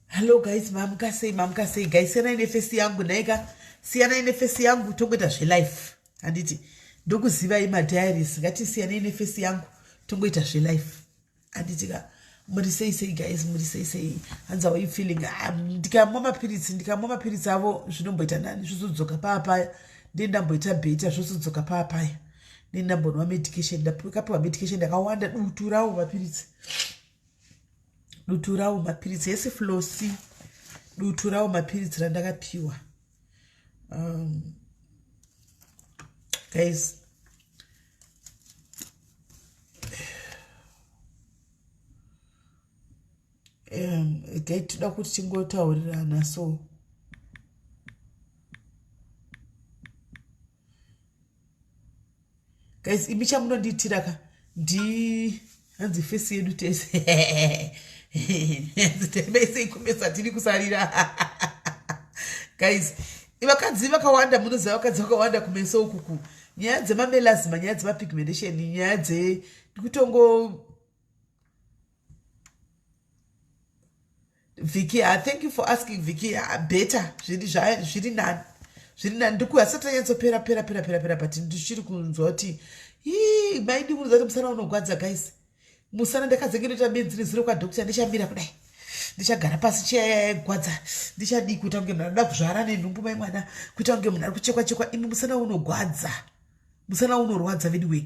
Hello guys, mamuka sei, mamuka sei guys? Siyanai nefesi yangu nhaika, siyanai nefesi yangu, tongoita zvelife handiti? Ndokuzivai madiaries, ngatisiyanei nefesi yangu tongoita zvelife handiti ka? Muri sei sei guys, muri sei sei? Hanzi how are you feeling? Ah, ndikamwa mapiritsi, ndikamwa mapiritsi avo zvinomboita nani, zvozodzoka paa paya. Ndiye ndamboita beta, zvozodzoka paa paya. Ndiye ndambonwa medication, ndakapiwa medication ndakawanda, dutu rawo mapiritsi, dutu rawo mapiritsi ese flosi, dutu rawo mapiritsi randakapiwa. Guys, gai toda kuti tingotaurirana. So guys, imi chamunondiitira ka, ndi hanzi fesi yedu tese, hanzi temese kumesa tiri kusarira. Guys, vakadzi vakawanda, munoziva vakadzi vakawanda kumeso ukuku, nyaya dzemamelasma, nyaya dzemapigmentation, nyaya dze ndikutongo. Vicky, thank you for asking, Vicky. Better, zviri nani, zviri nani. Ndiku hasati anyatsopera pera pera pera pera, but ndichiri kunzwa kuti ii maidi kunoza kuti musana unogwadza guys. Musana ndakazenge ndoita benzi nezuro kwadoctor, ndichamira kudai, ndichagara pasi, chiyagwadza, ndichadii, kuita kunge munhu anoda kuzvara nenhumbu, mai mwana, kuita kunge munhu ari kuchekwa chekwa. Imi, musana unogwadza, musana unorwadza anyway,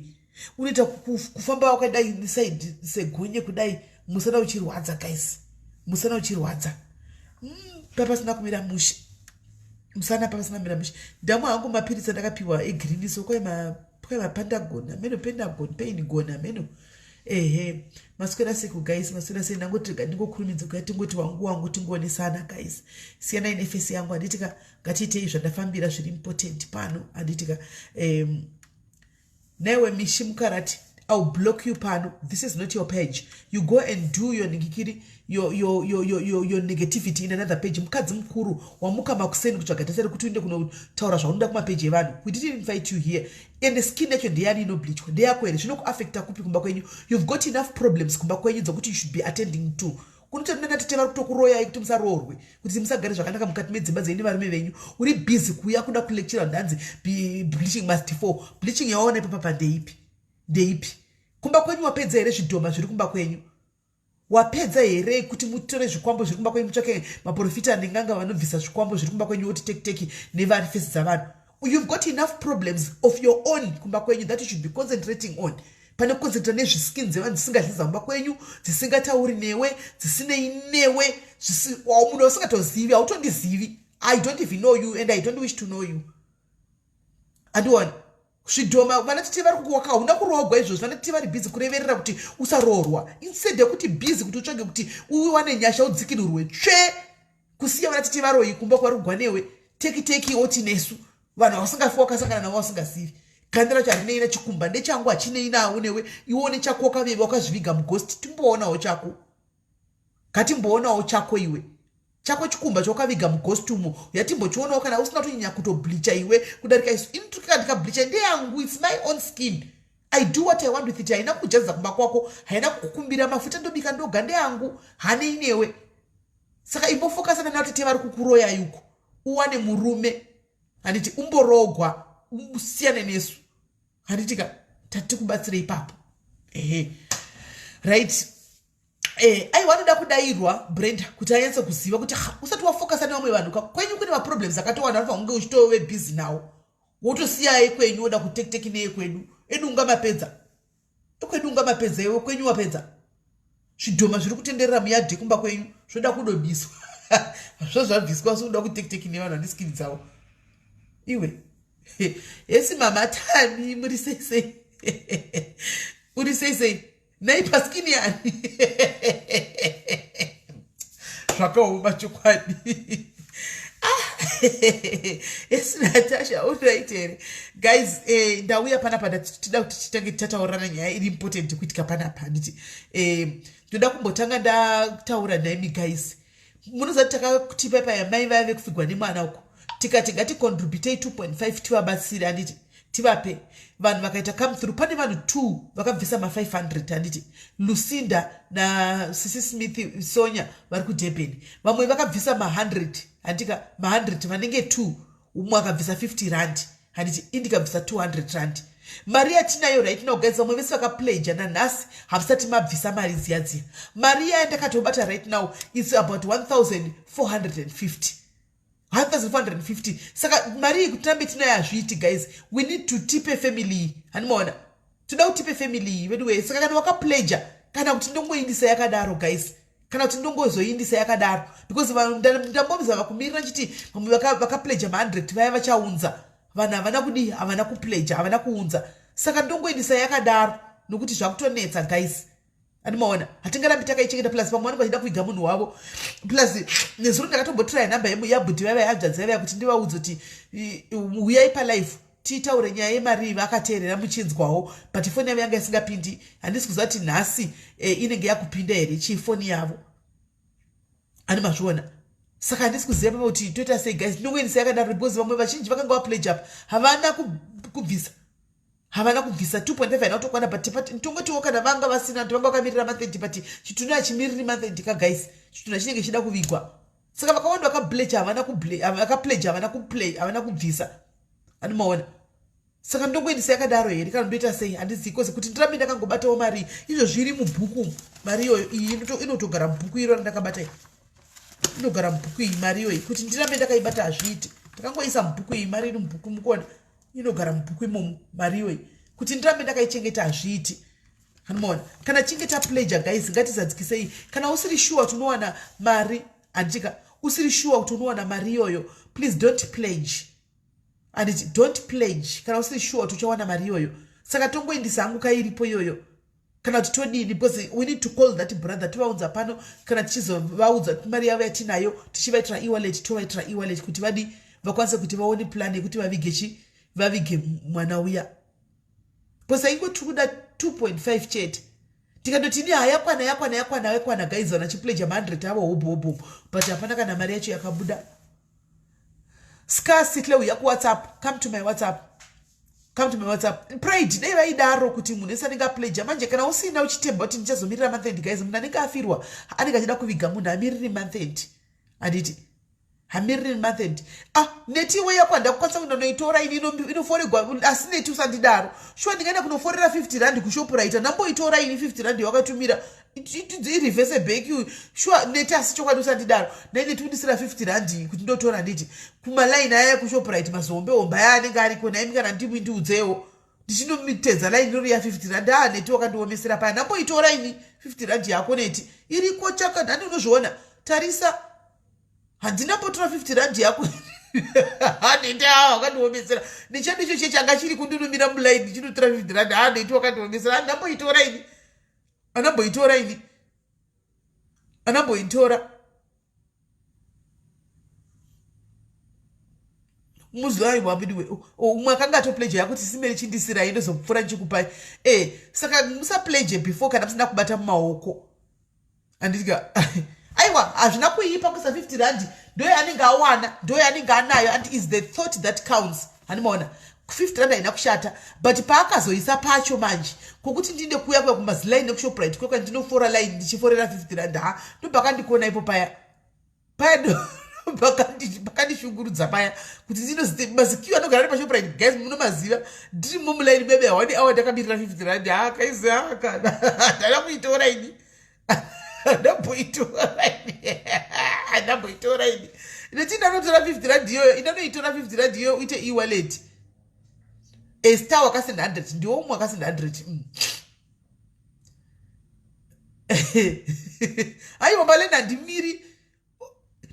unoita kufamba wakadai side segonye kudai, musana uchirwadza guys, musana uchirwadza. Papasina kumira mushe musana, papasina kumira mushe. Ndamwa hangu mapiritsi andakapiwa egreen, so kwai mapandagon ameno, pendagon, paingon ameno. Ehe, maswera seku guys? Maswera sei? Ndangoti ndingokurumidza kuya, tingoti wangu wangu, tingonesana guys. Siyanai nefesi yangu handitika? Ngatiitei zvandafambira zviri important pano handitika? Newe Mishi Mukarati, I'll block you pano. This is not your page. You go and do your ningikiri, your negativity in another page. Mukadzi mukuru wamuka makuseni kutsvaga data rekuti uende kunotaura zvaunoda kumapeji evanhu. We didn't invite you here. And skin yacho ndeyani inobleachwa? Ndeyako here? Zvinokuafecta kupi kumba kwenyu? You've got enough problems kumba kwenyu dzokuti you should be attending to. Kunotorinana tete vari kutokuroyai kuti musaroorwe, kuti musagare zvakanaka mukati medzimba dzenyu nevarume venyu. Uri busy kuuya kuda kulectura ndanzi bleaching must fall. Bleaching yawaona ipapa ndeipi? Ndeipi kumba kwenyu? Wapedza here zvidhoma zviri kumba kwenyu? Wapedza here kuti mutore zvikwambo zviri kumba kwenyu, mutsvake maprofita nenganga vanobvisa zvikwambo zviri kumba kwenyu, oti tekiteki nevari fesi dzavanhu? You've got enough problems of your own kumba kwenyu that you should be concentrating on, pane kuconcentrata nezviskin dzevanhu dzisingadliza kumba kwenyu, dzisingatauri newe, dzisinei newe, munhu usingatozivi. Hautondizivi. I don't even know you and I don't wish to know you. Andiona zvidhoma vana tete vari kukuwaka, hauna kuroogwa izvozvo. Vana tete vari busy kureverera kuti usaroorwa instead yekuti busy kuti utsvage kuti uwane nyasha, udzikinurwe. Tsve kusiya vana tete varoyi kumba kwavari kugwa newe, teki teki, oti nesu vanhu vasingafi wakasangana navo, vasingazivi. Ganda racho harinei nachikumba, ndechangu, hachinei nawo newe. Iwe une chako wakaveva, wakazviviga mughost. Timboonawo chako, ngatimboonawo chako iwe, chako chikumba chawakaviga mughost umo, yatimbochionawo. Kana usina kutonyanya kutobleacha iwe kudarika isu, ini ndikableacha ndeyangu. It's my own skin, I do what I want with it. Haina kujadza kumba kwako, haina kukukumbira mafuta, ndobika ndoga, ndeyangu, hanei newe. Saka imbofokasana nawo tete vari kukuroya yuko, uwane murume handiti, umborogwa, usiyane nesu handiti ka? Tatikubatsire ipapo. Ehe, right. Aiwa, anoda kudayirwa Brenda kuti anyatse kuziva kuti usati wafokasa nevamwe vanhu, kwenyu kune maproblems akatowanda anofanira kunge uchitove busy nawo, wotosiyai kwenyu, woda kutekiteki neyekwedu. Edu ungamapedza, ekwedu ungamapedza, iwe kwenyu wapedza? Zvidhoma zviri kutenderera muyadhi kumba kwenyu zvoda kudobiswa, zvo zvabviswa, asi unoda kutekiteki nevanhu vane skin dzavo iwe. Esi mama Tani, muri sei sei? Uri sei sei? Nei paskin yani? Zvakaoma chokwadi. Ah, esi Natasha, uright here? Guys, ndauya panapa, tida kuti titange tataurana nyaya iri important kuitika panapa handiti? Ndoda kumbotanga ndataura naimi guys. Munoziva takatipa paya mai vaya vekufigwa nemwana uko, tikati ngaticontributei 2.5 tivabatsire handiti? Tivape vanhu vakaita come through. Pane vanhu 2 vakabvisa ma500, handiti? Lucinda nasisi Smith Sonya vari kuDurban. Vamwe vakabvisa ma100, handika? Ma100 vanenge 2. Umwe akabvisa 50 rand, handiti? Indikabvisa 200 rand. Mari yatinayo right now, guys, vamwe vese vakapledja nanhasi hamusati mabvisa mari dziya dziya. Mari yayandakatobata right now is about 1450, 1450. Saka mari iyi kuti tirambe tinayo hazviiti, guys. We need to tipe family, handimaona? Toda kutipe family iyi veduwe. Saka kana wakapledja, kana kuti ndongoindisa yakadaro, guys, kana kuti ndongozoindisa yakadaro, because ndambomza vakumirira nchiti vamwe vakapledja ma100 vaya vachaunza. Vanhu havana kudii? Havana kupledja, havana kuunza. Saka ndongoindisa yakadaro nokuti zvakutonetsa, guys, andimaona? Hatingarambi takaichengeta. Plus vamwe vanenge vachida kuviga munhu wavo. Plus nezuro ndakatombotiraya nhamba yabhudhi vaiva, hanzvadzi vaiva, kuti ndivaudze kuti uyai palive titaure nyaya yemari. Vakateerera muchinzwawo, but foni yavo yanga isingapindi. Handisi kuziva kuti nhasi inenge yakupinda here chii foni yavo, ani mazviona? Saka handisi kuziva papa kuti toita sei, guys. Ndinongoendesa yakadaro because vamwe vazhinji vakanga vapledge up havana kubvisa, havana kubvisa. 2.5 haina kutokwana, but tongotiwo kana vanga vasina, vanga vakamirira ma30, but chitunhu hachimiriri ma30 ka, guys. Chitunhu chinenge chida kuvigwa. Saka vakawanda vakapledge havana, vakapledge havana kubvisa, andimaona? Saka ndongoendesa yakadaro here kana ndoita sei? Handizivi koze kuti ndirambe ndakangobatawo mari. Izvo zviri mubhuku. Mari iyoyo iyi inotogara mubhuku iro randakabata iyi, inogara mubhuku iyi. Mari iyoyi kuti ndirambe ndakaibata hazviiti. Ndakangoisa mubhuku iyi. Mari iri mubhuku, mukuona, inogara mubhuku imomo. Mari iyoyi kuti ndirambe ndakaichengeta hazviiti, anomaona? Kana chinge tapledja, guys, ngatizadzikisei. Kana usiri sure kuti unowana mari, handika? Usiri sure kuti unowana mari iyoyo, please don't pledge, handiti? Don't pledge kana usiri sure kuti uchawana mari iyoyo. Saka tongoindisa hangu kairipo iyoyo kana kuti todini? Because we need to call that brother, tovaudza pano. Kana tichizovaudza mari yavo yatinayo, tichivaitira ewallet, tovaitira ewallet kuti vadi vakwanise kuti vaone plan yekuti vavige chi, vavige mwana uya, because aingoti kuda 2.5 chete. Tikandoti ni hayakwana, yakwana, yakwana, yakwana, guys. Vana chipledja ma100 avo hobho hobho, but hapana kana mari yacho yakabuda. Scarcity. Uya kuWhatsApp, come to my WhatsApp, come to my WhatsApp. Pride dai vaidaro kuti munhu ese anenge apledja. Manje kana usina, uchitemba kuti ndichazomirira month end, guys, munhu anenge afirwa anenge achida kuviga munhu amiriri month end, handiti? Hamiriri month end. Ah, netiwe yako handakukwanisa kuenda noitora ini, inoforegwa. Asi neti usandidaro, shuwa. Ndingaenda kunoforera 50 rand kuShoprite? Ndamboitora ini 50 rand yawakatumira, ireverse back, shuwa neti. Asi chokwadi usandidaro. Nai neti, undisira 50 rand kuti ndotora. Nditi kumalaini aya ekuShoprite, mazihombe hombe aya anenge ariko naimi, kana ndimi ndiudzewo, ndichinomitedza laini rori ya 50 rand. A, neti wakandiomesera paya. Ndamboitora ini 50 rand yako, neti. Iriko chaka nhani, unozviona, tarisa. Handina mbotora 50 rand yako, neti. A, wakandiomesera nechedu icho chechanga chiri kundinumira mulaini ndichinotora 50 rand. A, neti wakandiomesera. Handamboitora ini, andamboitora ini, andamboitora. Muzuva wabidiwe umwe akanga atopledge yakuti simeri chindisirai, ndozopfuura ndichikupai. Saka musapledge before kana musina kubata mumaoko, handitika? Aiwa, hazvina kuipa kuisa 50 rand. Ndoyo anenge awana, ndoyo anenge anayo, and is the thought that counts, handimaona? 50 rand haina kushata, but paakazoisa pacho manje kwokuti ndinde kuuya kuya kumazilaini ekuShoprite kwekwa ndinofora line ndichiforera 50 rand, ha, ndopakandikona ipo paya paya, pakandishungurudza paya kuti maziqueue anogara ari paShoprite, guys, munomaziva. Ndirimo mulaini bebe one hour ndakamirira 50 rand. Ha, kaizi, ha, kana ndada kuitora ini, ndamboitora ini, ndamboitora ini neti ndanotora 50 rand iyoyo. Indanoitora 50 rand iyoyo, uite ewallet. Star wakasenda 100, ndiwo umwe wakasenda 100. Aiwa, maleni handimiri,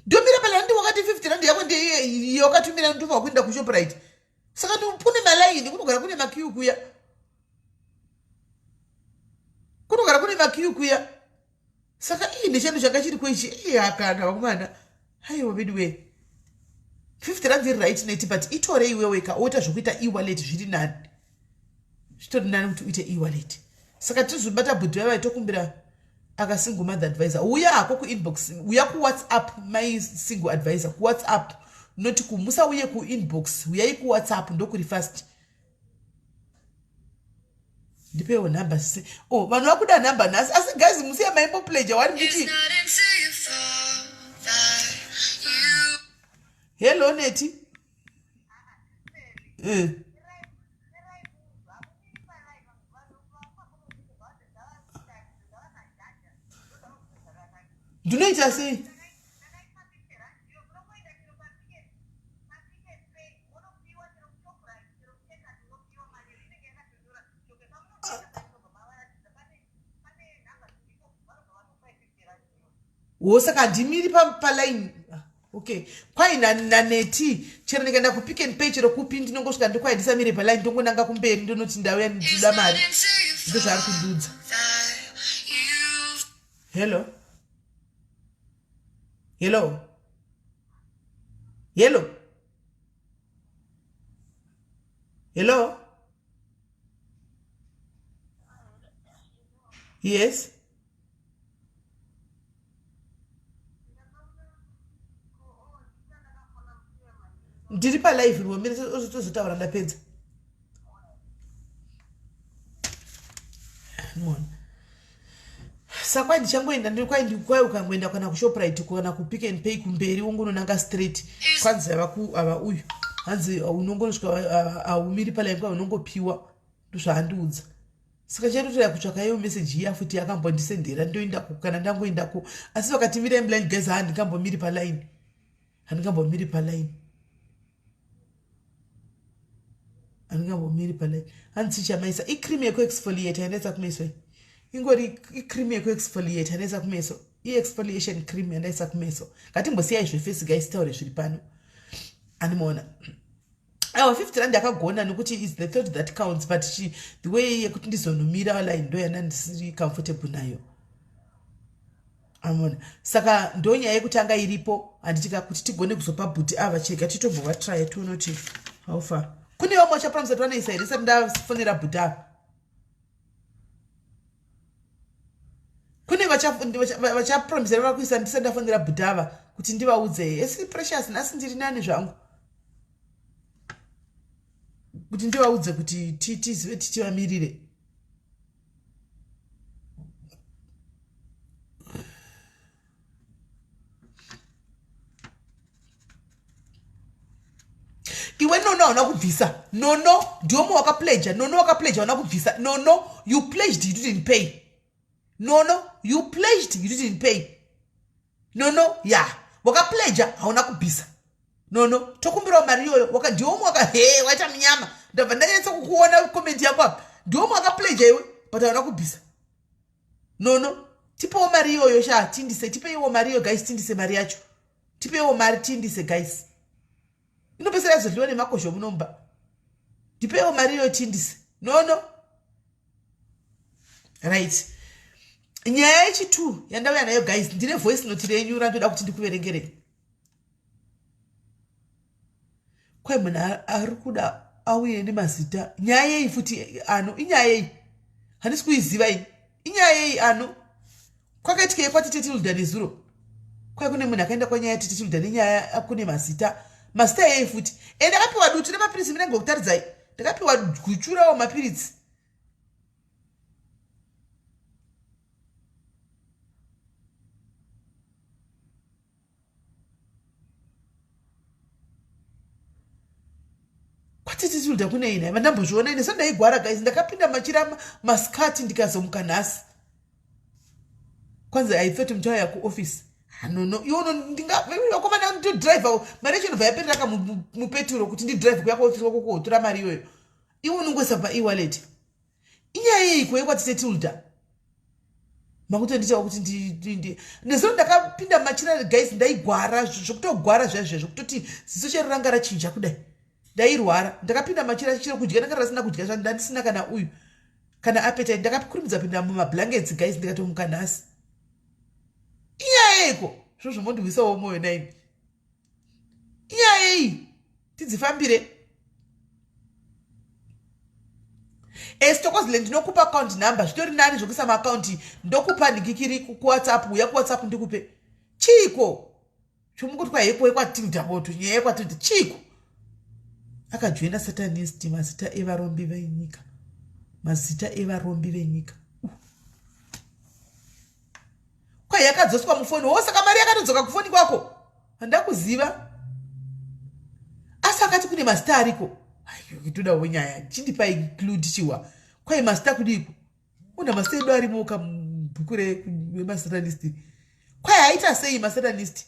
ndomira palani. Wakati 50 rand yako ndiye wakatumira, ndobva kuenda kuShoprite. Saka kune malaini, kunogara kune maqueue kuya, kunogara kune maqueue kuya. Saka ii nechando changa chiri kwechi ii hakana vakomana. Aiwa veduwe, 50 rand iri right net, but itore iweweka oita zvokuita ewallet. Zviri nani, zvitori nani kuti uite ewallet. Saka tizobata bhudhi vaiva tokumbira aka single mother advisor. Uya hako kuinbox, uya kuWhatsApp, my single advisor kuWhatsApp, not musauye kuinbox. Uyai kuWhatsApp, ndokuri fast. Ndipewo nhamba sisi. Oh, vanhu vakuda nhamba nhasi. Asi guys musiya maimbo pleasure wari nditi. Hello Neti. Eh. Ndinoita sei? Wo saka handimiri paline ah, okay kwai naneti chero ndikaenda kupick and pay chero kupi ndinongosvika ndikwai ndisamire paline ndongonanga kumberi ndonoti ndauya ndinoda mari ndozvaari kundiudza. Hello, hello, hello, hello. Yes, ndiri palive rwomire tozotaura ndapedza. Mona saka ndichangoenda kwai ukangoenda kana kuShoprite kana kuPick and Pay kumberi wongononanga straight. Kwanzi ava uyu hanzi unongonosvika haumiri palaini, kwa unongopiwa, ndozvaandiudza. Saka chaitotoya kutsvaka iyo meseji iya futi yakambondisendera, ndoendako. Kana ndangoendako, asi vakati mirai muline, guys, ha, handingambomiri palaini, handingambomiri palaini, handingambomiri palaini. Hanzi chichamaisa icream yekuexfoliate yandaisa kumeso iyi, ingori icream yekuexfoliate yandaisa kumeso, iexfoliation cream yandaisa kumeso. Ngatimbosiyai zveface, guys, taure zviri pano. Animaona aiwa, 50 rand yakagona nekuti is the thought that counts, but the way yekuti ndizonomira line ndo yanda ndisiri comfortable nayo. Amona saka ndo nyaya yekutanga iripo, handitika kuti tigone kuzopa bhuti ava chega titombova tione kuti how far. Kune vamwe vachapromisa kuti vanoisa here sati ndafonera bhuti ava? Kune vachapromisa vari kuisa ndisati ndafonera bhuti ava kuti ndivaudze? Esi Precious, nhasi ndiri nani zvangu kuti ndivaudze kuti tizive tichivamirire. Iwe Nono, hauna kubvisa. Nono, ndiomo wakapledja. Nono, wakapledja, hauna kubvisa. Nono, you pledged, you didn't pay. Nono, you pledged, you didn't pay. Nono, ya wakapledja, hauna kubvisa. Nono, tokumbirawo mari iyoyo. Ndiomo waka he waita munyama, ndabva ndanyatsa kukuona comment yako apa. Ndiomo wakapledja iwe, but hauna kubvisa. Nono, tipewo mari iyoyo sha, tindise. Tipeiwo mari iyo, guys, tindise mari yacho. Tipeiwo mari tindise, guys. Inopesera yazodliwa nemakosho munomba. Tipeiwo mari iyoyo tindise, Nono. Right, nyaya yechi2 yandauya nayo, guys, ndine voice note renyu randoda kuti ndikuverengerei. Kwai munhu ari kuda auye nemazita. Nyaya yei futi ano? Inyaya yei? Handisi kuiziva ini. Inyaya yei ano? Kwakaitikei kwaTete Tilda nezuro? Kwai kune munhu akaenda kwanyaya yaTete Tilda nenyaya, kune mazita. Mazita yei futi? E, ndakapiwa dutu nemapiritsi, minenge kutaridzai. Ndakapiwa guchurawo mapiritsi. KwaTete Tilda kune ina vandambozviona ine sendaigwara, guys. Ndakapinda machira maskati ndikazomuka nhasi. Kwanzi I thought muchauya kuoffice. Hanono, iwono ndingakomana ndodrive mari yacho inobva yaperera ka mupeturo kuti ndidrive kuya kuoffice kwako kuhotora mari iyoyo. Iwe unongoisa paewallet. Inyaya yeiko yekwaTete Tilda? Makutondiitawo kuti nezuro ndakapinda machira, guys, ndaigwara zvekutogwara zvaizvo, zvekutoti ziso chero ranga rachinja kudai. Ndairwara, ndakapinda machira, chero kudya ndanga rasina kudya, zvandandisina kana uyu kana appetite. Ndakakurumidza pinda mumablankets, guys, ndikatomuka nhasi. Inyaya yeiko zvo zvomondihwisawo mwoyo naimi? Inyaya yei? Tidzifambire. Stokozile, ndinokupa account number. Zvitori nani zvokuisa maakaunti. Ndokupa ndikikiri kuWhatsApp, uya kuWhatsApp ndikupe. Chiiko chomukuti kwahepo yekwaTilda boto? Nyaya yekwaTilda chiiko? Akajoina satanist, mazita evarombi venyika. Mazita evarombi venyika. Kwai yakadzoswa mufoni. Wo saka mari yakatodzoka kufoni kwako. Handakuziva. Asi akati kune mazita ariko. Todawo nyaya. Chindipai clue tichiwa. Kwai mazita kudiiko? Una mazita edu arimo kabhuku remasatanist. Kwai aita sei masatanist?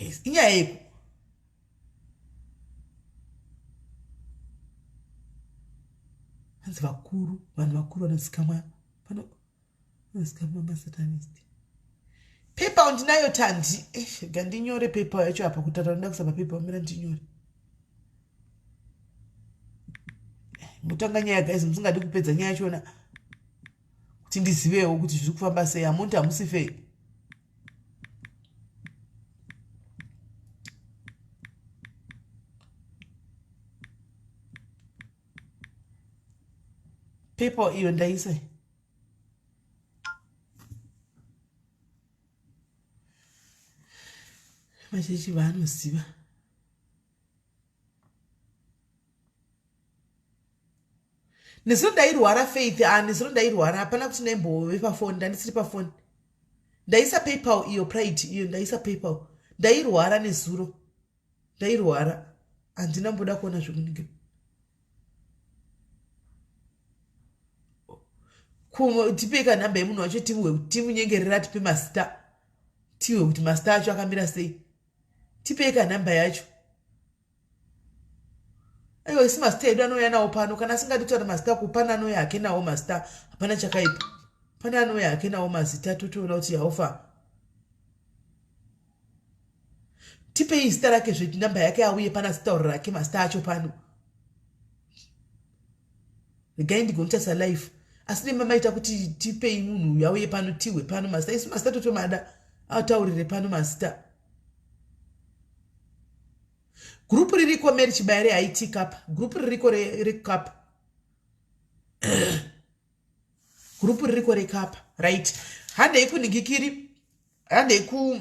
Yes, inyaya yeku hanzi vakuru vanhu vakuru vanozikamwa pano vanozikamwa masatanist paypal ndinayo tandi eh, gandinyore paypal yacho apa kutaura ndoda kuisa papaypal mira ndinyore eh, mutanga nyaya guys musingadi kupedza nyaya yachona kuti ndizivewo kuti zviri kufamba sei hamunti hamusi fei pepa iyo ndaisa machechi vaanoziva Nezuro ndairwara Faith, ah nezuro ndairwara hapana kuti ndaimbove pafoni, ndandisiri pafoni. Ndaisa PayPal iyo Pride iyo ndaisa PayPal. Ndairwara nezuro. Ndairwara. Handina mboda kuona zvekuningira. Tipei ka nhamba yemunhu wacho timuwe timunyengerera tipe mazita. Tiwe kuti mazita acho akamira sei. Tipei ka nhamba yacho. Aiwa isi mazita edu anouya nawo pano kana asingadi kutaura mazita ko pane anouya hake nawo mazita hapana chakaipa pane anouya hake nawo mazita totoona kuti haufa tipei zita rake zve namba yake auye pana azitaura rake mazita acho pano regai ndigomutarisa life asi nema maita kuti tipei munhu uyu auye pano tihwe pano mazita isu mazita totomada ataurire pano mazita Group ririko Mary Chibaya reIT Cup. Group ririko recup. Group ririko recup. Right. Handei kunhingikiri. Handei ku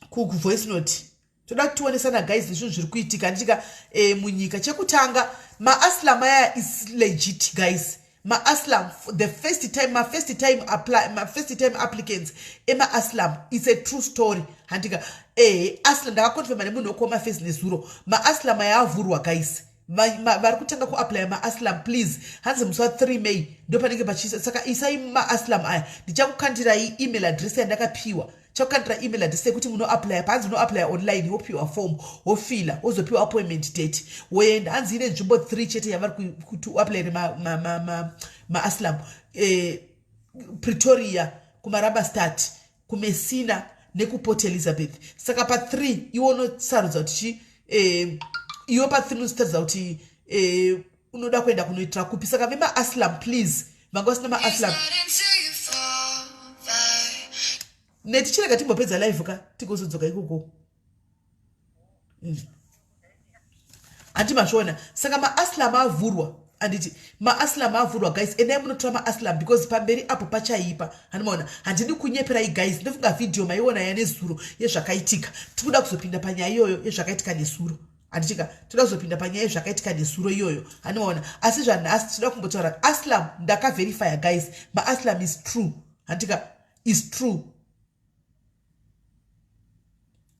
ku voice note. Toda kutionesana guys nezvinhu zviri kuitika ndichika eh, munyika. Chekutanga maaslam aya is legit guys. maaslam the first time mafirst time apply mafirst time applicants emaaslam it's a true story handika ehe aslam ndakakonfirma nemunhu wekuoma face nezuro maaslam aya avhurwa guys vari kutanga kuaplya maaslam please hanzi musi wa 3 may ndo panenge pachiisa saka isai maaslam aya ndichakukandirai email address yandakapiwa chakukandira email address yekuti munoaplya panzi unoaplya online wopiwa form wofila wozopiwa appointment date woenda hanzi ine nzvimbo 3 chete yavari kuti uaplayere maaslam ma, ma, ma eh, pretoria kumarabastad kumessina nekuport elizabeth saka pa3 iwe unosarudza kuti chi eh, iwe pa3 unosarudza kuti eh, unoda kuenda kunoitira kupi saka vemaaslam please vanga vasina maaslam netichirega timbopedza live ka tigozodzoka ikoko mm. handi mazviona saka maaslam avhurwa anditi maaslam avhurwa guys endai munotora maaslam because pamberi apo pachaipa handimaona handidi kunyeperai guys ndofunga vhidhiyo maiona yanezuro yezvakaitika tikuda kuzopinda panyaya iyoyo yezvakaitika nezuro handitika toda kuzopinda panyaya yezvakaitika nezuro iyoyo handimaona asi zvanhasi tinoda kumbotaura aslam ndakaverifya guys maaslam is true handitika is true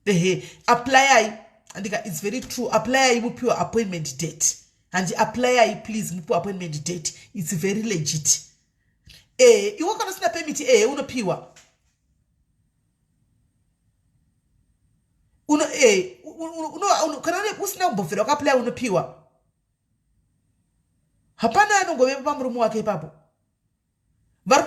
ehe applyai handika its very true applyai mupiwa appointment date handi applyai please mupiwa appointment date its very legit ehe iwe kana usina permit ehe unopiwa uno eh uno kana usina kumbobvira wakaplaya unopiwa hapana anongove pamurume wake ipapo vari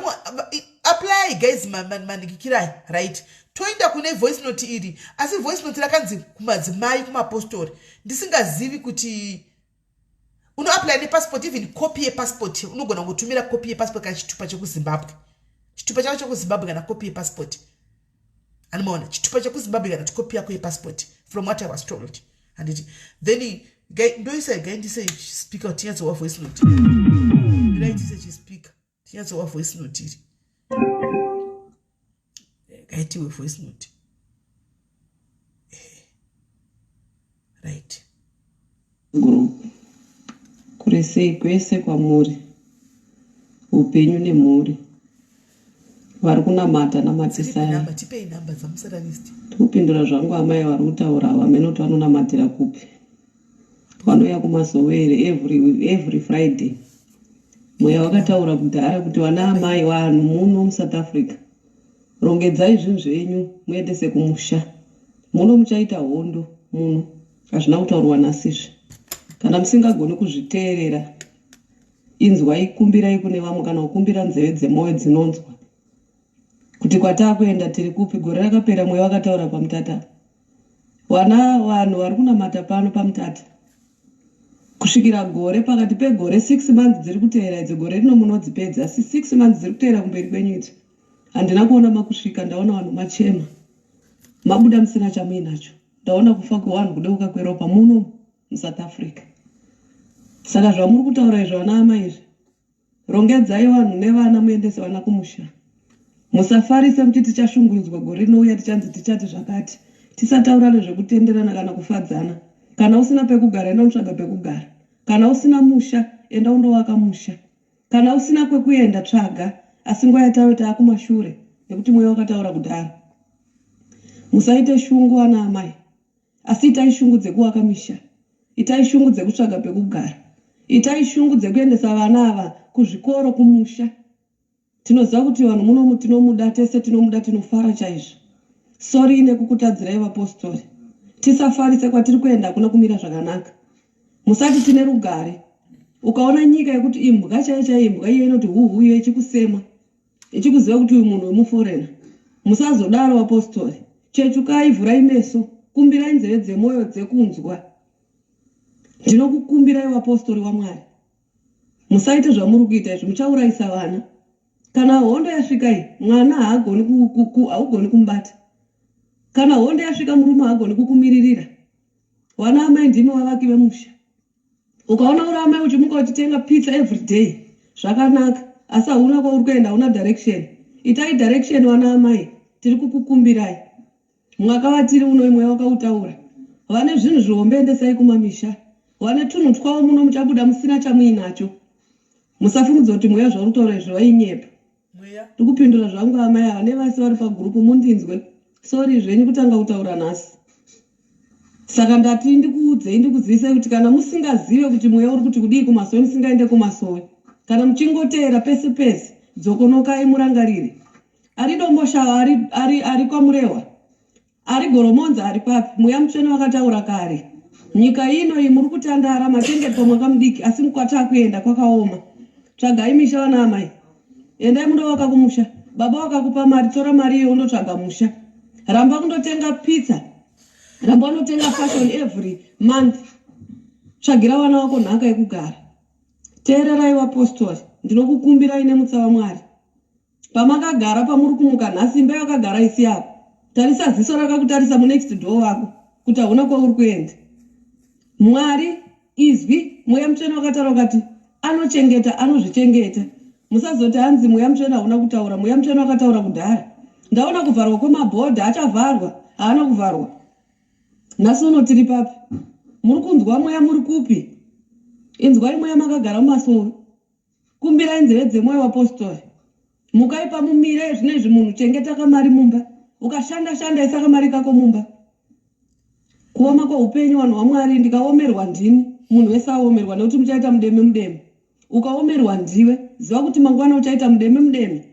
apply guys manikikirai right toenda kune voice note iri asi voice note rakanzi kumadzimai kumapostori ndisingazivi kuti unoapply nepassport even copy yepassport unogona kungotumira copy yepassport kana chitupa chekuzimbabwe chitupa chako chekuzimbabwe kana copy yepassport anomaona chitupa chekuzimbabwe kana kuti copy yako yepassport from what i was told handiti then ndoisa gai ndise speaker tinyatsowa voice note ndaitise chispeaker tinyatsowa voice note iri gaitiwe voice note eh. Right. Group. Kure sei kwese kwamuri. Upenyu nemhuri. Vari kunamata namatisai. Tipei namba dzamusatanist. Ndikupindura zvangu amai vari kutaura ava hameno kuti vanonamatira kupi. Vanouya kumasowe here every, every Friday. Mweya wakataura kudhara kuti vana amai vanhu muno muSouth Africa rongedzai zvinhu zvenyu muendese kumusha. Muno muchaita hondo muno. Hazvina kutaurwa nhasi izvi. Kana musingagoni kuzviteerera inzwai kumbirai kune vamwe kana kukumbira nzeve dzemwoyo dzinonzwa kuti kwataakuenda tiri kupi. Gore rakapera mweya wakataura paMutata. Vana vanhu vari kunamata pano paMutata kusvikira gore pakati pegore 6 months dziri kuteera idzo gore rino munodzipedza asi 6 months dziri kuteera kumberi kwenyu idzo handina kuona makusvika ndaona vanhu machema mabuda musina chamuinacho ndaona kufa kwevanhu kudeuka kweropa muno muSouth Africa saka zvamuri kutaura izvo vana amai izvi Rongedzai vanhu nevana muendese vana kumusha. Musafarise muchiti tichashungurudzwa gore rinouya tichanzi tichati zvakati. Tisataurane zvekutenderana kana kufadzana. Kana usina pekugara enda unotsvaga pekugara. Kana usina musha enda undovaka musha. Kana usina kwekuenda tsvaga asi nguva yatave taakumashure nekuti mweya wakataura kudhara. Musaite shungu vana amai. Asi itai shungu dzekuwaka misha. Itai shungu dzekutsvaga pekugara. Itai shungu dzekuendesa vana ava kuzvikoro kumusha. Tinoziva kuti vanhu munomu tinomuda tese tinomuda tinofara chaizvo. Sorry nekukutadzirai vapostori. Tisafarise kwatiri kuenda hakuna kumira zvakanaka. Musati tine rugare. Ukaona nyika yekuti imbwa chaiyo chaiyo imbwa iyo inoti huhu iyo ichikusema. Ichikuziva kuti uyu munhu wemuforena. Musazodaro vapostori. Chechukai vhurai meso. Kumbirai nzeve dzemoyo dzekunzwa. Ndinokukumbirai vapostori waMwari. Musaite zvamuri kuita izvi muchaurayisa vana. Kana hondo yasvika iyi mwana haagoni haugoni kumubata. Kana hondo yasvika murume haagoni kukumiririra. Vana amai ndimi vavaki vemusha. Ukaona uri amai uchimuka uchitenga pizza every day zvakanaka asi hauna kwauri kuenda hauna direction. Itai direction vana amai tiri kukukumbirai. Mwaka watiri uno mweya wakautaura. Vane zvinhu zvihombe endesai kumamisha. Vane tunhu twavo muno muchabuda musina chamuinacho. Musafungidza kuti mweya zvauri kutaura izvi wainyepa. Mweya. Ndikupindura zvangu amai ava nevese vari pagroup mundinzwe. Sorry zvenyu kutanga kutaura nhasi. Saka ndati ndikuudzei ndikuzivisei kuti kana musingazive kuti mweya uri kuti kudii kumasowe musingaende kumasowe kana muchingoteera pese pese dzokonokai murangarire. Ari Domboshava ari, ari, ari kwaMurehwa Ari Goromonzi ari papi? Mweya Mutsvene wakataura kare. Nyika ino iyi muri kutandara machengetwa mwaka mudiki asi kwatakuenda kwakaoma. Tsvagai misha vana amai. Endai mundovaka kumusha. Baba wakakupa mari tora mari iyo undotsvaga musha. Ramba kundotenga pizza. Ramba unotenga fashion every month. Tsvagira vana wako nhaka yekugara. Teererai vapostori. Ndinokukumbirai nemutsa waMwari. Pamakagara pamuri kumuka nhasi imba yakagara isi yako. Tarisa ziso rakakutarisa munext door wako kuti hauna kwauri kuenda. Mwari izwi mweya mutsvene wakataura ukati anochengeta anozvichengeta. Musazoti hanzi mweya mutsvene hauna kutaura. Mweya mutsvene wakataura kudhara. Ndaona kuvharwa kwemabhodha achavharwa haana kuvharwa. Nhasi uno tiri papi? Muri kunzwa mweya muri kupi? Inzwai mweya makagara mumasowe. Kumbirai nzeve dzemwoyo vapostori. Mukai pamumire zvino izvi munhu chengeta kamari mumba. Ukashanda shanda isa kamari kako mumba. Kuoma kweupenyu vanhu vaMwari ndikaomerwa ndini munhu wese aomerwa nekuti muchaita mudeme mudeme. Ukaomerwa ndiwe ziva kuti mangwana uchaita mudeme mudeme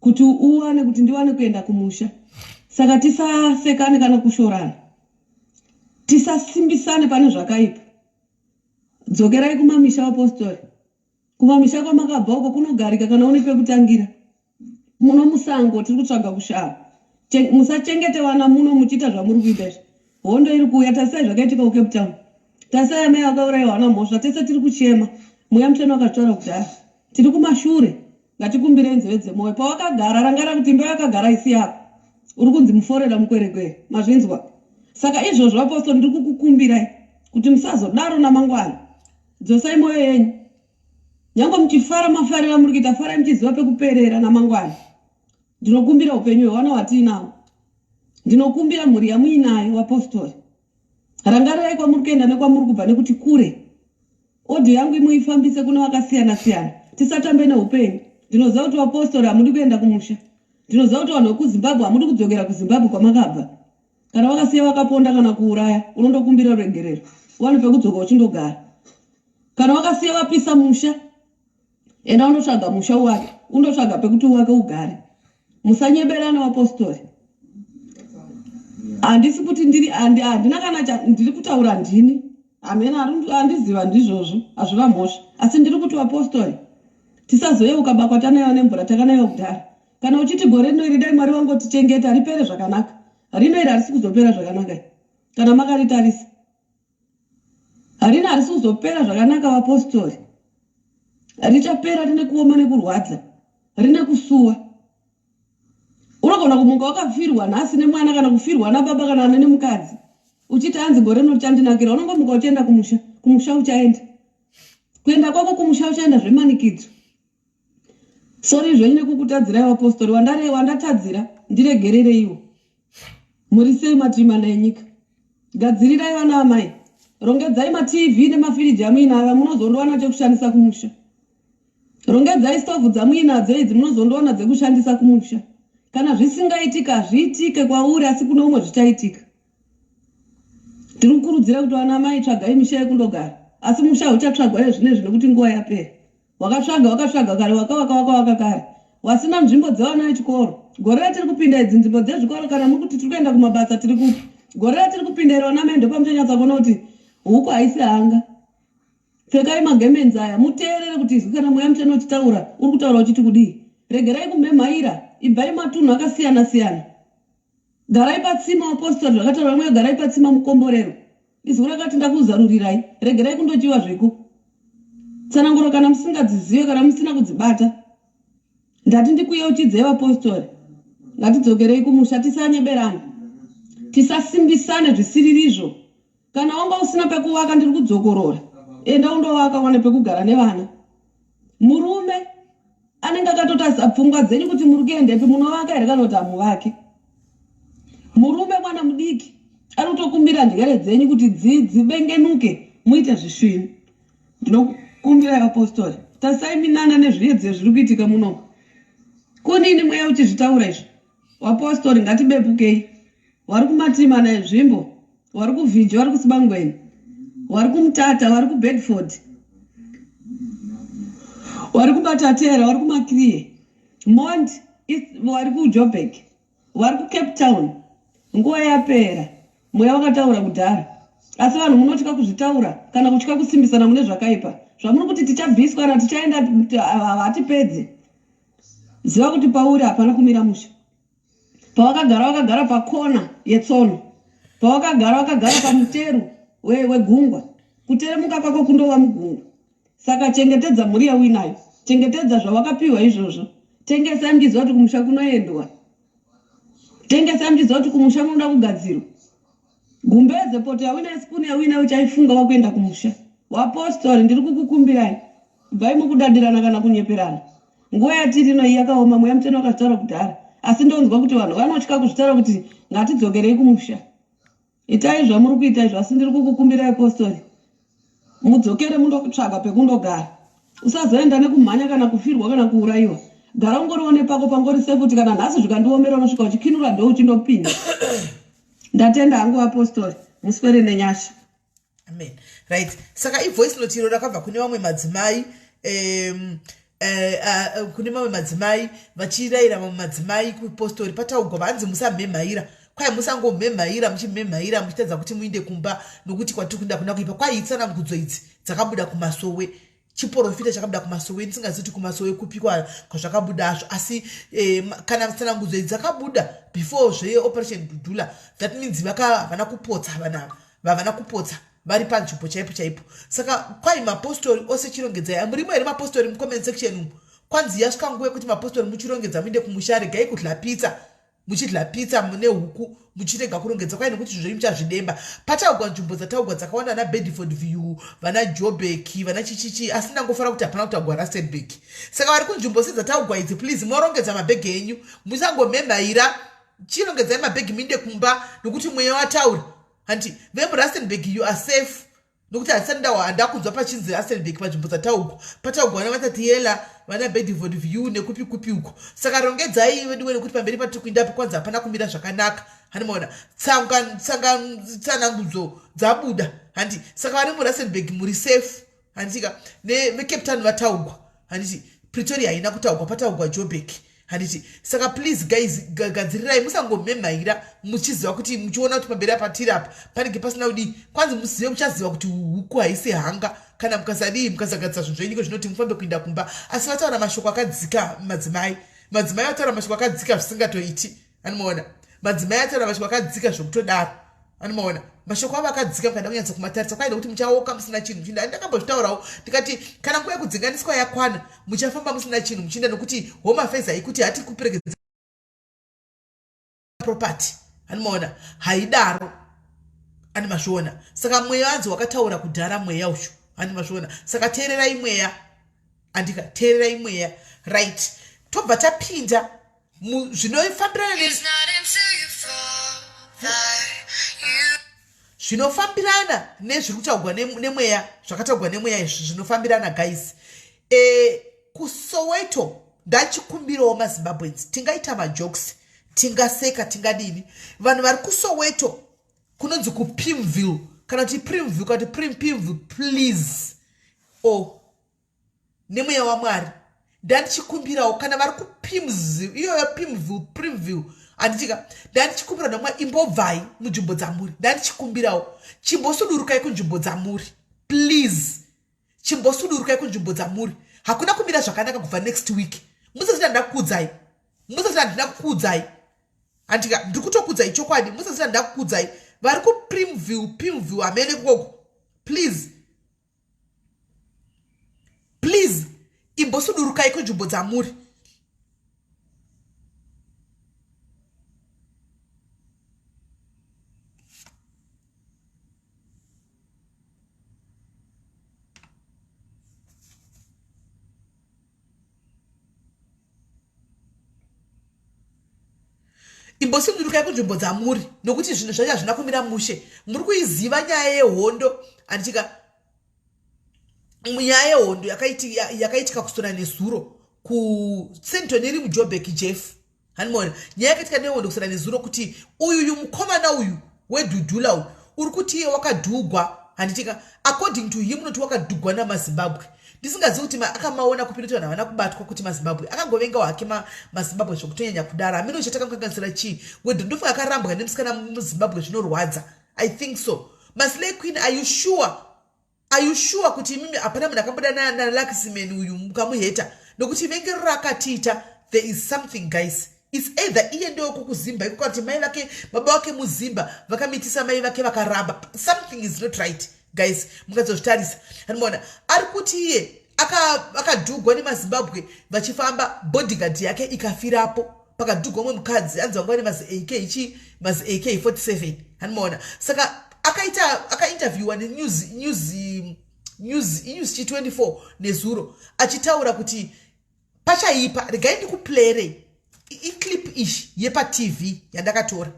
kuti uwane kuti ndiwane kuenda kumusha. Saka tisasekane kana kushorana. Tisasimbisane pane zvakaipa. Dzokerai kumamisha vapostori. Kumamisha kwamakabva uko kunogarika kana une pekutangira. Muno musango tiri kutsvaga kushava. Musachengete vana muno muchiita zvamuri kuita izvi. Hondo iri kuuya tarisai zvakaitika kuCape Town. Tarisai amai vakaurayiwa havana mhosva tese tiri kuchema. Mweya mutsvene wakazvitaura kudhara. Tiri kumashure. Ngatikumbirei nzeve dzemwoyo. Pawakagara rangara kuti imba yakagara isi yako. Uri kunzi muforera mukwerekwere. Mazvinzwa? Saka izvozvo vapostori ndiri kukukumbirai kuti musazodaro namangwana. Dzosai mwoyo yenyu. Nyangwe muchifara mafariro amuri kuita farai muchiziva pekuperera namangwana. Ndinokumbira upenyu hwewana watiinawo. Ndinokumbira mhuri yamuinayo vapostori. Rangarirai kwamuri kuenda nekwamuri kubva nekuti kure. Audio yangu imuifambise kune vakasiyana siyana. Tisatambe neupenyu. Ndinoziva kuti vapostori hamudi kuenda kumusha. Ndinoziva kuti vanhu vekuZimbabwe hamudi kudzokera kuZimbabwe kwamakabva. Kana vakasiya vakaponda kana kuuraya, unondokumbira ruregerero. Uwane pekudzoka uchindogara. Kana wakasiya wapisa musha, enda undotsvaga musha uwake, undotsvaga pekuti uwake ugare. Musanyeberana vapostori. Handisi kuti ndiri handina kana ndiri kutaura ndini. Hameno andiziva ndizvozvo hazvina mhosva asi ndiri kuti vapostori tisazoyeuka bakwa tanaiwa nemvura takanaiwa kudhara. Kana uchiti gore rino iri dai Mwari vangotichengeta ripere zvakanaka. Rino iri harisi kuzopera zvakanaka iri. Kana makaritarisa. Harina harisi kuzopera zvakanaka vapostori. Richapera rine kuoma nekurwadza. Rine kusuwa. Unogona kumuka wakafirwa nhasi nemwana kana kufirwa nababa kana nemukadzi. Uchiti hanzi gore rino richandinakira. Unongomuka uchienda kumusha. Kumusha uchaenda. Kuenda kwako kumusha uchaenda zvemanikidzo. Sorry zvenyu nekukutadzirai vapostori wandare wandatadzira ndiregerereiwo. Muri sei mativi mana enyika? Gadzirirai vana amai. Rongedzai maTV nemafiriji amuinava munozondowana chekushandisa kumusha. Rongedzai stovhu dzamuinadzo idzi munozondowana dzekushandisa kumusha. Kana zvisingaitika hazviitike kwauri asi kune umwe zvichaitika. Tiri kukurudzira kuti vana amai tsvagai misha yekundogara. Asi musha hauchatsvagwa iye zvinezvi nekuti nguva yapera. Wakatsvaga wakatsvaga kare wakavaka wakavaka kare wasina nzvimbo dzevana vechikoro. Gore ratiri kupinda idzi nzvimbo dzezvikoro kana muri kuti tiri kuenda kumabasa tiri kupi? Gore ratiri kupinda iri vana mai ndopamuchanyatsa kuona kuti huku haisi hanga. Pfekai magemenzi aya muteerere kuti izwi kana mweya mutsvene uchitaura uri kutaura uchiti kudii. Regerai kumhemhaira ibvai matunhu akasiyana siyana. Garai patsima vapositori zvakataura mweya garai patsima mukomborero. Izwi rakati ndakuzarurirai regerai kundochiva zveko. Tsananguro kana musingadzizive kana musina kudzibata. Ndati ndikuyeuchidzei vapositori. Ngatidzokerei kumusha tisanyeberana. Tisasimbisane zvisiririzvo. Kana wanga usina pekuvaka ndiri kudzokorora. Enda undovaka uwane pekugara nevana. Murume anenge akatotarisa pfungwa dzenyu kuti muri kuendepi munovaka here kana kuti hamuvake. Murume mwana mudiki ari kutokumbira ndyere dzenyu kuti dzibengenuke muite zvisvinu. Ndinokumbira vapostori tarisai minana nezviyedzo zviri kuitika muno. Kunini mweya uchizvitaura izvi? Vapostori ngatibepukei. Wari kumativi mana enzvimbo, wari kuVhinji, wari kuSibangweni, wari kuMutata, wari kuBedford, wari kuMatatera, wari kuMakriye, Mond, wari kuJoburg, wari kuCape Town. Nguva yapera. Mweya wakataura kudhara. Asi vanhu munotya kuzvitaura kana kutya kusimbisana mune zvakaipa. Zvamuri kuti tichabviswa kana tichaenda hatipedze. Ziva kuti pauri hapana kumira mushe. Pawakagara wakagara pakona yetsono. Pawakagara wakagara pamuteru wegungwa. Kuteremuka kwako kundova mugungwa. Saka chengetedza mhuri yauinayo. Chengetedza zvawakapiwa izvozvo. Tengesai muchiziva kuti kumusha kunoendwa. Tengesai muchiziva kuti kumusha kunoda kugadzirwa. Gumbeze poto yauinayo spoon yauinayo uchaifunga wakuenda kumusha. Wapostori ndiri kukukumbirai. Ibvai mukudadirana kana kunyeperana. Nguva yatiri ino iyi yakaoma mweya mutsvene wakazvitaura kudhara asi ndonzwa kuti vanhu vanotya kuzvitaura kuti ngatidzokerei kumusha. Itai zvamuri kuita izvo asi ndiri kukukumbirai postori mudzokere mundotsvaga pekundogara. Usazoenda nekumhanya kana kufirwa kana kuurayiwa. Gara ungoriwo nepako pangori safe kuti kana nhasi zvikandiomera unosvika uchikinura door uchindopinda. Ndatenda hangu vapostori. Muswere nenyasha. Amen. Right. Saka ivoice note iro rakabva kune vamwe madzimai um, kune mamwe madzimai vachirayira mamwe madzimai kupostori pataugwa vanzi musamhemhaira kwai musangomhemhaira muchimhemhaira muchitadza kuti muinde kumba nokuti kwatiri kuinda kuna kuipa kwai itsanangudzo idzi dzakabuda kumasowe chiporofita chakabuda kumasowe ndisingazivi kuti kumasowe kupi kwazvakabuda azvo asi eh, kana tsanangudzo idzi dzakabuda before zveoperation dudula that means havana kupotsa vanava vavana kupotsa vari panzvimbo chaipo chaipo saka kwai mapostori ose chirongedzai murimo here mapostori mucomment section umu kwanzi yasvika nguva yekuti mapostori muchirongedza muinde kumusha regai kudla pizza muchidla pizza mune huku muchirega kurongedza kwai nekuti zvinhu zvenyu muchazvidemba pataugwa nzvimbo dzataugwa dzakawanda vana bedford view vana jobek vana chichichi asi ndangofara kuti hapana kutaugwa rustenburg saka vari kunzvimbo sedzataugwa idzi please morongedza mabhegi enyu musangomhemhaira chirongedzai mabhegi muinde kumba nokuti mweya wataura. Hanti vemuRustenburg, you are safe, nokuti handisati ndakunzwa pachinzi Rustenburg panzvimbo dzataugwa. Pataugwa vana Matatiela, vana Bedford View nekupi kupi uko. Saka rongedzai veduwe, nekuti pamberi patiri kuindapo kwanzi hapana kumira zvakanaka. Handimaona tsanangudzo dzabuda, handi? Saka vari muRustenburg muri safe, handika? NeveCape Town vataugwa, handiti? Pretoria haina kutaugwa, pataugwa Joburg, handiti? Saka please guys, gadzirirai, musangomhemhaira muchiziva kuti, muchiona kuti pamberi apa tiri apa panenge pasina kudii. Kwanzi muzive, muchaziva kuti huku haisi hanga kana mukasadii, mukasagadzisa zvinhu zvenyiko zvinoti mufambe kuinda kumba. Asi vataura mashoko akadzika madzimai. Madzimai vataura mashoko akadzika zvisingatoiti. Anomaona madzimai ataura mashoko akadzika zvokutodaro. Anomaona mashoko avo akadzika, mukada kunyatsa kumatarisa kwaida kuti muchaoka musina chinhu muchiinda. Ndakambozvitaurawo ndikati kana nguva yekudzinganiswa yakwana, muchafamba musina chinhu muchiinda, nokuti Home Affairs haikuti hati kuperekedza property. Anomaona haidaro, ani mazviona? Saka mweya anzi wakataura kudhara, mweya uchu, ani mazviona? Saka teererai mweya, andika? Teererai mweya. Right, tobva tapinda zvinofambirana zvinofambirana nezviri kutaurwa nemweya, zvakataurwa nemweya izvi zvinofambirana, guys. KuSoweto ndachikumbirawo maZimbabweans, tingaita majokes, tingaseka, tingadini. Vanhu vari kuSoweto, kunonzi kuPimville kana kuti Primville kana kuti Primpimville, please, o oh, nemweya waMwari ndandichikumbirawo kana vari kuPims iyoyo, Pimville, Primville, handitika? Ndandichikumbira namwa, imbobvai munzvimbo dzamuri. Ndandichikumbirawo, chimbosudurukai kunzvimbo dzamuri, please, chimbosudurukai kunzvimbo dzamuri. Hakuna kumira zvakanaka kubva next week. Musati ndandakuudzai, musati handina kukuudzai, handika? Ndiri kutokuudzai chokwadi, musati ndandakuudzai. Vari kuPrimville, Pimville, hamene kukoko, please, please, imbosudurukai kunzvimbo dzamuri. Imbosudurukai kunzvimbo dzamuri, nokuti zvinhu zvacho hazvina kumira mushe. Muri kuiziva nyaya yehondo, handitika? Nyaya yehondo yakaitika kusona nezuro kuSandton iri muJoburg, Jeff, hanimona? Nyaya yakaitika nehondo kusona nezuro kuti uyuyu mukomana uyu weDudula uyu uri kuti iye wakadhugwa, handitika? According to him, unoti wakadhugwa namaZimbabwe. Ndisingazivi kuti akamaona kupi, noti vanhu havana kubatwa kuti maZimbabwe. Akangovengawo hake maZimbabwe zvokutonyanya kudaro. Hameno chatakamukanganisira chii wedho. Ndofunga akarambwa nemusikana muZimbabwe, zvinorwadza. I think so. Maslay Queen, are you sure? Are you sure kuti imimi hapana munhu akamboda naLaxman uyu mukamuheta? Nokuti vengero raakatiita, there is something, guys. Its either iye ndewekukuzimba iko, kuti mai vake, baba vake muZimba, vakamitisa mai vake vakaramba. Something is not right, guys, mukadzozvitarisa. Anomaona ari kuti iye akadhugwa nemaZimbabwe vachifamba, bodyguard yake ikafirapo pakadhugwa umwe mukadzi. Anzi vanga vane mazi AK chi mazi AK 47, hanimaona? Saka akaita akainterviewa nenews news news news chi 24 nezuro achitaura kuti pachaipa. Regai ndikuplayerei iclip ishi yepaTV yandakatora.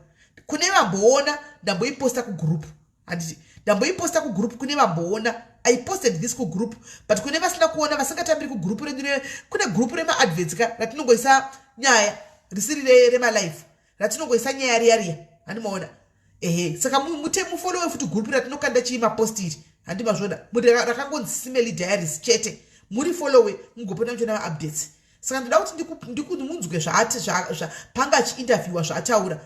Kune vamboona, ndamboiposta kugroup, handiti? Ndamboiposta kugroup. Kune vamboona, I posted this kugroup, but kune vasina kuona, vasingatambiri kugroup redu, kune group remaadverts ka ratinongoisa nyaya, risiri remalive, ratinongoisa nyaya riya riya, handimaona? Ehe, saka mute mufollowe futi group ratinokanda chii mapost iri, handi mazvona? Rakangonzi Simeli Diaries chete. Muri followe, mugopota muchiona maupdates. Saka ndoda kuti munzwe zvaati panga achiinterviewa, zvaataura.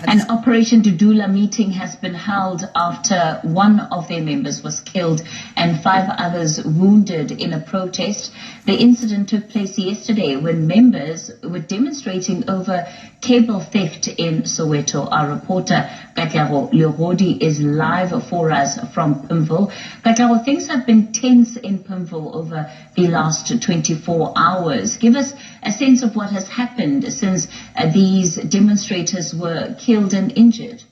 An Operation Dudula meeting has been held after one of their members was killed and five others wounded in a protest. The incident took place yesterday when members were demonstrating over cable theft in Soweto. Our reporter Katlego Legodi is live for us from Pimville. Katlego, things have been tense in Pimville over the last 24 hours. Give us a sense of what has happened since these demonstrators were killed and injured.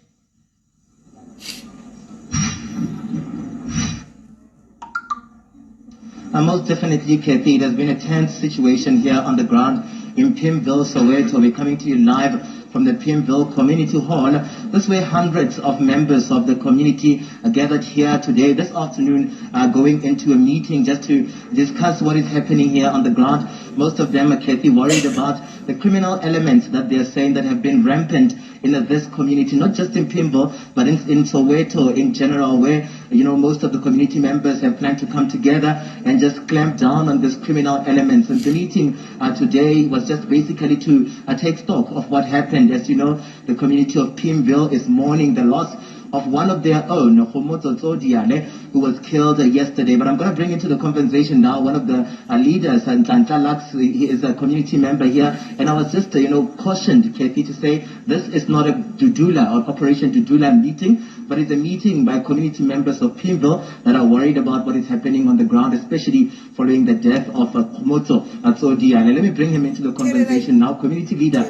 Most definitely, Kathy. It has been a tense situation here on the ground in Pimville, Soweto. We're coming to you live from the Pimville Community Hall. This way, hundreds of members of the community gathered here today, this afternoon, going into a meeting just to discuss what is happening here on the ground. Most of them are, Kathy, worried about the criminal elements that they are saying that have been rampant in this community, not just in Pimville, but in Soweto in general, where, you know, most of the community members have planned to come together and just clamp down on this criminal elements. And the meeting today was just basically to take stock of what happened. As you know, the community of Pimville is mourning the loss of one of their own, Kgomotso Diale, who was killed yesterday. But I'm going to bring into the conversation now one of the leaders, Nhlanhla Lux. He is a community member here. And I was just, cautioned, Kathy, to say this is not a Dudula or Operation Dudula meeting, but it's a meeting by community members of Pimville that are worried about what is happening on the ground, especially following the death of Kgomotso Diale. Let me bring him into the conversation now. Community leader,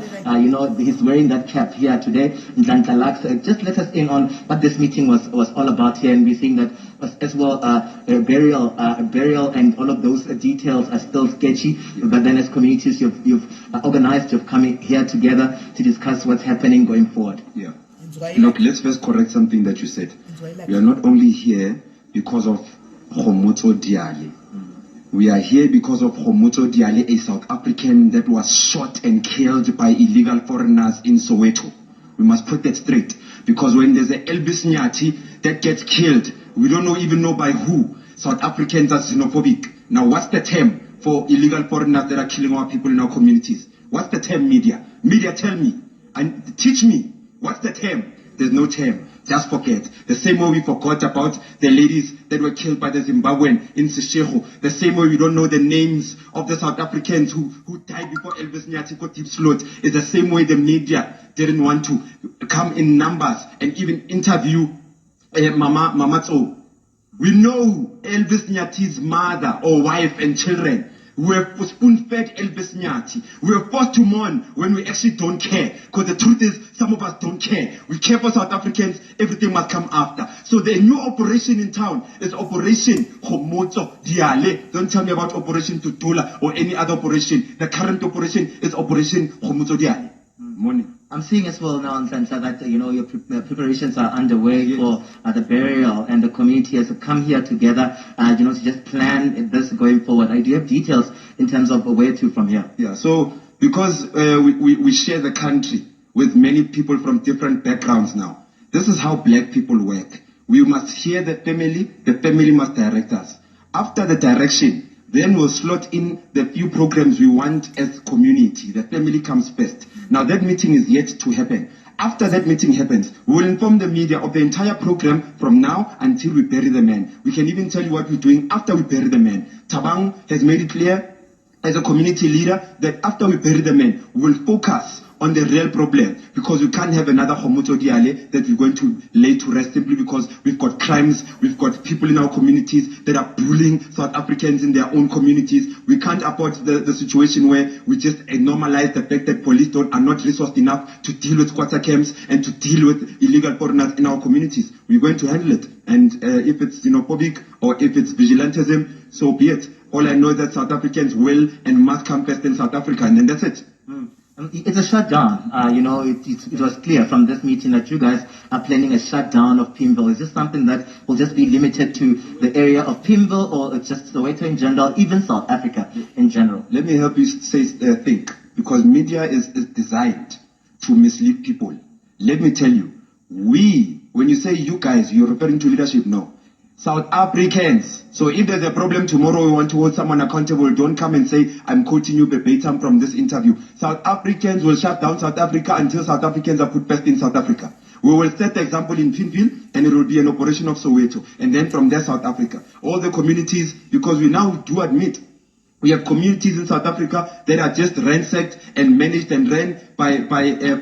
he's wearing that cap here today, Nhlanhla Lux. Just let us in on what this meeting was all about here, and we're seeing that as well, burial and all of those details are still sketchy. But then as communities, you've organized, you've come here together to discuss what's happening going forward. Yeah. Look, let's first correct something that you said. We are not only here because of Kgomotso Diale. We are here because of Kgomotso Diale, a South African that was shot and killed by illegal foreigners in Soweto. We must put that straight. Because when there's an Elvis Nyathi that gets killed, we don't even know by who. South Africans are xenophobic. Now, what's the term for illegal foreigners that are killing our people in our communities? What's the term, media? Media, tell me and teach me. What's the term? There's no term. Just forget. The same way we forgot about the ladies that were killed by the Zimbabwean in Seshego. The same way we don't know the names of the South Africans who died before Elvis Nyathi got deep slot. It's the same way the media didn't want to come in numbers and even interview Mama Tso. We know Elvis Nyathi's mother or wife and children. We have spoon-fed Elvis Nyathi. We are forced to mourn when we actually don't care. Because the truth is, some of us don't care. We care for South Africans. Everything must come after. So the new operation in town is Operation Kgomotso Diale. Don't tell me about Operation Dudula or any other operation. The current operation is Operation Kgomotso Diale. Morning. I'm seeing as well now, Nhlanhla, that your preparations are underway, yes, for the burial, and the community has come here together, to just plan this going forward. Do you have details in terms of where to from here? Yeah, so because we share the country with many people from different backgrounds now, this is how black people work. We must hear the family must direct us. After the direction, then we'll slot in the few programs we want as community. The family comes first. Now that meeting is yet to happen. After that meeting happens, we will inform the media of the entire program from now until we bury the man. We can even tell you what we're doing after we bury the man. Tabang has made it clear as a community leader that after we bury the man, we will focus on the real problem, because we can't have another Kgomotso Diale that we're going to lay to rest simply because we've got crimes, we've got people in our communities that are bullying South Africans in their own communities. We can't afford the situation where we just normalize the fact that police are not resourced enough to deal with squatter camps and to deal with illegal foreigners in our communities. We're going to handle it. And if it's xenophobic or if it's vigilantism, so be it. All I know is that South Africans will and must come first in South Africa, and then that's it. Mm. It's a shutdown. It was clear from this meeting that you guys are planning a shutdown of Pimville. Is this something that will just be limited to the area of Pimville, or it's just Soweto in general, even South Africa in general? Let me help you say think, because media is designed to mislead people. Let me tell you, when you say you guys, you're referring to leadership. No. South Africans. So if there's a problem tomorrow, we want to hold someone accountable, don't come and say, I'm quoting you verbatim from this interview. South Africans will shut down South Africa until South Africans are put first in South Africa. We will set the example in Pimville, and it will be an operation of Soweto. And then from there, South Africa. All the communities, because we now do admit, we have communities in South Africa that are just ransacked and managed and ran by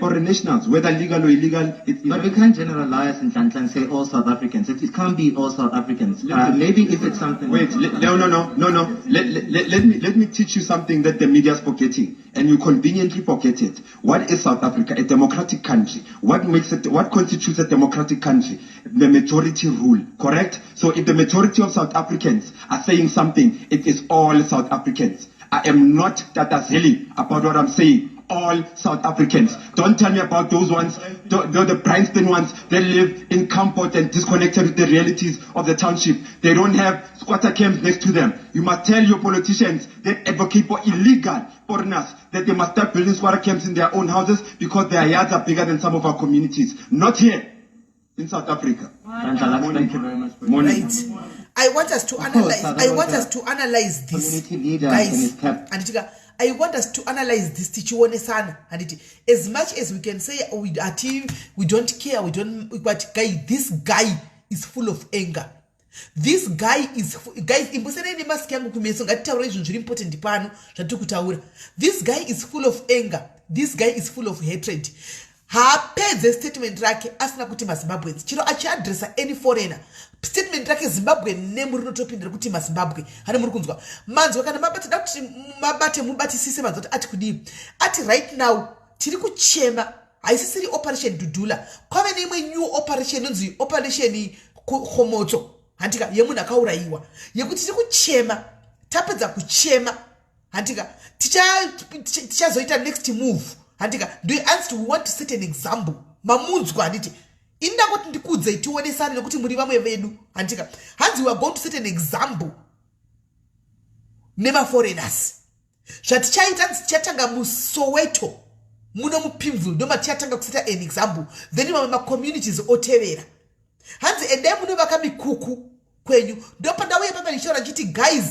foreign nationals, whether legal or illegal. But we can't generalize in Nhlanhla and say all South Africans. It can't be all South Africans. Maybe if it's something. Wait, no. Let me teach you something that the media is forgetting, and you conveniently forget it. What is South Africa? A democratic country. What makes it? What constitutes a democratic country? The majority rule, correct? So if the majority of South Africans are saying something, it is all South Africans. I am not tatazeli about what I'm saying. all South Africans. Don't tell me about those ones, the Bryanston ones that live in comfort and disconnected with the realities of the township. They don't have squatter camps next to them. You must tell your politicians that advocate for illegal foreigners that they must start building squatter camps in their own houses because their yards are bigger than some of our communities. Not here in South Africa. Thank you very much. Morning. Right. I want us to analyze. I want us to analyze this, guys. Handitika, I want us to analyze this tichionesana. Handiti, as much as we can say we ati we don't care, we don't. But guy, this guy is full of anger. This guy is, guys, imbosenei nemask yangu kumeso, ngatitaure zvinhu zviri important pano zvatiri kutaura. This guy is full of anger. This guy is full of hatred. Haapedze statement rake asina kuti maZimbabweans. Chero achiadresa any foreigner, statement rake Zimbabwe name rinotopinda rekuti maZimbabwe. Hani muri kunzwa? Manzwa? Kana mabate, da kuti mabate, mubatisise. Manzwa kuti ati kudii? Ati right now tiri kuchema, haisisiri Operation Dudula, kwave neimwe new operation inonzi Operation Khomotso, handika, yemunhu akaurayiwa, yekuti tiri kuchema. Tapedza kuchema, handika, tichazoita next move, handika. Ndoanzi we want to set an example. Mamunzwa, handiti? Ini ndangoti ndikudzei, tionesane, nekuti muri vamwe vedu, handika. Hanzi we are going to set an example nemaforeigners. Zvatichaita, tichatanga muSoweto muno, muPimville, ndomatichatanga kuseta an example, then mamwe macommunities otevera. Hanzi endai munovaka mikuku kwenyu. Ndopandauya papa ndichitaura ndichiti, guys,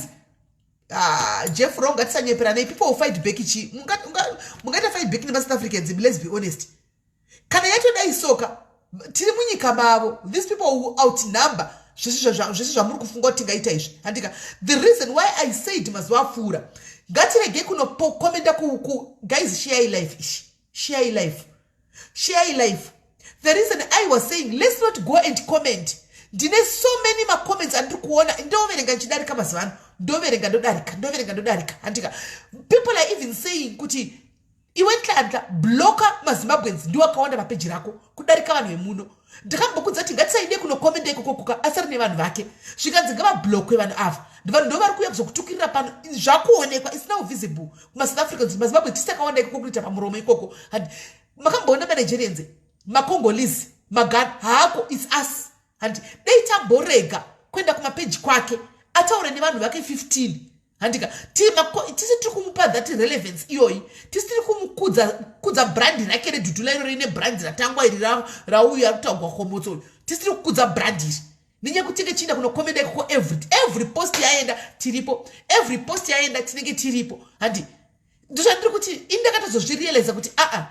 Jeff Rong, ngatisanyeperanei. People will fight back. Chi mungaita fight back nemaSouth Africans? Let's be honest, kana yatodai soka, tiri munyika mavo. These people will outnumber zvese zvamuri kufunga kuti tingaita izvi, handika. The reason why I said mazuva apfuura ngatiregei kunokomenda ku, guys, share live ishi, share live, share live. The reason I was saying let's not go and comment, ndine so many macomments andiri kuona, ndoverenga ndichidarika. Mazuva ano ndoverenga ndodarika, ndoverenga ndodarika, handika. People are even saying kuti iwe Nhlanhla, blocka maZimbabweans, ndiwo akawanda papeji rako kudarika vanhu vemuno. Ndakambokudza kuti ngatisaide kunokomenda ikoko kuka asari nevanhu vake. Zvikanzi ngavablockwe vanhu ava, vanhu ndo vari kuuya kuzokutukirira pano. Zvakuonekwa, is now visible kumaSouth Africans, maZimbabwe tisakawanda ikoko kuita pamuromo ikoko. Makamboona maNigerians, maCongolese, maGhana haako? It's us, handi? Dei tamborega kuenda kumapeji kwake, ataure nevanhu vake 15, handika. Tisi tiri kumupa that relevance iyoyi, tisi tiri kumukudza brand rake reDudula iro rine brand ratangwa iri rauyu ari kutaugwa Khomotso. Tisi tiri kukudza brand iri nenyaya yekuti tinge chienda kunokomenda ikoko. Every post yaenda tiripo, every post yaenda tinenge tiripo, handi? Ndozvandiri kuti ini ndakatozozvirealiza kuti aa,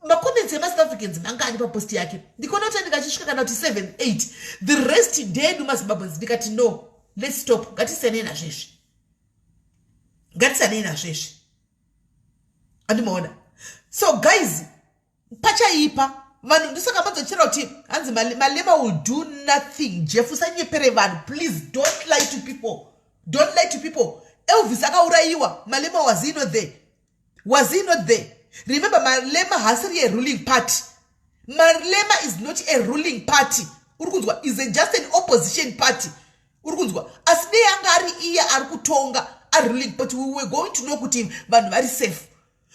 macomments emaSouth Africans mangani papost yake? Ndikaona kuti ndikachisvika kana kuti 7 8, the rest ndeedu maZimbabweans. Ndikati no, let's stop, ngatisanei nazvezvi, ngatisanei nazvezvi, andimaona? So guys, pachaipa vanhu. Ndosaka madzochera kuti hanzi Malema will do nothing. Jeff, usanyepere vanhu, please. Don't lie to people, don't lie to people. Elvis akaurayiwa, Malema was he not there? Was he not there? Remember, Malema hasiri a ruling party. Malema is not a ruling party, uri kunzwa? Is a just an opposition party, uri kunzwa? Asi dei anga ari iye ari kutonga, ari ruling party, we were going to know kuti vanhu vari safe.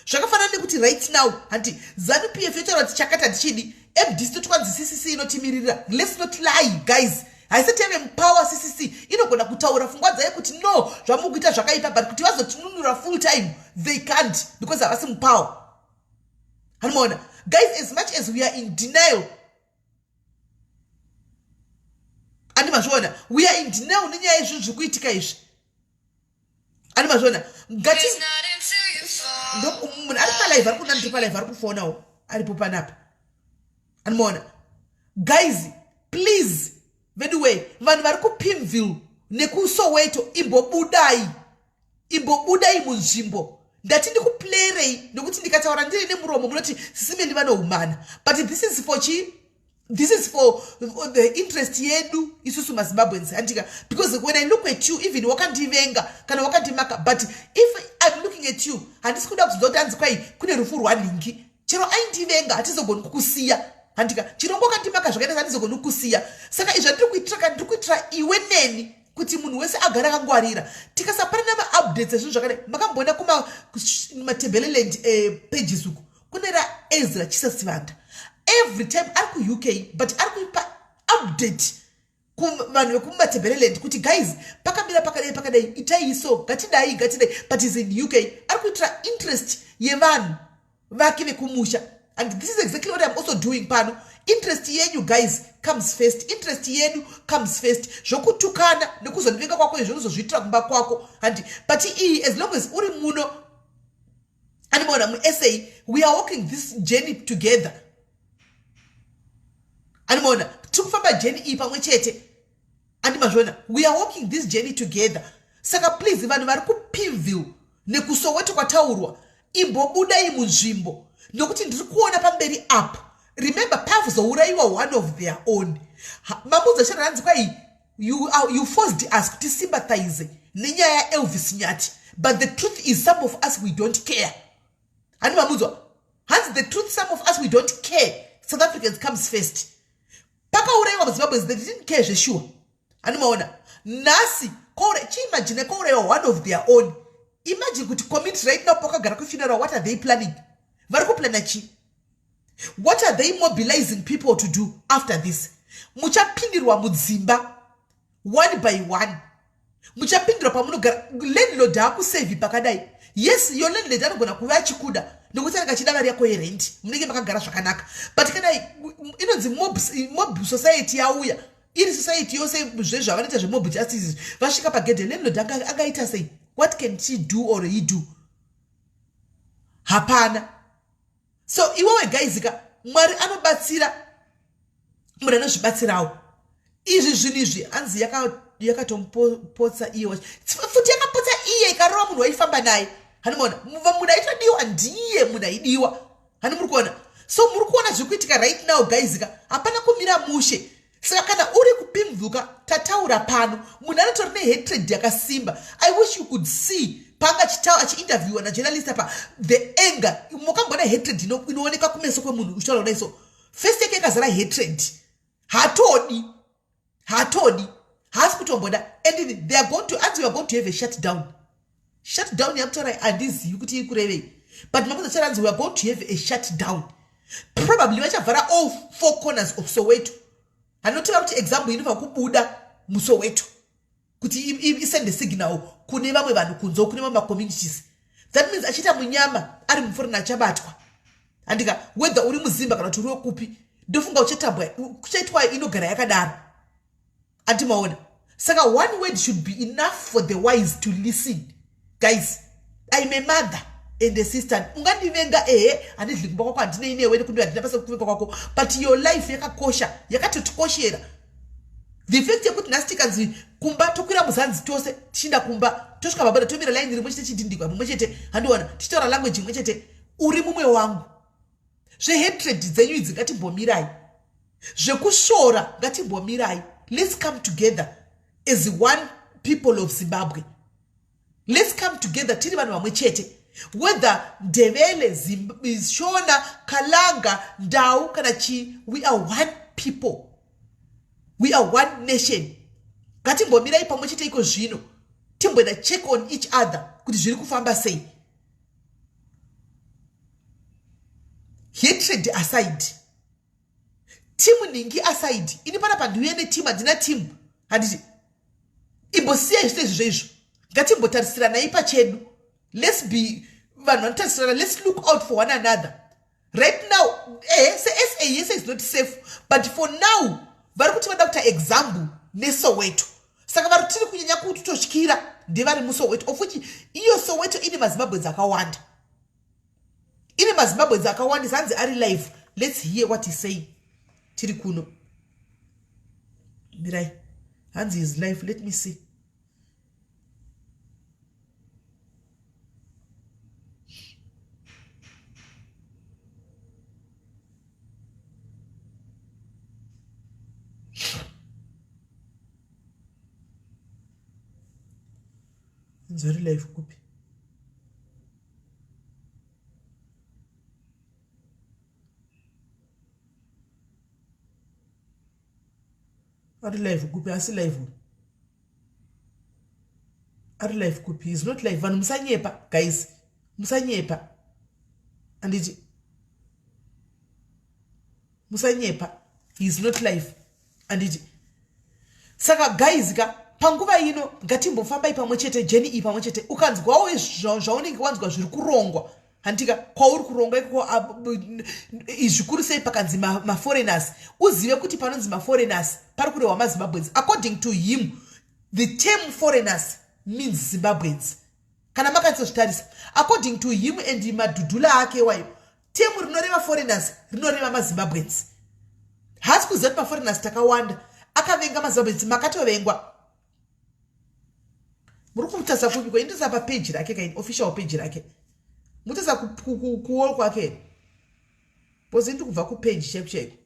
Zvakafanana nekuti right now, hanti, ZANU PF yotaura kuti chakati hatichidi, MDC totwanzi CCC inotimiririra. Let's not lie, guys. Haisati yave mupower. CCC inogona kutaura pfungwa dzayo kuti no, zvamuri kuita zvakaipa, but kuti vazotinunura full time, they can't, because havasi mupower. Hanimaona, guys? As much as we are in denial, andimazviona, we are in denial nenyaya yezvinhu zviri kuitika izvi, andimazviona? Ngati munhu ari palive, ari kuna, ndiri palive, ari kufonawo, aripo panapa, andimaona? Guys, please, veduway, vanhu vari kuPimville nekuSoweto, imbobudai, imbobudai munzvimbo. Ndati ndikuplayerei nekuti ndikataura ndiri nemuromo munoti sisimeni vanohumana, but this is for chii? This is for the interest yedu isusu maZimbabweans, handika? Because when I look at you, even wakandivenga kana wakandimaka, but if I'm looking at you, handisi kuda kuzonzwa kuti hanzi kwai kune rufu rwanhingi. Chero aindivenga, hatizogoni kukusiya, handika? Chirongo wakandimaka zvakaita, handizogoni kukusiya. Saka izvi zvandiri kuitira, ndiri kuitira iwe neni. Kuti munhu wese agare akangwarira. Tikasapanana maupdates ezvinhu zvakadai, makamboona kumaTebeleland pages uku kune raEzra Chisasivanda. Every time ari kuUK, but ari kuipa update kuvanhu vekuMatebeleland kuti guys, pakamira pakadai pakadai, itai so, ngatidai ngatidai, but is in UK, ari kuitira interest yevanhu vake vekumusha. And this is exactly what I'm also doing pano. Interest yenyu, guys, comes first. Interest yedu comes first. Zvokutukana nekuzondivenga kwako izvo unozozviitira kumba kwako, handi? But iyi, as long as uri muno, andimaona muSA, we are walking this journey together. Andimaona tiri kufamba journey iyi pamwe chete, andimazviona? We are walking this journey together. Saka please, vanhu vari kuPimville nekuSoweto kwataurwa, imbobudai munzvimbo, nokuti ndiri kuona pamberi apo. Remember, pazourayiwa one of their own. Mamudza charanzi kwai you forced us kuti sympathize nenyaya yaElvis Nyati, but the truth is some of us, we don't care. Handi mamudzwa? Hanzi the truth, some of us, we don't care. South Africans comes first. Pakaurayiwa muZimbabwe, they didn't care zvesure. Handimaona nhasi chiimagine kwaurayiwa one of their own. Imagine kuti community right now pakagara kufuneral, what are they planning? Vari kuplana chii? What are they mobilizing people to do after this? Muchapindirwa mudzimba one by one, muchapindirwa pamunogara. Landlord haakusevhi pakadai. Yes, your landlord anogona kuva achikuda nekuti anenge achida mari yako yerent, munenge makagara zvakanaka. But kana inonzi mob society yauya, iri society yose zvezvavanoita zvemob justice, vasvika pagedhe, landlord angaita sei? What can she do or he do? Hapana. So iwewe, guys ka, Mwari anobatsira munhu anozvibatsirawo. Izvi zvinhu izvi, hanzi yakatomupotsa iye futi, yakapotsa iye ikarova munhu waifamba naye. Handimaona munhu aitodiwa ndiye munhu aidiwa. Hani muri kuona? So muri kuona zviri kuitika right now, guys ka, hapana kumira mushe. Saka kana uri kuPimville, tataura pano, munhu anotori nehatred yakasimba. I wish you could see panga achiinterviewa najournalist apa, the anger. Mukamboona hatred inooneka kumeso kwemunhu uchitaura kudai? So face yake yakazara hatred. Hatodi, hatodi, haasi kutomboda. And they are going to, anzi we are going to have a shut down. Shut down yakutaura handizivi kuti iri kurevei, but makuza anzi we are going to have a shut down. Probably vachavhara all four corners of Soweto. Hanoti vari kuti example inofanira kubuda muSoweto kuti isende signal kune vamwe vanhu kunze, kune vamwe macommunities. That means achiita munyama ari muforeign achabatwa, handika? Whether uri muZimba kana kuti uri wekupi, ndofunga uchatambwa, kuchaitwa inogara yakadaro. Andimaona? Saka one word should be enough for the wise to listen. Guys, I'm a mother and a sister. Ungandivenga, ehe, handidli kumba kwako, handinei newe, nekuti handina basa kuvenga kwako, but your life yakakosha, yakatotikoshera. The fact yekuti nhasi tikanzi kumba tokwira muzanzi tose tichiinda kumba, tosvika paboda, tomira line rimwe chete, chidhindikwa mumwe chete, handiona tichitaura language imwe chete, uri mumwe wangu. Zvehatred dzenyu idzi ngatimbomirai, zvekusvora ngatimbomirai. Let's come together as one people of Zimbabwe. Let's come together tiri vanhu vamwe chete, whether Ndevele, Shona, Kalanga, Ndau kana chii. We are one people, we are one nation. Ngatimbomirai pamwe chete iko zvino, timboenda check on each other kuti zviri kufamba sei. Hatred aside, team ningi aside, ini panapa ndiuye neteam, handina team, handiti? Imbosiyai zvese izvi zveizvo, ngatimbotarisiranai pachedu. Let's be vanhu vanotarisirana. Let's look out for one another right now. SeSA yese is not safe, but for now vari kuti vada kuita example neSoweto. Saka vari tiri kunyanya kutotyira ndevari muSoweto, of which iyo Soweto ine maZimbabwens akawanda, ine maZimbabwens akawandisa. Hanzi ari live. Let's hear what he saying. Tiri kuno, mirai. Hanzi is live. Let me see. Hanzi ari live kupi? Ari live kupi? Asi live. Ari live kupi? Is not live. Vanhu musanyepa guys, musanyepa, anditi musanyepa. He is not live, anditi. Saka guys ka, panguva ino ngatimbofambai pamwe chete, jeni iyi pamwe chete. Ukanzwawo zvaunenge wanzwa zviri kurongwa, handika kwauri kurongwa ikoko, zvikuru sei pakanzi maforeigners, uzive kuti panonzi maforeigners pari kurehwa maZimbabweans. According to him, the term foreigners means Zimbabweans. Kana makanyatsozvitarisa, according to him and madhudhula ake wayo, term rinoreva foreigners rinoreva maZimbabweans. Haasi kuziva kuti maforeigners takawanda. Akavenga maZimbabweans. Makatovengwa. Muri kumutarisa kupiko? Indosa papeji rake kaini, official page rake. Mutarisa kuwall kwake, because ndiri kubva kupeji chaiko chaiko.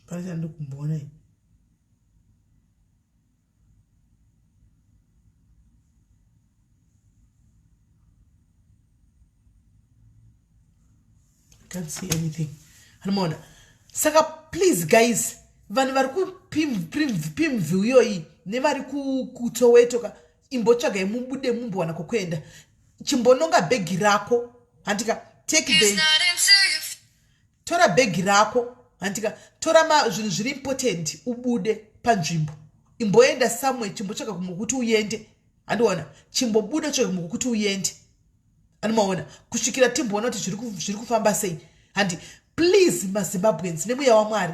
Pane chandiri kumboona ini. Can't see anything. Anomaona. Saka please guys, vanhu vari kupimview iyoyi nevari kuToweto ka, imbotsvagai mubude, mumbowana kwekuenda. Chimbononga bhegi rako, handika? Take the tora bhegi rako, handika? Tora zvinhu zviri important, ubude panzvimbo, imboenda somewhere, chimbotsvaga kumwe kuti uende, handiona? Chimbobuda, tsvaga kumwe kuti uende, anomaona, kusvikira timboona kuti zviri kufamba sei, handi? Please, maZimbabweans, nemweya waMwari,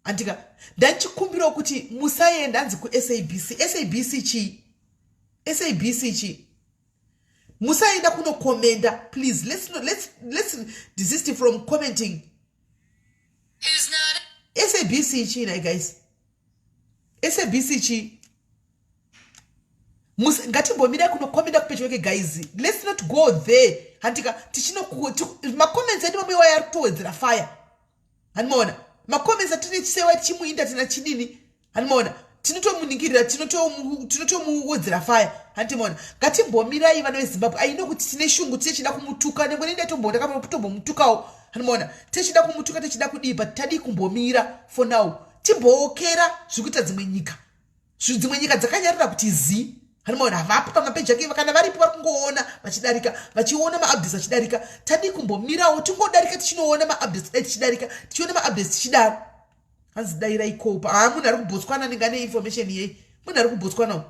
handika? Ndanchikumbirawo kuti musaenda hanzi kuSABC. SABC chii? SABC chii? Musaenda kunokomenda, please. Let's, not, let's, let's desist from commenting. SABC chii nai guys? SABC chii? Ngatimbomirai kunokomenda kupeji weke guys. Let's not go there, handika? Tichino macomments edu mamwe waya ari kutowedzera fire, handimaona? Macomments atine chisewa tichimuinda tina chidini, handimaona? Tinotomuningirira, tinotomuwedzera fire, handimaona? Ngatimbomirai, vana veZimbabwe. Aino kuti tine shungu, tichida kumutuka nengwe nendaitombotomutukawo, handimaona? Tichida kumutuka, tichida kudii, but tadii kumbomira for now, timbookera zviri kuita dzimwe nyika. Dzimwe nyika dzakanyarira kuti zi, handimaona? Havapo pamapeji ake. Kana varipo, vari kungoona vachidarika, vachiona maupdates vachidarika. Tadii kumbomirawo, tingodarika tichinoona maupdates, dai tichidarika tichiona maupdates tichidaro. Hanzi dairai kopa. Haa, munhu ari kuBotswana anenge ane information yei? Munhu ari kuBotswana.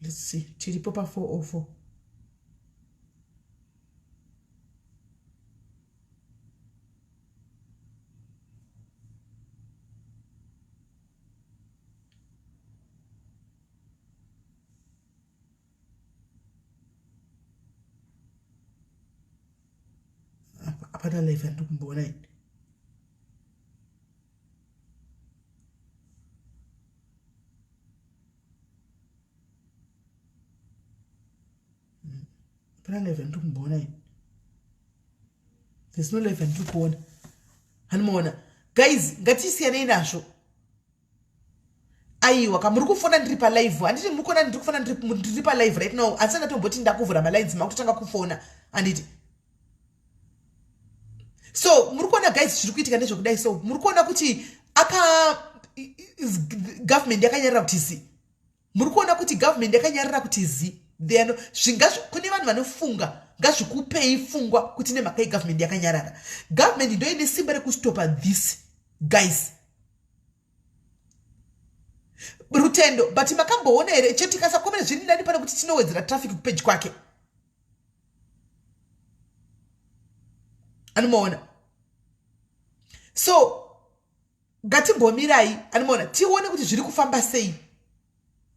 Let's see, tiripo pa404. Hapana live yandiri kumboona ini. Hapana live yandiri kumboona ini. There's no live yandiri kuona, hanimaona guys? Ngatisiyanei nazvo. Aiwa ka, muri kufona ndiri palive, handiti? Muri kuona ndiri kufona ndiri palive right now. Handisati ndatomboti ndakuvhura malines, makutotanga kufona, handiti? So muri kuona guys, zviri kuitika ndezvekudai. So muri kuona kuti aka government yakanyarira kuti zi. Muri kuona kuti government yakanyarira kuti zi. Kune vanhu vanofunga, ngazvikupei pfungwa kuti nemhaka yegovernment yakanyarara. Government ndo ine simba rekustopa this guys. Rutendo, but makamboona here chetikasakomera zviri nani pane kuti tinowedzera traffic kupeji kwake, anomaona? So ngatimbomirai, anomaona, tione kuti zviri kufamba sei.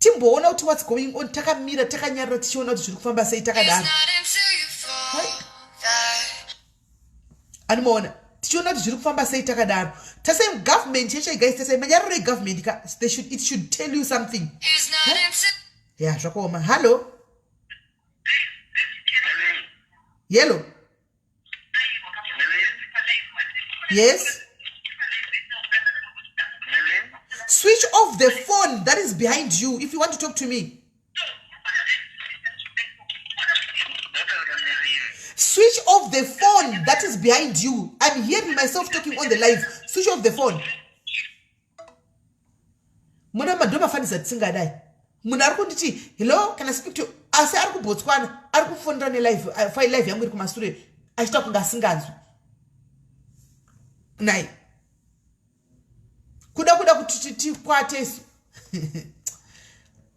Timboona kuti what's going on takamira takanyarara tichiona kuti zviri kufamba sei takadaro. Animoona tichiona kuti zviri kufamba sei takadaro. Tasai government yacho guys, tasai manyararo egovernment ka, they should, it should tell you something. Ya, zvakaoma. Hello. Yellow. Yes. Switch off the phone that is behind you if you want to talk to me. Switch off the phone that is behind you. I'm hearing myself talking on the live. Switch off the phone. Muna madomafanisa tisingadai. Munhu ari kunditi hello, can I speak to, asi ari kuBotswana, ari kufonera nelive, file live yangu iri kumasure, achiita kunge asinganzwi. Nai kuda kuti tikwate isu.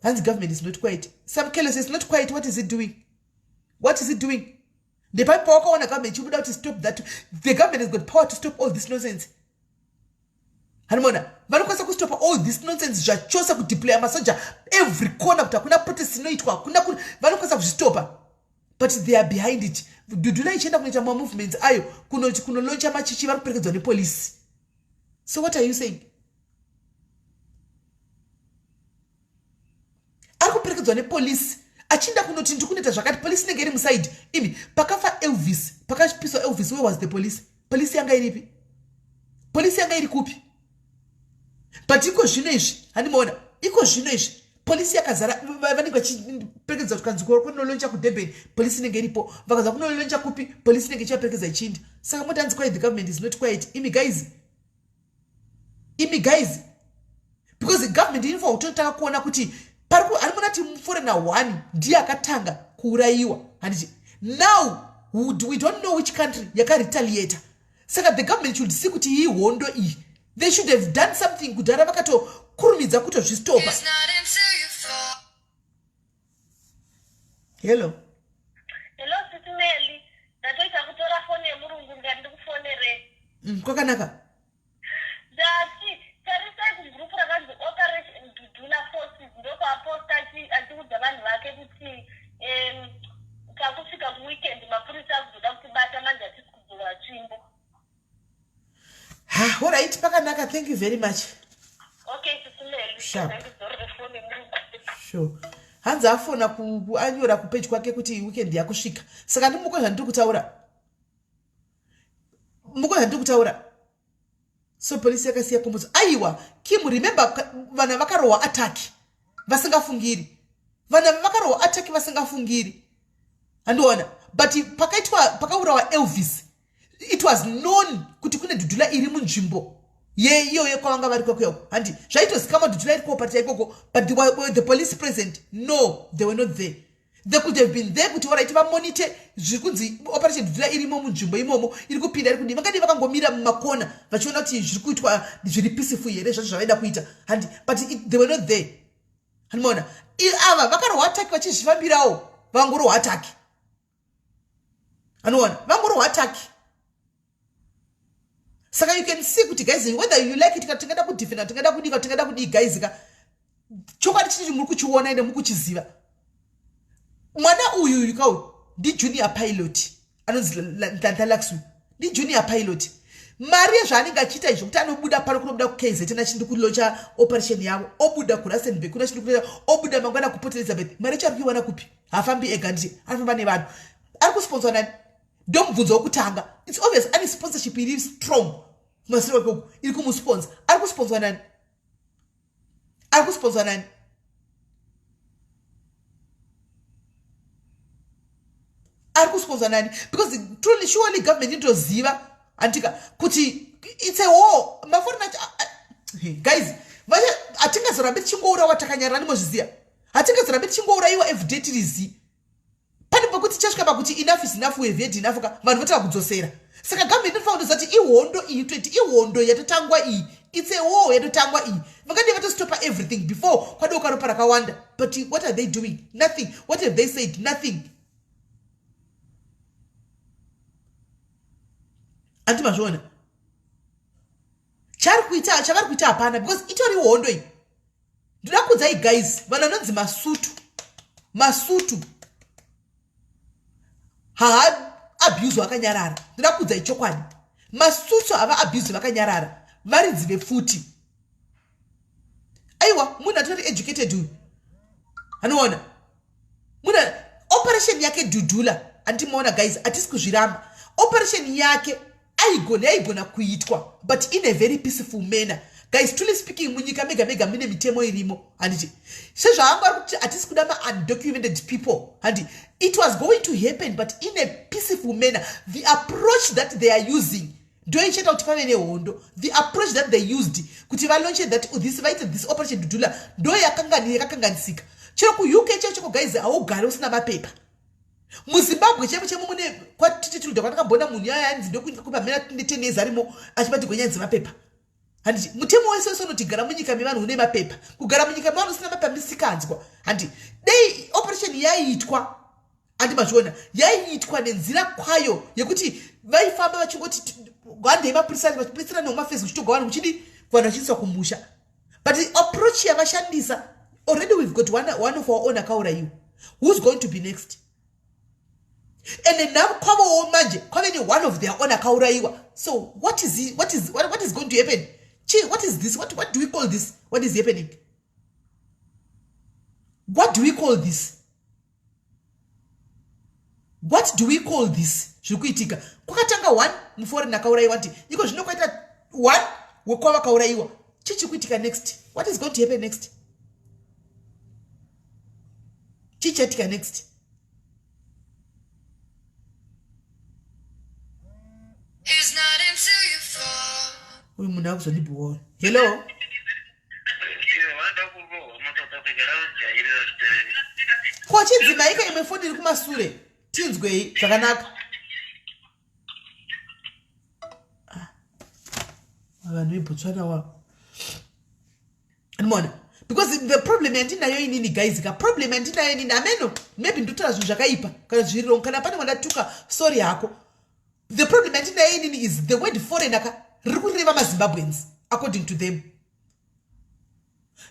Hanzi government is not quiet. Some careless is not quiet. What is it doing? What is it doing? Ndepapi pawakaona government ichibuda kuti stop that? The government has got power to stop all this nonsense. Hanimona vanokwanisa kustopa all this nonsense zvachose, kudeploya masoja every corner kuti hakuna protest inoitwa, hakuna, vanokwanisa kuzvistopa, but they are behind it. Dudula ichienda kunoita mamovements ayo, kunolauncha machichi, vari kuperekedzwa nepolisi. So what are you saying? Ari kuperekedzwa nepolisi achienda kunoti ndiri kunoita zvakati, polisi inenge iri muside. Imi, pakafa Elvis, pakapiswa Elvis, where was the police? Polisi yanga iripi? Polisi yanga iri kupi? But iko zvino izvi, handimaona, iko zvino izvi polisi yakazara, vanenge vachiperekedza kuti kanzi kunolauncha kuDurban, polisi inenge iripo. Vakaza kunolauncha kupi, polisi inenge ichivaperekedza ichiinda. Saka moti hanzi quiet, the government is not quiet. Imi guys, imi guys, because government inofanira kutotanga kuona kuti ari muna ti foreigner one ndiye akatanga kuurayiwa, handiti? Now we don't know which country yakaretaliata. Saka the government should see kuti iyi hondo iyi, they should have done something kudhara, vakatokurumidza kutozvistopa. Hello. Hello, Sisi Meli. Ndatoita kutora foni yemurungu ndikati ndikufonerei. Kwakanaka. Ndati tarisai kugurupu rakanzi Operation Dudula Forces, ndokwaposta achiudza vanhu vake kuti takusvika kuweekend, mapurisa akuzoda kutibata manje, hatisi kudzora tsvimbo. Ha, alright, pakanaka. Thank you very much. Okay, Sisi Meli. Sharp. Ndidzorere foni yemurungu. Sure. Hanzi afona anyora kupeji kwake kuti weekend yakusvika. Saka ndimuko zvandiri kutaura, muko zvandiri kutaura. So polisi yakasiya Khomotso? Aiwa, Kim, remember vana vakarohwa attack vasingafungiri, vana vakarohwa attack vasingafungiri, handiona? But pakaitwa, pakaurawa Elvis, it was known kuti kune Dudula iri munzvimbo yeiyoyo kwavanga vari kwekuyako, handi? Zvaitozikamwa Dudula iri kuoperata ikoko, but were the police present? No, they were not there. They could have been there kuti alright, vamonitor zviri kunzi Operation Dudula irimo munzvimbo imomo, iri kupinda, iri kudii. Vangadii vakangomira mumakona vachiona kuti zviri kuitwa zviri peaceful here, zvacho zvavaida kuita, handi? But they were not there, handimaona? Ava vakarohwa attack vachizvifambirawo, vangorohwa attack, anoona, vangorohwa attack. Saka you can see kuti guys, whether you like it, tingada kudefenda, tingada kudika, tingada kudii, guys ka, chokwadi chii muri kuchiona ende muri kuchiziva. Mwana uyu uyu kauyu ndijunior pilot, anonzi Nhlanhla Luxu, ndijunior pilot. Mari yezvaanenge achiita izvo, kuti anobuda pano kunobuda kuKZN achindi kulauncha operation yavo, obuda kuRustenburg kuna chindi kuita, obuda mangwana kuPort Elizabeth, mari yacho ari kuiwana kupi? Haafambi ega, nditi anofamba nevanhu. Ari kusponswa nani? Ndomubvunzo wokutanga. It's obvious ane sponsorship iri strong kumasiro ikoko iri kumusponsor. Ari kusponswa nani? Ari kusponswa nani? Ari kusponswa nani? Because truly, surely government inotoziva, handika, kuti it's a war. Maforeign guys, hatingazorambi tichingourawa takanyarara, ndimozviziva. Hatingazorambi tichingourayiwa everyday tirizi. Pane pekuti chasvika pakuti enough is enough, we have had enough ka, vanhu votanga kudzosera. Saka government inofanira kutoziva kuti ihondo iyi toiti, ihondo yatotangwa iyi, it's a war yatotangwa iyi. Vakadii vatostopa everything before kwadoka ropa rakawanda? But what are they doing? Nothing. What have they said? Nothing. Handi mazviona chari kuita, chavari kuita? Hapana, because itori hondo iyi. Ndoda kuudzai guys, vanhu vanonzi masutu masutu haa abuse vakanyarara. Ndoda kuudzai chokwadi, masutu hava abuse vakanyarara, varidzi vepfuti. Aiwa, munhu atori educated uyu, anoona munhu operation yake Dudula. Andimaona guys, hatisi kuzviramba. Operation yake aigona, yaigona kuitwa, but in a very peaceful manner. Guys, truly speaking, munyika mega mega mune mitemo irimo, handiti? Sezvaanga ari kuti hatisi kuda maundocumented people, handi? It was going to happen, but in a peaceful manner. The approach that they are using ndo ichaita kuti pave nehondo. The approach that they used kuti valaunche that this, vaite this Operation Dudula, ndo yakakanganisika. Chero kuUK chaichoko guys, haugari usina mapepa. MuZimbabwe chaivo chemo mune kwatitituluda kwandakambona munhu yaya yanzi ndokupamhena 10 years arimo achibatirwa nyaya dzemapepa, handiti? Mutemo wese wese unoti gara munyika mevanhu une mapepa. Kugara munyika mevanhu usina mapepa misikanzwa, handi? Dei operation yaiitwa, handi mazviona, yaiitwa nenzira kwayo yekuti vaifamba vachingoti handei mapurisa, vachipuritsira neumafacebook, chitogwa vanhu kuchidi, vanhu vachiiswa kumusha. But the approach yavashandisa already, we've got one of our own akaurayiwa. Who's going to be next? And now kwavowo manje kwave ne-one of their own akaurayiwa. So what is, he, what is, what, what is going to happen? Chi, what is this? What do we call this? What is happening? What do we call this? What do we call this zviri kuitika? Kwakatanga one muforeign akaurayiwa, nti iko zvino kwaita one wekwavakaurayiwa. Chii chiri kuitika next? What is going to happen next? Chii chaitika next? It's not until you fall. Uyu munhu akuzondibhowa. Hello. Vanoda kurohwa muSouth Africa raujairira zviterere. Ko chidzimaika imwe foni iri kumasure, tinzwei zvakanaka. Ah, vanhu veBotswana wa andimona, because the problem yandinayo inini guys ka, problem yandinayo inini, ameno, maybe ndotaura zvinhu zvakaipa kana zviri wrong, kana pane wandatuka, sorry hako. The problem yandinayo inini is the word foreigner ka riri kureva maZimbabweans according to them,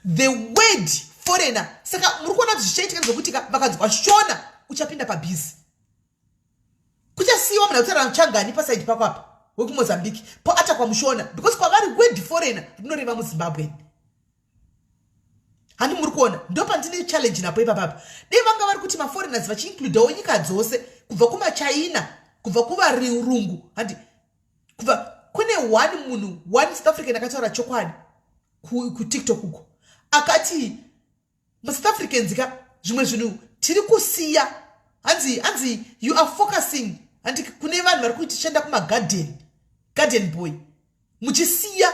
the word foreigner. Saka muri kuona kuti zvichaitika ndezvekuti ka vakanzwa Shona, uchapinda pabhizi, kuchasiyiwa munhu akutaura Changani pasaidi pako apa wekuMozambique poatakwa muShona, because kwavari word foreigner rinoreva muZimbabwean, handi? Muri kuona ndo pandine challenge napo ipapapa. Dei vanga vari kuti maforeigners vachiincludawo nyika dzose, kubva kumaChina, kubva kuvarungu, handi? Kubva kune one munhu, one South African akataura chokwadi kuTikTok uko, akati maSouth Africans ka zvimwe zvinhu tiri kusiya. Hanzi you are focusing, handi, kune vanhu vari kushanda kumagarden, garden boy, muchisiya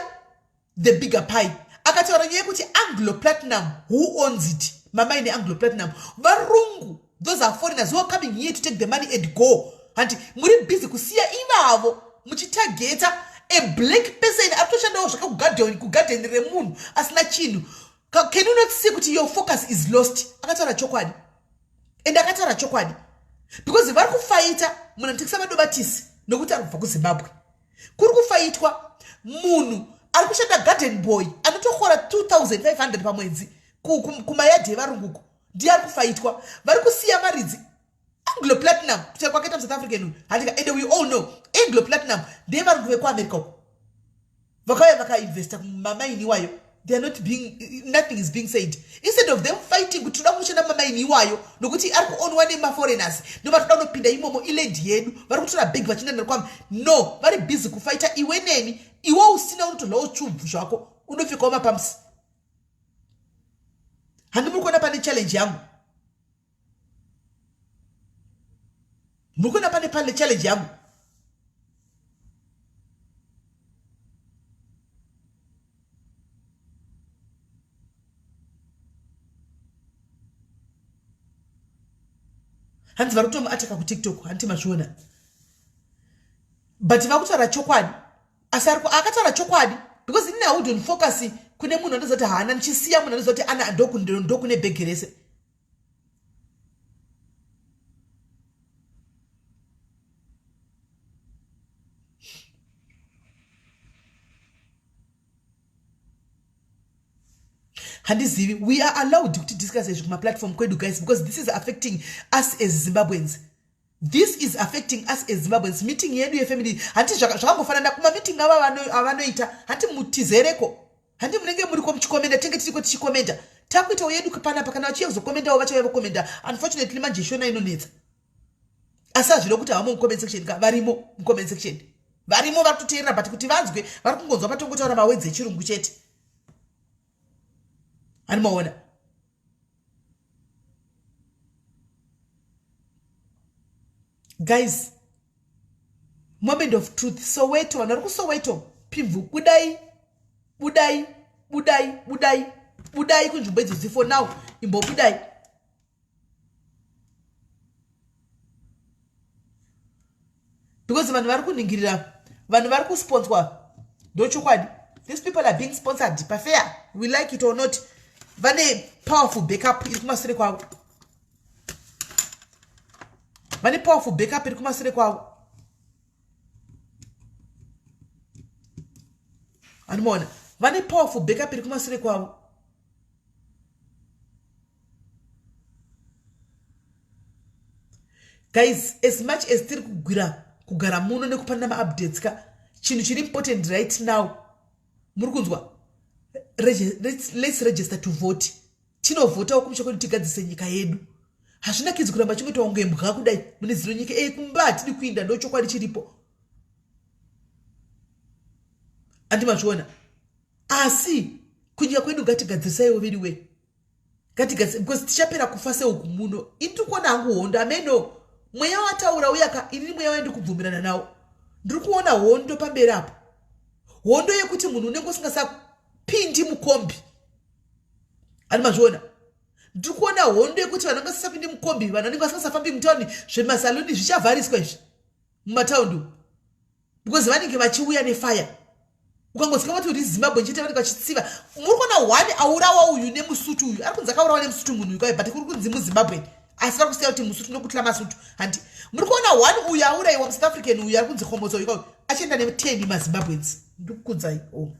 the bigger pie. Akataura nyaya yekuti Anglo Platinum, who owns it? Mamaini Anglo Platinum varungu. Those are foreigners who are coming here to take the money and go, handi? Muri busy kusiya ivavo muchitageta a black person ari kutoshandawo zvaka kugadheni remunhu asina chinhu. Can you not see kuti your focus is lost? Akataura chokwadi, and akataura chokwadi because vari kufaita munhu anotengesa madobatisi nokuti ari kubva kuZimbabwe. Kuri kufaitwa munhu ari kushanda garden boy anotokora 2500 pamwedzi kumayadhi evarunguko, ndiye ari kufaitwa. Vari kusiya varidzi Anglo Platinum kutaura kwakaita muSouth African uyu, handika? And we all know Anglo Platinum ndevarungu vekuAmerica uko vakauya vakainvesta mumamaini iwayo. They are not being, nothing is being said. Instead of them fighting kuti toda kushanda mumamaini iwayo nokuti ari kuonwa nemaforeigners, nova toda kunopinda imomo, iland yedu, vari kutora bhegi vachienda kwami. No, vari busy kufaita iwe neni. Iwe usina unotodlawo tsvubvu zvako, unopfekawo mapumps, handi? Muri kuona pane challenge yangu? Muri kuona pane challenge yangu? Hanzi vari kutomuataka kuTikTok, handiti mazviona? But vakutaura chokwadi, asi ari akataura chokwadi because inini I wouldn't focus kune munhu anoziva kuti haana, ndichisiya munhu anoziva kuti ana ndokune bhegi rese. Handizivi. We are allowed kuti discuss izvi kumaplatform kwedu guys, because this is affecting us as Zimbabweans. This is affecting us as Zimbabweans. Meeting yedu yefamily hanti zvakangofanana kumameeting ava avanoita, hanti mutizereko, hanti munenge muriko muchikomenda, tenge tiriko tichikomenda, takuitawo yedu panapa. Kana vachiuya kuzokomendawo vachauya vokomenda. Unfortunately manje Shona inonetsa, asi hazvino kuti havamo mucomment section ka, varimo mucomment section, varimo, vari kutoteerera, but kuti vanzwe vari kungonzwa patongotaura mawedzi echirungu chete. Animaona guys, moment of truth. Soweto, vanhu vari kuSoweto, pimvu, budai, budai, budai, budai, budai kunzvimbo idzodzi. For now imbobudai, because vanhu vari kuningirira, vanhu vari kusponswa, ndochokwadi. These people are being sponsored pafair, we like it or not. Vane powerful backup iri kumasure kwavo, vane powerful backup iri kumasure kwavo. Anomaona, vane powerful backup iri kumasure kwavo. Guys, as much as tiri kugwira kugara muno nekupanana maupdates ka, chinhu chiri important right now, muri kunzwa, let's register to vote. Tinovhotawo kumusha kwedu, tigadzise nyika yedu. Hazvinakidzi kuramba chingoita kunge mbwa kudai mune dzino nyika. Ei, kumba hatidi kuinda, ndo chokwadi chiripo, andimazviona. Asi kunyika kwedu ngatigadzirisaiwo veduwe, ngatigadzise, because tichapera kufa seuku muno. Ini tiri kuona hangu hondo, ameno mweya wataura uyaka. Inini mweya wayo ndikubvumirana nawo, ndiri kuona hondo pamberi apo, hondo yekuti munhu unenge usingasapindi mukombi. Ani mazviona? Ndiri kuona hondo yekuti vanhu vangasasapindi mukombi, vanhu vanenge vasingasafambi mutauni, zvemasaluni zvichavhariswa izvi mumataundi, because vanenge vachiuya nefire. Ukangosvika vati uri Zimbabwe chete, vanenge vachitsiva. Muri kuona one aurawa uyu nemusutu uyu, ari kunzi akaurawa nemusutu munhu uyu, but kuri kunzi muZimbabwe, asi vari kusiya kuti musutu nokutla masutu. Handi muri kuona one uyu aurayiwa, muSouth African uyu ari kunzi Khomotso uyu, achienda ne10 maZimbabweans? Ndikukudzai o oh.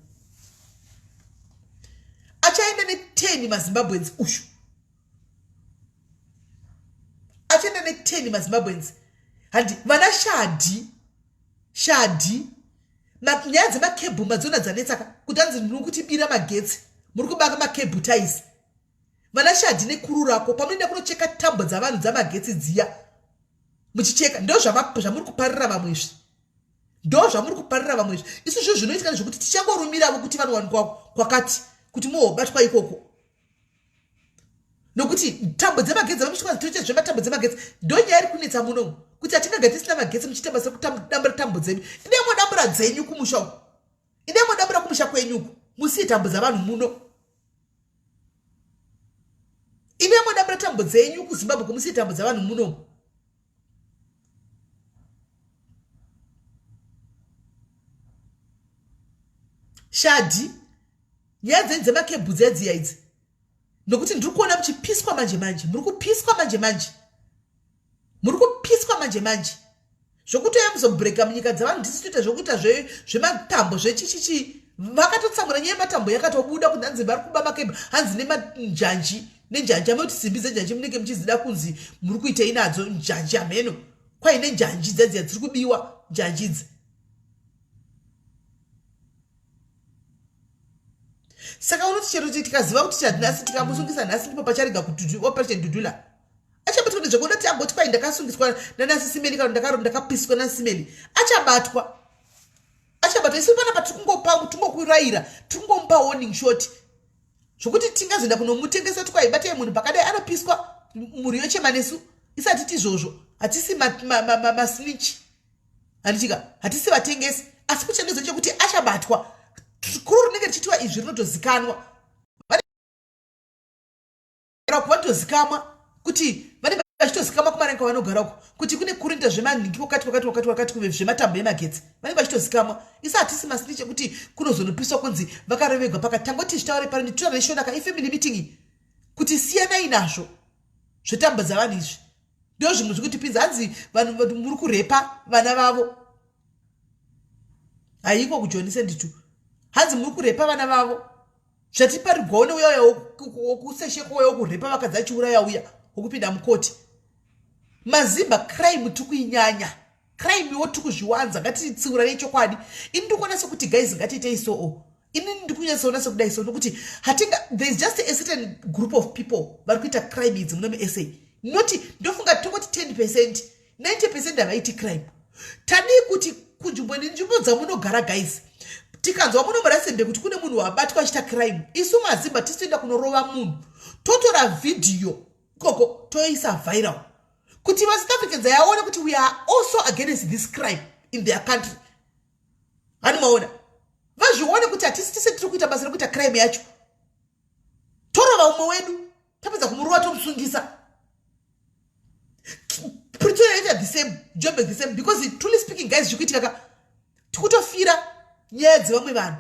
Achaenda ne10 maZimbabweans uyu, achaenda ne10 maZimbabweans. Handi vana Shadhi, Shadhi, nyaya dzemakebhu madziona dzanetsaka, kuti anzi ndiri kutibira magetsi, muri kubaka makebhu tais. Vana Shadhi nekuru rako, pamunoenda kunocheka tambo dzavanhu dzamagetsi dziya muchicheka, ndo zvamuri kuparira vamwe izvi, ndo zvamuri kuparira vamwe izvi. Isu zvo zvinoitika nezvekuti tichangorumiravo kuti vanowanikwa kwakati kuti muhobatwa ikoko, nokuti tambo dzemagetsi vamuchikwanzi zvematambo dzemagetsi ndo nyaya iri kunetsa muno, kuti hatingaga tisina magetsi muchiita basa rekudambura tambo dzenyu. Idai modambura dzenyu kumusha uku, idai modambura kumusha kwenyu uku, musiye tambo dzavanhu muno. Idai modambura tambo dzenyu kuZimbabwe, kumusiye tambo dzavanhu muno. Shadhi, nyaya dzenyu dzemakebhu dzedziya idzi, nokuti ndiri kuona muchipiswa manje manje, muri kupiswa manje manje, muri kupiswa manje manje, zvokutoya muzobhureka munyika dzavanhu. Tisi toita zvokuita zvematambo zvechichichi, vakatotsamura nyaya yematambo yakatobuda kuti hanzi vari kuba makebhu, hanzi nemanjanji nenjanji, amene kuti simbi dzenjanji munenge muchizida kunzi muri kuitei nadzo njanji, hameno kwaine njanji dzedziya dziri kubiwa, njanji idzi. Saka unoti chero tikaziva kuti chanhasi tikamusungisa nhasi, ndipo pacharega Operation Dudula, achabatwa nezvekuona ti agoti kwai ndakasungiswa nanaSisimeli kana ndakapiswa naSisimeli. Achabatwa, achabatwa. Isu panapa tiri kungopa, tingokurayira, tiri kungomupa warning short, zvokuti tingazoenda kunomutengesa kuti kwai batai munhu pakadai, anopiswa, mhuri yochema nesu. Isati tizvozvo, hatisi masnitch, handitika, hatisi vatengesi. Asi kuchandizo chekuti achabatwa kuru rinenge richitiwa izvi rinotozikanwa, vanotozikamwa kuti vanenge vachitozikamwa kumarenga kwavanogara uko, kuti kune kurinda zvemanhingi kwakati kwakati kwakati kwakati, kuve zvematambo emagetsi, vanenge vachitozikamwa. Isi hatisi masnitch ekuti kunozonopiswa kunzi vakarevegwa pakati. Tangoti zvitaure pano, nditora neshonaka ifamily meeting, kuti siyanai nazvo zvetambo dzavanhu izvi, ndo zvimwe zvekutipinza. Hanzi vanhu muri kurepa vana vavo, haiko kuJoni senditu, hanzi muri kurepa vana vavo. Zvatiparigwawo neuya uya wokusesheko uya wokurepa vakadzi achiuraya uya wokupinda mukoti. Mazimba crime tikuinyanya. Crime wo tikuzviwanza ngatitsiurane chokwadi. Ini ndikuona sekuti guys ngatiitei soo. Ini ndikunyatsoona sekudai so nokuti hatinga there is just a certain group of people vari kuita crime idzi muno muSA. Not ndofunga tongoti 10%, 90% havaiti crime. Tadii kuti kunzvimbo nenzvimbo dzamunogara guys tikanzwa muno murasembe kuti kune munhu wabatwa achiita crime isu mazimba tisu toenda kunorova munhu totora vhidhiyo ikoko toisa viral kuti vasouth africans ayaone kuti we are also against this crime in their country. Hani maona vazvione kuti hatisi tise tiri kuita basa rekuita crime yacho torova umwe wedu tapedza kumurova tomusungisa. Pretoria ita the same, Joburg the same, because truly speaking guys zvikuitika ka tikutofira nyaya dzevamwe vanhu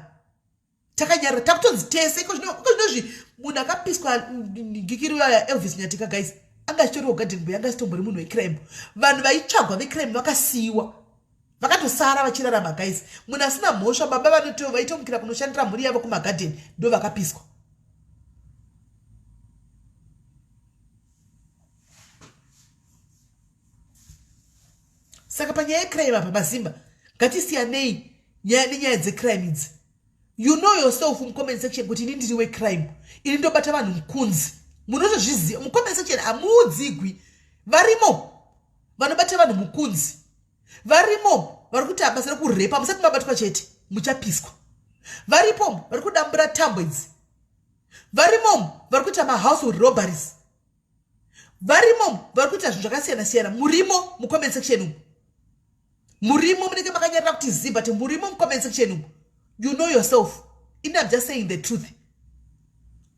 takanyarara takutonzi tese. Iko zvinozvi munhu akapiswa ngikiri ya Elvis Nyatika guys anga achitoriwo garden boy, anga asitombori munhu wecrime. Vanhu vaitsvagwa vecrime vakasiyiwa vakatosara vachirarama guys. Munhu asina mhosva baba vaitomukira kunoshandira mhuri yavo kumagadheni ndo vakapiswa. Saka panyaya yecrime apa mazimba ngatisiyanei nenyaya dzecrime idzi. You know yourself mucomment section kuti ini ndiri wecrime, ini ndobata vanhu mukunzi, munotozviziva mucomment section hamuudzigwi. Varimo vanobata vanhu mukunzi, varimo vari kuita basa rekurepa, musati mabatwa chete muchapiswa. Varipo vari kudambura tambo idzi, varimo vari kuita mahousehold robberies, varimo vari kuita zvinhu zvakasiyana siyana. Murimo mucomment section umu, murimo munenge makanyarira kuti zi, but murimo mucomment section umu, you know yourself. Ini am just saying the truth.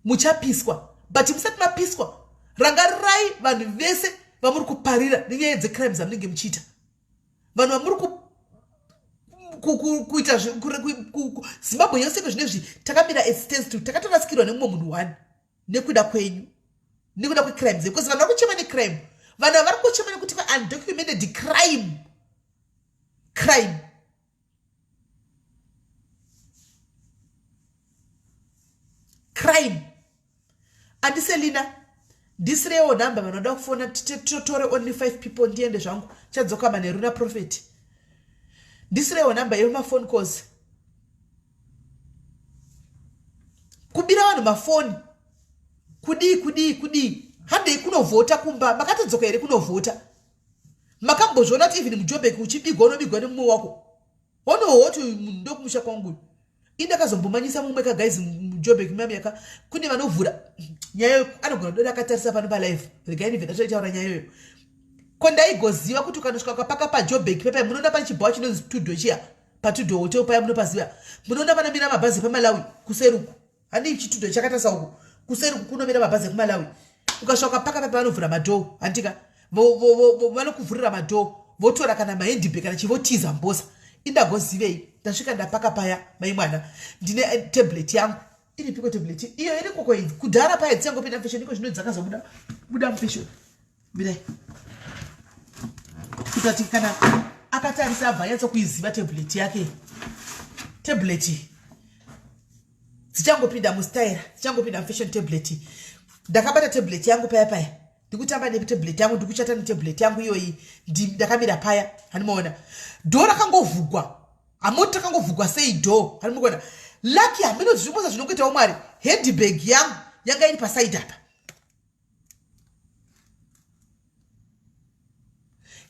Muchapiswa, but musati mapiswa rangarirai vanhu vese vamuri kuparira nenyaya dzecrimes dzamunenge muchiita, vanhu vamuri kuita. Zimbabwe yose iko zvinezvi takamira at standstill, takatorasikirwa nemumwe munhu one nekuda kwenyu, nekuda kwecrimes, because vanhu vari kuchema necrime, vanhu vari kuchema nekuti undocumented crime crime. Crime. Andiselina ndisirewo nhamba vanoda kufona titotore only 5 people ndiende zvangu, chadzoka manheru naprofeti. Ndisirewo nhamba yemafone calls. Kubira vanhu mafoni kudii kudii kudii? Handei kunovhota kumba. Makatodzoka here kunovhota? Makambozviona kuti even muJobek uchibigwa unobigwa nemumwe wako onohoti ndokumusha kwangu? Indakazombomanyisa mumwe kagaizi muJobek mami yaka kune vanovhura nyaya anogona kudoda akatarisa pano palive. Regai ndibve ndatoitaura nyaya iyoyo. Ko ndaigoziva kuti ukanosvika ukapaka paJobek pepai, munoona pane chibhawa chinonzi Tudo chiya, paTudo Hotel paya munopaziva, munoona panomira mabhazi epamalawi kuseruku. Handii chitudo chakatarisa uku kuseruku kunomira mabhazi ekumalawi. Ukasvika ukapaka pepa vanovhura madhoo, handika vanokuvhurira madhoo votora kana mahendibhe kana chivotiza mbosa. Indagozivei? Ndasvika ndapaka paya, mai mwana, ndine tablet yangu. Iripiko tablet iyo? Iri koko idzi kudhara paya dzicangopinda mufashion, iko zvino dzakazobuda buda mufashion. Mirai kutati kana akatarisa abva anyatsa kuiziva tablet yake. Tablet dzichangopinda mustaira, dzichangopinda mufashion tablet. Ndakabata tablet yangu paya paya, ndikutamba netablet yangu, ndikuchata netablet yangu iyoyi ndakamira paya. Handimaona dhoo rakangovhugwa, hamoti rakangovhugwa sei dhoo? Handimukuona laki hameno zvimosa zvinongoitawo Mwari. Handbag yangu yanga iri pasaidi apa,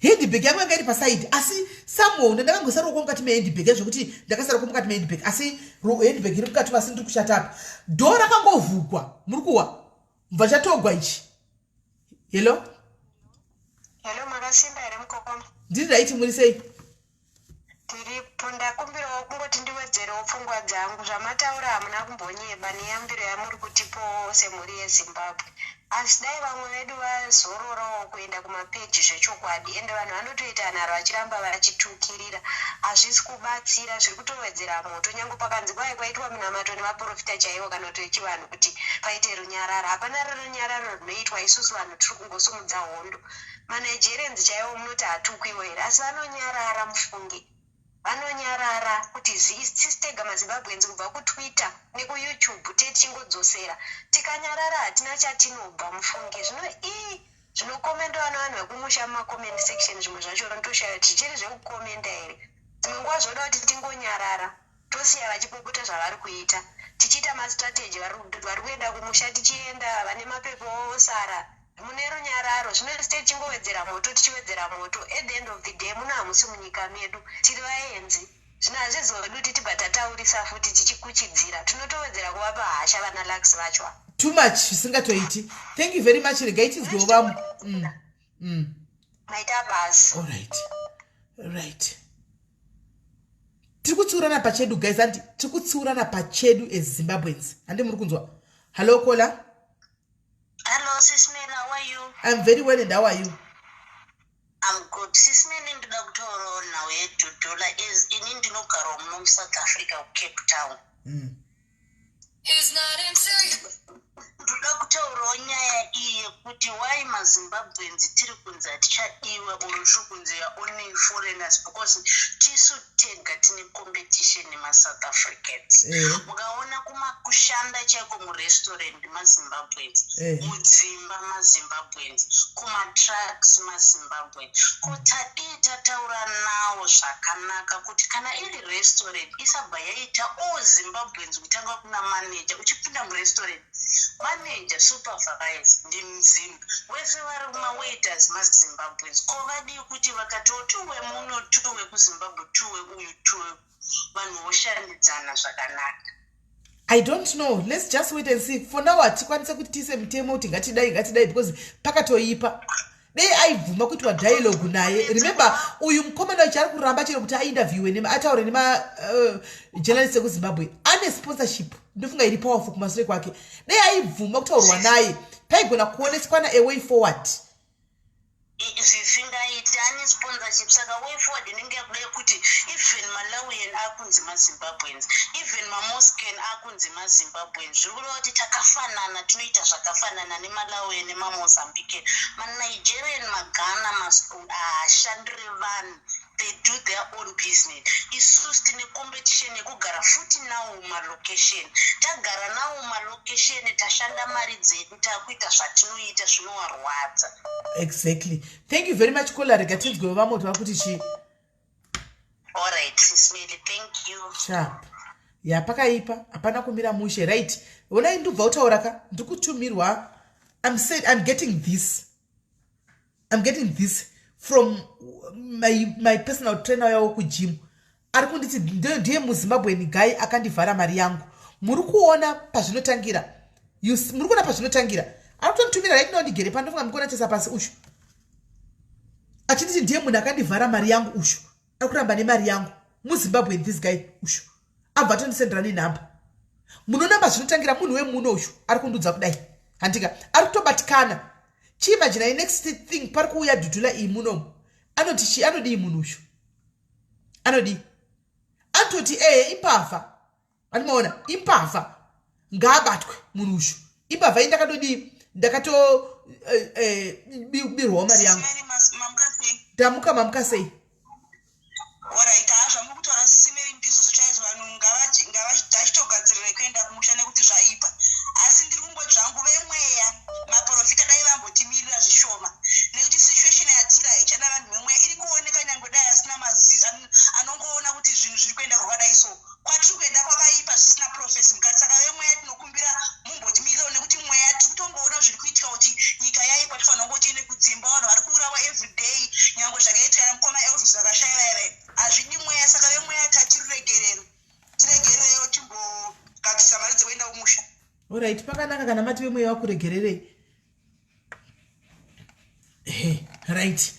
handbag yangu yanga iri pasaidi, asi somehow ndandakangosara ruoko mukati mehandbag, yazvekuti ndakasara ruoko mukati mehandbag, asi handbag iri mukati, asi ndiri kuchata apa. Dhoo rakangovhugwa, muri kuwa mubva chatogwa ichi. Hello? Hello, makasimba here mukoma? Ndiri raiti, muri sei? Tiripo. Ndakumbirawo kungoti ndiwedzerewo pfungwa dzangu. Zvamataura hamuna kumbonyeba neyambiro yamuri kutipowo semhuri yeZimbabwe. Asi dai vamwe vedu vazororawo kuenda kumapeji zvechokwadi. Ende vanhu vanotoita nharo vachiramba vachitukirira. Hazvisi kubatsira, zviri kutowedzera moto. Nyangwe pakanzi kwai kwaitwa minamato nemaporofita chaiwo kana kuti vechivanhu kuti paite runyararo. Hapana runyararo runoitwa, isusu vanhu tiri kungosumudza hondo. MaNigerians chaiwo munoti hatukwiwo here? Asi vanonyarara mufunge. Vanonyarara kuti zii tisu tega maZimbabweans kubva kuTwitter nekuYouTube tee tichingodzosera. Tikanyarara hatina chatinobva mufunge. Zvino ii zvinokomendwa nevanhu vekumusha mumacomment section zvimwe zvacho unotoshaya kuti zvichiri zvekukomenda here. Dzimwe nguva zvoda kuti tingonyarara tosiya vachipopota zvavari kuita. Tichiita mastrategy vari kuenda kumusha tichienda vane mapepa osara Mune runyararo zvino isu tichingowedzera moto tichiwedzera moto at the end of the day muno hamusi munyika medu tiri vaenzi zvino hazvizodi kuti tibva tataurisa futi tichikuchidzira tinotowedzera kuvapa hasha vana Lux vacho ava. Too much zvisingatoiti. Thank you very much regai tinzwewo vamwe. Maita basa. All right. Right. Tiri kutsiurana pachedu guys handi tiri kutsiurana pachedu as Zimbabweans. Handi muri kunzwa. Hello caller. Hello, Sis Mel, how are you? I'm very well and how are you? I'm good. Sis Mel, ndoda kutaurawo nhau yedhudhula as ini ndinogarawo muno muSouth Africa kuCape Town. It's not until you Ndoda kutaurawo nyaya iyi yekuti why maZimbabweans tiri kunzi hatichadiwe or tiri kunzi we are only foreigners because tisu tega tine competition nemaSouth Africans. Mukaona kuma kushanda chaiko murestaurant maZimbabweans, mudzimba maZimbabweans, kumatrucks maZimbabweans. Ko tadii tataura nawo zvakanaka kuti kana iri restaurant isabva yaita all Zimbabweans kutanga kuna manager uchipinda murestaurant manager supervise ndimuzimba Wese vari kumawaiters maZimbabweans ko vadii kuti vakatiwo two wemuno two wekuZimbabwe two weuyu two vanhu voshandidzana zvakanaka. I don't know. Let's just wait and see. For now hatikwanise kuti tiise mutemo kuti ngatidai ngatidai because pakatoipa. Dei aibvuma kuitwa dialogue naye. Remember uyu mukomana uyu chaari kuramba chero kuti ainterviewe nema ataure nema journalists ekuZimbabwe ane sponsorship. Ndofunga iri powerful kumasure kwake. Dei aibvuma kutaurwa naye paigona kuoneswana a way forward. Zvisingaiti ane sponsorship saka way forward inenge yakuda yekuti even Malawian akunzi maZimbabweans even maMoscan akunzi maZimbabweans zviri kureva kuti takafanana tinoita zvakafanana neMalawian nemaMozambican maNigerian maGhana haashandire vanhu they do their own business isusu tine competition yekugara futi nawo mumalocation tagara nawo mumalocation tashanda mari dzedu takuita zvatinoita zvinowarwadza. Exactly. Thank you very much caller rega tinzwewo vamwe kuti vakuti chii. Alright sis Melly thank you. Sharp. Ya pakaipa hapana kumira mushe right. Honai ndubva utaura ka ndikutumirwa I'm said I'm getting this. I'm getting this from my personal trainer yawo kugym ari kunditi ndiye muzimbabwean guy akandivhara mari yangu muri kuona pazvinotangira muri kuona pazvinotangira ari kutonditumira right now ndigere pano ndofunga mukuona chesa pasi ushu achinditi ndiye munhu akandivhara mari yangu ushu ari kuramba nemari yangu muzimbabwean this guy ushu abva atondisendera nenhamba munonamba zvinotangira munhu wemuno uyu ari kundudza kudai handika ari kutobatikana chiimajinai next thing pari kuuya dhudhula iyi munomu anoti chii anodii munhu uyu anodii anototi ehe imbavha andimaona imbavha ngaabatwe munhu uyu imbavha iyi ndakatodii ndakatobirwawo eh, eh, mari yangu ndamuka mamuka sei Alright, haa zvamuri kutaura sisi Mary ndizvozvo chaizvo vanhu ngavachitogadzirira kuenda kumusha nekuti zvaipa asi ndiri kungoti zvangu vemweya maprofita dai vambotimirira zvishoma nekuti situation yatiri haichada vanhu vemweya iri kuoneka nyangwe dai asina maziso anongoona kuti zvinhu zviri kuenda kwakadai so kwatiri kuenda kwakaipa zvisina profesi mukati saka vemweya tinokumbira mumbotimirirawo nekuti mweya tiri kutongoona zviri kuitika kuti nyika yaipa tofanira kungo tiende kudzimba vanhu vari kuurawa everyday nyangwe zvakaitika namukoma elvis vakashaya vaya vaya hazvidi mweya saka vemweya tatiruregerero tiregererewo timbogadzisa mari dzekuenda kumusha. Orit pakanaka kana mati vemweya vakuregererei he right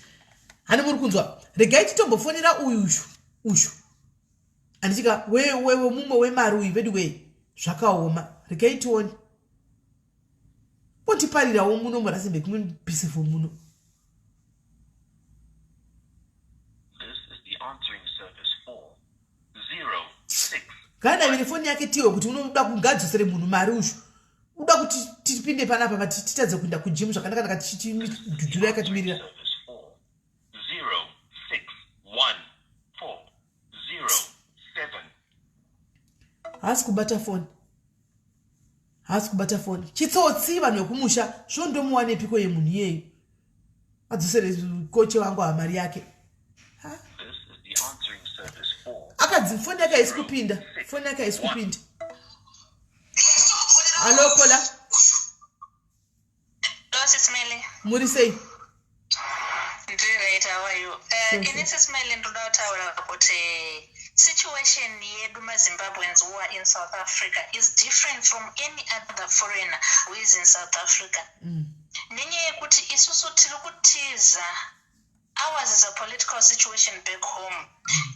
hani muri kunzwa regai titombofonera uyu ushu ushu handitika wemumwe wemari uyu vedu wee zvakaoma regai tione otiparirawo muno murasembe kumwe peaceful muno ngaadavire foni yake tiwe kuti unoda kungadzosere munhu mari ushu uda kuti tipinde panapa titadze kuenda kujimu zvakanaka naka tichidhudhura yakatimirira 0 6 1 4 0. Haasi kubata foni. Haasi kubata foni. Chitsotsi vanhu vekumusha zvondomuwanepiko yemunhu iyeyu. Adzosere koche wangu hamari yake. Akadzi foni yake haisi kupinda. Foni yake haisi kupinda. Hello Kola. Muri sei? Ndiri right, how are you? Ini Sis Melly ndoda kutaura kuti situation yedu maZimbabweans who are in South Africa is different from any other foreigner who is in South Africa. Nenyaya yekuti isusu tiri kutiza Ours is a political situation back home.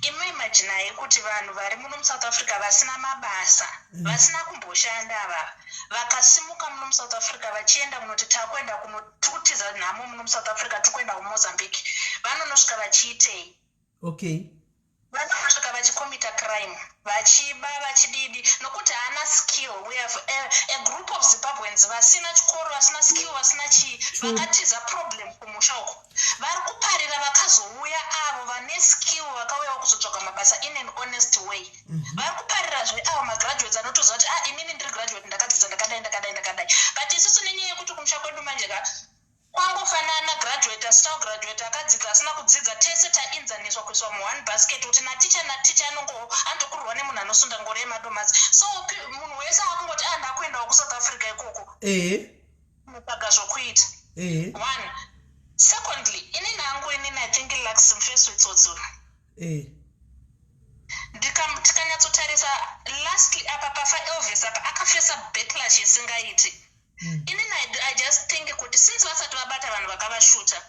Imoimaginai kuti vanhu vari muno muSouth Africa vasina mabasa, vasina kumboshanda ava, vakasimuka muno muSouth Africa vachienda kunoti takuenda kuno tikutiza nhamo muno muSouth Africa tikuenda kuMozambique, vanonosvika vachiitei? Okay. Vanosvika vachikomita crime vachiba vachididi nokuti haana skill. We have a group of Zimbabweans vasina chikoro vasina skill vasina chii vakatiza problem kumusha uko vari kuparira vakazouya avo vane skill vakauyawo kuzotsvaga mabasa in an honest way vari kuparirazve avo magraduates anotoziva kuti ah inini ndiri graduate ndakadzidza ndakadai ndakadai ndakadai but isusu nenyaya yekuti kumusha kwedu manje ka Kwangofanana graduate asina kugraduate akadzidza asina kudzidza tese tainzaniswa kuiswa mu one basket kuti naticha naticha anongo anotokurirwa nemunhu anosunda ngoro yemadomasi so munhu wese akungoti ah ndakuendawo kuSouth Africa ikoko Ehe. kunotsvaga zvokuita Ehe. one secondly inini hangu inini I think Lux mfesi wetsotsi uyu Ehe. Tikanyatsotarisa lastly apa pafa Elvis apa akafesa backlash isingaiti Inini I, I just think kuti since vasati vabata vanhu vakavashuta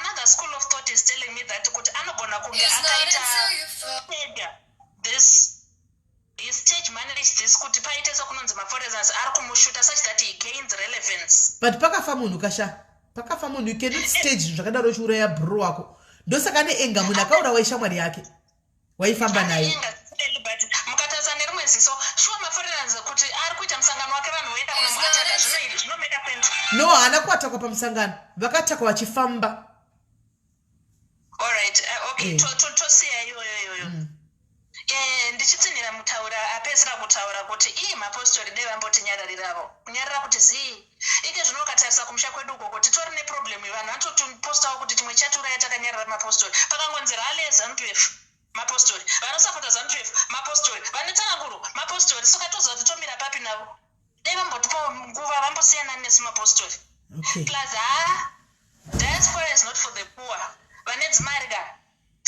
another school of thought is telling me that kuti anogona kunge akaita ega this he stage manage this kuti paite sekunonzi maforeigners ari kumushuta such that he gains relevance. But pakafa munhu kasha pakafa munhu you cannot stage zvinhu zvakadaro uchiuraya bro wako ndosaka ane enga munhu akaurawa ishamwari yake waifamba naye but mukatarisa nerimwe ziso shuwa maforeigners kuti ari kuita musangano wake vanhu voenda kunomuataka zvinomeka sense no haana kuatakwa pamusangano vakatakwa vachifamba alright okay tosiya iyoyo iyoyo Ndichitsinhira mutaura apedzisira kutaura kuti ii mapostori dai vambotinyarariravo kunyarara kuti zii ike zvino ukatarisa kumusha kwedu ukoko titori neproblem vanhu vanototipostawo kuti chimwe chatiuraya takanyarara mapostori pakangonzi rally yeZanu-PF mapostori vanosapota ZanuPF mapostori vane tsananguro mapostori saka toziva kuti tomira papi navo dai vambotipawo nguva vambosiyana nesu mapostori okay. Plus haa diaspora is not for the poor vane dzimari ka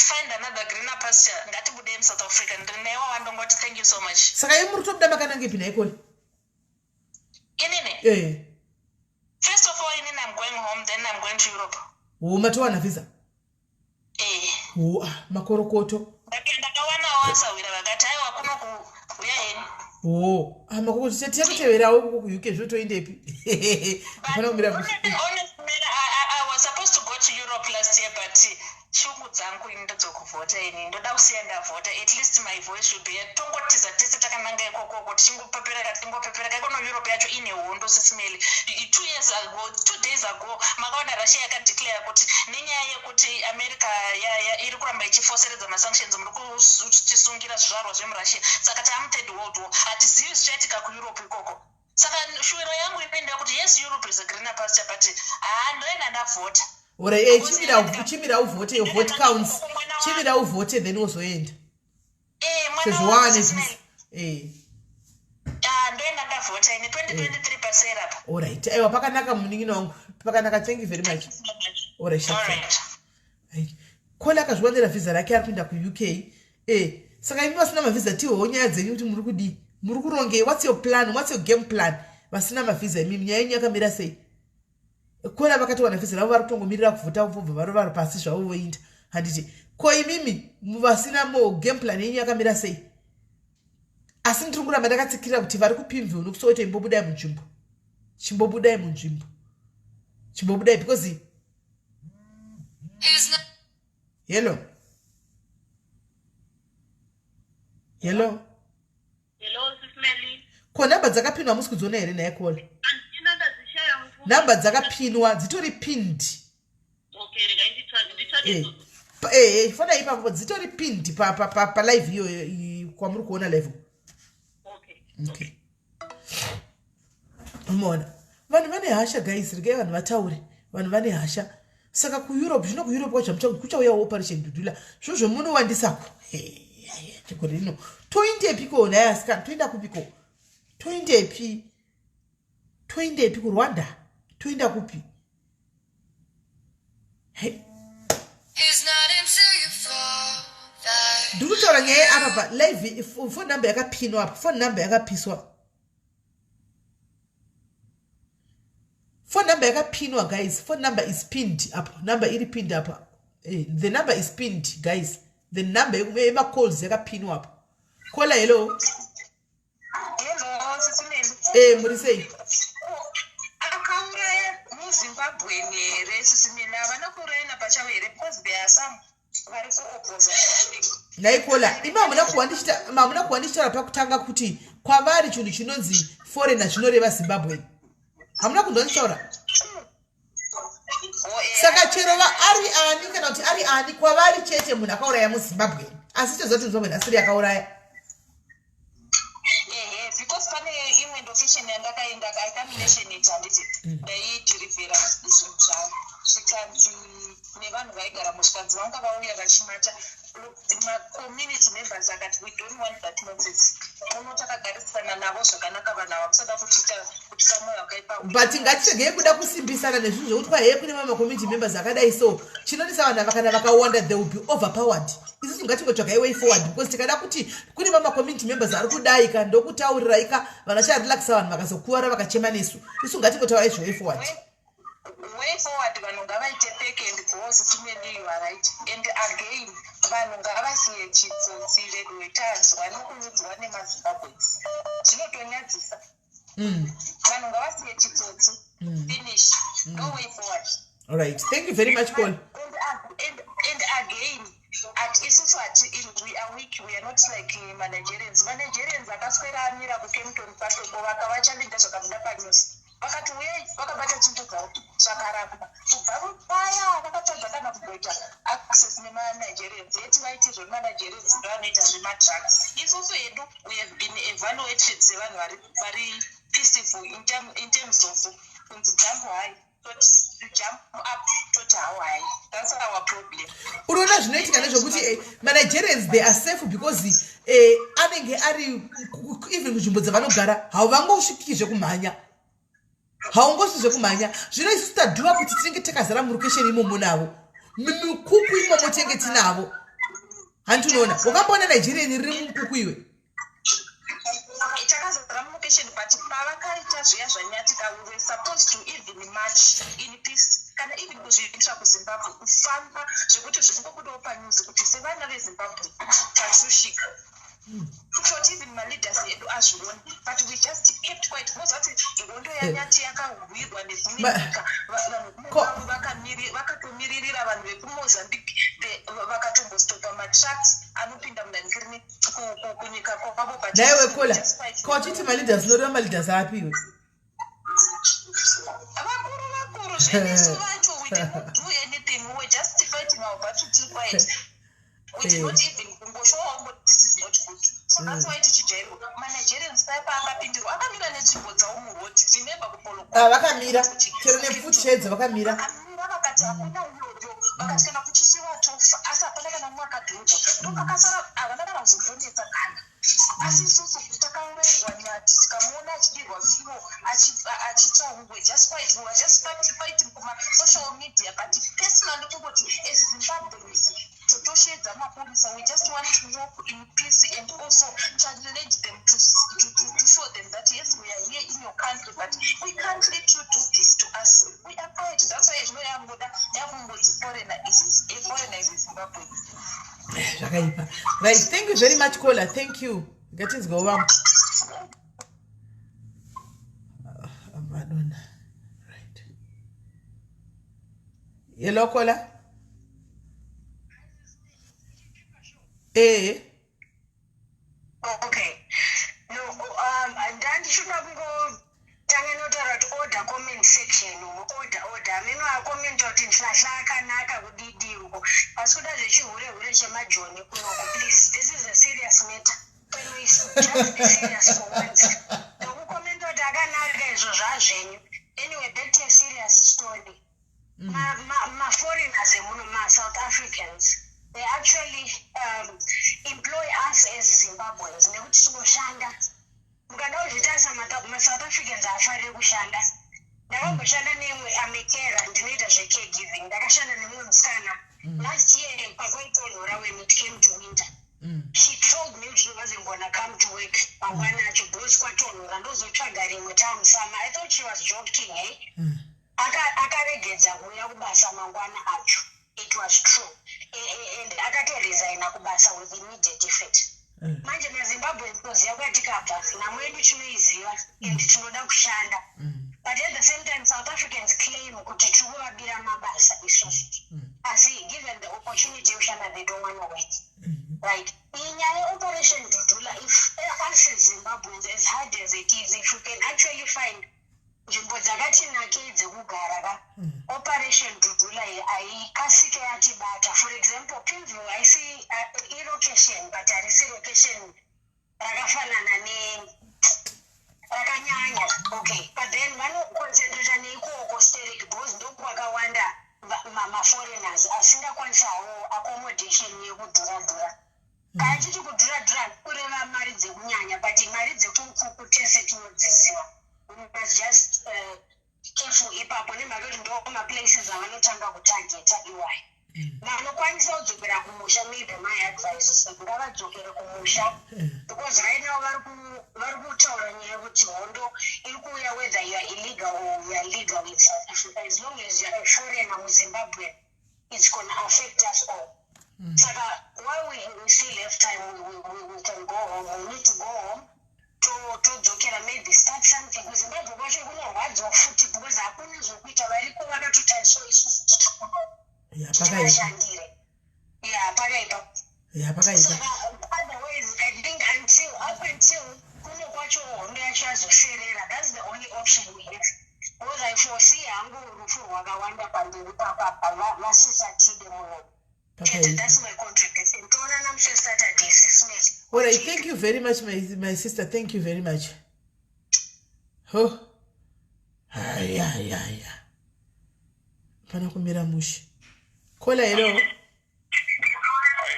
Find another greener pasture ngatibudei muSouth Africa ndiri newe wandongoti thank you so much. Saka imi muri kutobuda makanangepi nhai Koli? Inini? Eh. First of all inini I'm going home then I'm going to Europe. Oh matowana visa? Eh. Oh ah makorokoto. Ndakawanawo asahwira vakati aiwa kuno kuuya henyu. Oh ah makorokoto tichakuteverawo kuko kuUK zvotoendepi? Hapana kumira mushe. Honestly I was supposed to go to Europe last year but Shungu dzangu ini ndedzokuvhota ini ndoda kusiya ndavhota at least my voice should be heard tongotiza tese takananga ikokoko tichingopepereka tichingopepereka ikono Europe yacho ine hondo sisi Melly 2 years ago 2 days ago makaona Russia yakadeclare kuti nenyaya yekuti America ya, ya, iri kuramba ichifoseredza masanctions muri kutisungira zvizvarwa zvemuRussia saka taamuthird world war hatizivi zvichaitika kuEurope ikoko Saka shuwiro yangu ini ndeyekuti yes Europe is a greener pasture but haa ndoenda ndavhota. Ora eh chimira chimira uvhote your vote counts. Chimira uvhote then wozoenda. Eh mwana Sezvo waane visa. Eh. Ah ndoenda ndavhota ini 2023 pasera apa. Alright. Aiwa pakanaka munin'ina wangu. Pakanaka thank you very much. Alright. Alright. Kola akazviwanira visa rake ari kuenda kuUK. Eh, saka imi vasina mavhiza tihowo nyaya dzenyu kuti muri kudii muri kurongei what's your plan what's your game plan vasina mavhiza imimi nyaya yenyu yakamira sei kona vakatowana vhiza ravo vari kutongomirira kuvhota vobva varo vari pasi zvavo voinda handiti ko imimi vasina mo game plan yenyu yakamira sei asi ndiri kuramba ndakatsikirira kuti vari kupimville nokusoweto imbobudai munzvimbo chimbobudai munzvimbo chimbobudai because hello hello Hello, Sis Melly. Ko nhamba dzakapinwa hamusi kudziona here nhai kola? Andina ndadzishaya mfumo. Nhamba dzakapinwa dzitori pinned. Okay, regai nditsvage nditsvage Eh. idzodzo. Eh, eh, fona ipapo dzitori pinned pa pa pa, pa live iyoyo kwamuri kuona live. Okay. Okay, unoona vanhu vane hasha, guys. Regai vanhu vataure. Vanhu vane hasha. Saka kuEurope zvino, kuEurope kwacho kuchauyawo Operation Dudula. Zvo zvomunowandisako chigore rino, toindepiko nhai asikana? Toenda kupiko? Toindepi? Toindepi? KuRwanda? Toenda kupi? Hey. Ndiri kutaura nyaya apa pa live. Phone number yakapinwa apa, phone number yakapiswa, phone number yakapinwa, guys. Phone number is pinned apo, number iri pinned apa. The number is pinned, guys. The number yemacalls yakapinwa apo. Caller, hello. Hello, Sisi Meli. Muri sei? Akauraya muZimbabweni here, Sisi Meli? Havana kuurayana pachavo here? Because there are some vari kuopoza. Nhai caller, imi hamuna kuwa ndichitaura pakutanga kuti kwavari chinhu chinonzi foreigner chinoreva Zimbabwe? Hamuna kunzwa ndichitaura? Saka chero ari ani kana kuti ari ani, kwavari chete munhu akauraya muZimbabwe, asi toziva kuti muZimbabwe asiri akauraya. Ehe, because pane imwe location yandakaenda, aikamination it, handiti? Ndaidhirivhera zvinhu zvavo, zvikanzi nevanhu vaigara, zvikanzi vanga vauya vachimata macommunity members, akati, "We don't want that nonsense muno. Takagarisana navo zvakanaka vanhu ava. Musada kutiita kutipa mwoyo wakaipa." But ngatiregei kuda kusimbisana nezvinhu zvekuti kwaheye kune mamwe community members akadai. So chinonisa vanhu ava, kana vakawanda, they will be overpowered. Isusu ngatingotsvagai way forward, because tikada kuti kune mamwe community members ari kudai ka, ndokutaurirai ka, vanhu vacharelaxa. Vanhu vakazokuvara vakachema nesu, isu ngatingotaurai zve way forward. Way forward, vanhu ngavaite pack and go. Sisi Meli, you are right. And again, vanhu ngavasiye chitsotsi vedu. Wetanzwa nokuudzwa nemaZimbabwes, zvinotonyadzisa. Vanhu ngavasiye chitsotsi. Finish. No way forward. All right, thank you very much, Paul. And again, at isusu ati we are weak. We are not like maNigerians. MaNigerians akaswera amira kuKempton Park, vakavachalinda zvakabuda panews, vakati uyai, vakabata chinto dzavo, zvakaramba. Kubva paya vakatadza kana kumboita access nemaNigerians. Yeti vaiti zvoni maNigerians ndo anoita zvemadrugs. Isusu hedu, we have been evaluated sevanhu vari peaceful in terms of kunzi jump high, toti jump up, toti how high. That's our problem. Unoona zvinoitika nezvekuti maNigerians, they are safe because anenge ari even kunzvimbo dzavanogara hauvangosviki zvekumhanya, haungosvi zvekumhanya. Zvino isusu tadhuva kuti tinenge takazara murokesheni imomo navo, mumikuku imomo tinenge tinavo. Hanti unoona, wakamboona Nigerian riri mumukuku iwe? Takazara mulokesheni, but pavakaita zviya zvanyatika, we were supposed to even march in peace, kana even kuzviitira kuZimbabwe, kufamba zvekuti zvingobudawo panews kuti sevana veZimbabwe tashushika, kutoti even maleaders edu azvione. But we just kept quiet. Mozvati hondo yaNyati yakahwirwa nedzimwe nyika, vanhu vakatomiririra vanhu vekuMozambique, vakatombostopa matrucks anopinda munangirini kunyika kwavo. But Naiwe caller, kauchiti maleaders, unoreva maleaders apiwe? Vakuru vakuru zvenesu vacho, we did not do anything. We were just fighting our battle till quiet. We did not even kungoshowawo, this is not good. So that's why tichijairwa. MaNigerians paya paakapindirwa, akamira netsvimbo dzavo muroad. Remember kuPolokwane? Ah, vakamira chero nepfuti chaidzo vakamira. Vakamira, vakati hakuna iyoyo, vakati kana kuchisiwa tofa, asi hapana kana mumwe akadhonzwa. Ndopakasara, havana kana kuzodonetsa kana. Asi isusu takaurayirwa Nyati, tikamuona achidirwa fuel, achitsva. We just fight, we were just fighting kuma-social media, but personally kungoti as Zimbabweans totoshedza mapurisa. We just want to walk in peace and also challenge them to show them that yes, we are here in your country, but we can't let you do this to us. We are quiet. That's why zvino yangoda yakungozi foreigner is a foreigner is Zimbabwe. Zvakaipa. Right, thank you very much, caller. Thank you. Ngatinzwawo vamwe. Ah, madonna. Right, hello caller. Ee. Okay, no, ndandichida kungotanga notaura kuti order, comment section umo, order, order. Ameno akomenta kuti Nhlahla akanaka kudidi uko, asi kuda zvechihure hure chemajoni kunoko. Please, this is a serious matter. wenu isu. Just be serious for once. Ndokukomenda kuti akanaka izvo zvazvenyu. Anyway, back to a serious story. Ma-foreigners emuno, ma-South Africans, they actually employ us as Zimbabweans nekuti tinoshanda. Mukada kuzvitarisa, maSouth Africans haafariri kushanda. Ndakamboshanda neimwe amekera, ndinoita zvecaregiving. Ndakashanda nemumwe musikana last year pakwaitonhora when it came to winter. She told me kuti she wasn't gonna come to work mangwana acho because kwatonhora, ndozotsvaga rimwe tamusama. I thought she was joking, eh? Akaregedza kuuya kubasa mangwana acho. It was true. And akatoresigna kubasa with immediate effect. Manje maZimbabwe toziva kwatikabva, nhamo yedu tinoiziva and tinoda kushanda, but at the same time South Africans claim kuti tiri kuvabira mabasa isusu, asi given the opportunity yekushanda, they don't want to work, right? Iyi nyaya yeOperation Dudula, if us as Zimbabweans, as hard as it is, if we can actually find nzvimbo dzakati nakei dzekugara ka, Operation Dudula iyi haikasike yatibata. For example, Pimville haisi ilocation, but harisi location rakafanana ne rakanyanya, okay? But then vanoconcentrata neikoko sterek because ndokwakawanda maforeigners asingakwanisawo accommodation yekudhura-dhura. Kana chiti kudhura-dhura, kureva mari dzekunyanya, but mari dzekukuku tese tinodziziva. We must just careful ipapo nemhaka yekuti ndo maplaces avanotanga kutargeta iwayo. Vanokwanisa kudzokera kumusha, maybe my advice is that ngavadzokere kumusha because right now vari kutaura nyaya yekuti hondo iri kuuya whether you are illegal or you are legal in South Africa. As long as you are a foreigner muZimbabwe, it's gonna affect us all. Saka while we still have time, we can go home. We need to go home, todzokera, maybe start something kuZimbabwe kwacho. Kunorwadzwa futi because hakuna zvokuita, variko vakatotariswa, isusu tiri kuno. Ya, pakaipa. Tivashandire, ya, pakaipa. Ya, pakaipa. Saka otherwise, I think until up until kuno kwacho hondo yacho yazoserera, that's the only option we have, because I foresee hangu rufu rwakawanda pamberi papapa vasisatide muno. Pakaipa. That's my contribution. Toonana mushe Saturday, Sis Melly. All right, thank you very much, my sister. Thank you very much. Ho haya haya, pana kumira mushe. Caller, hello. Hi,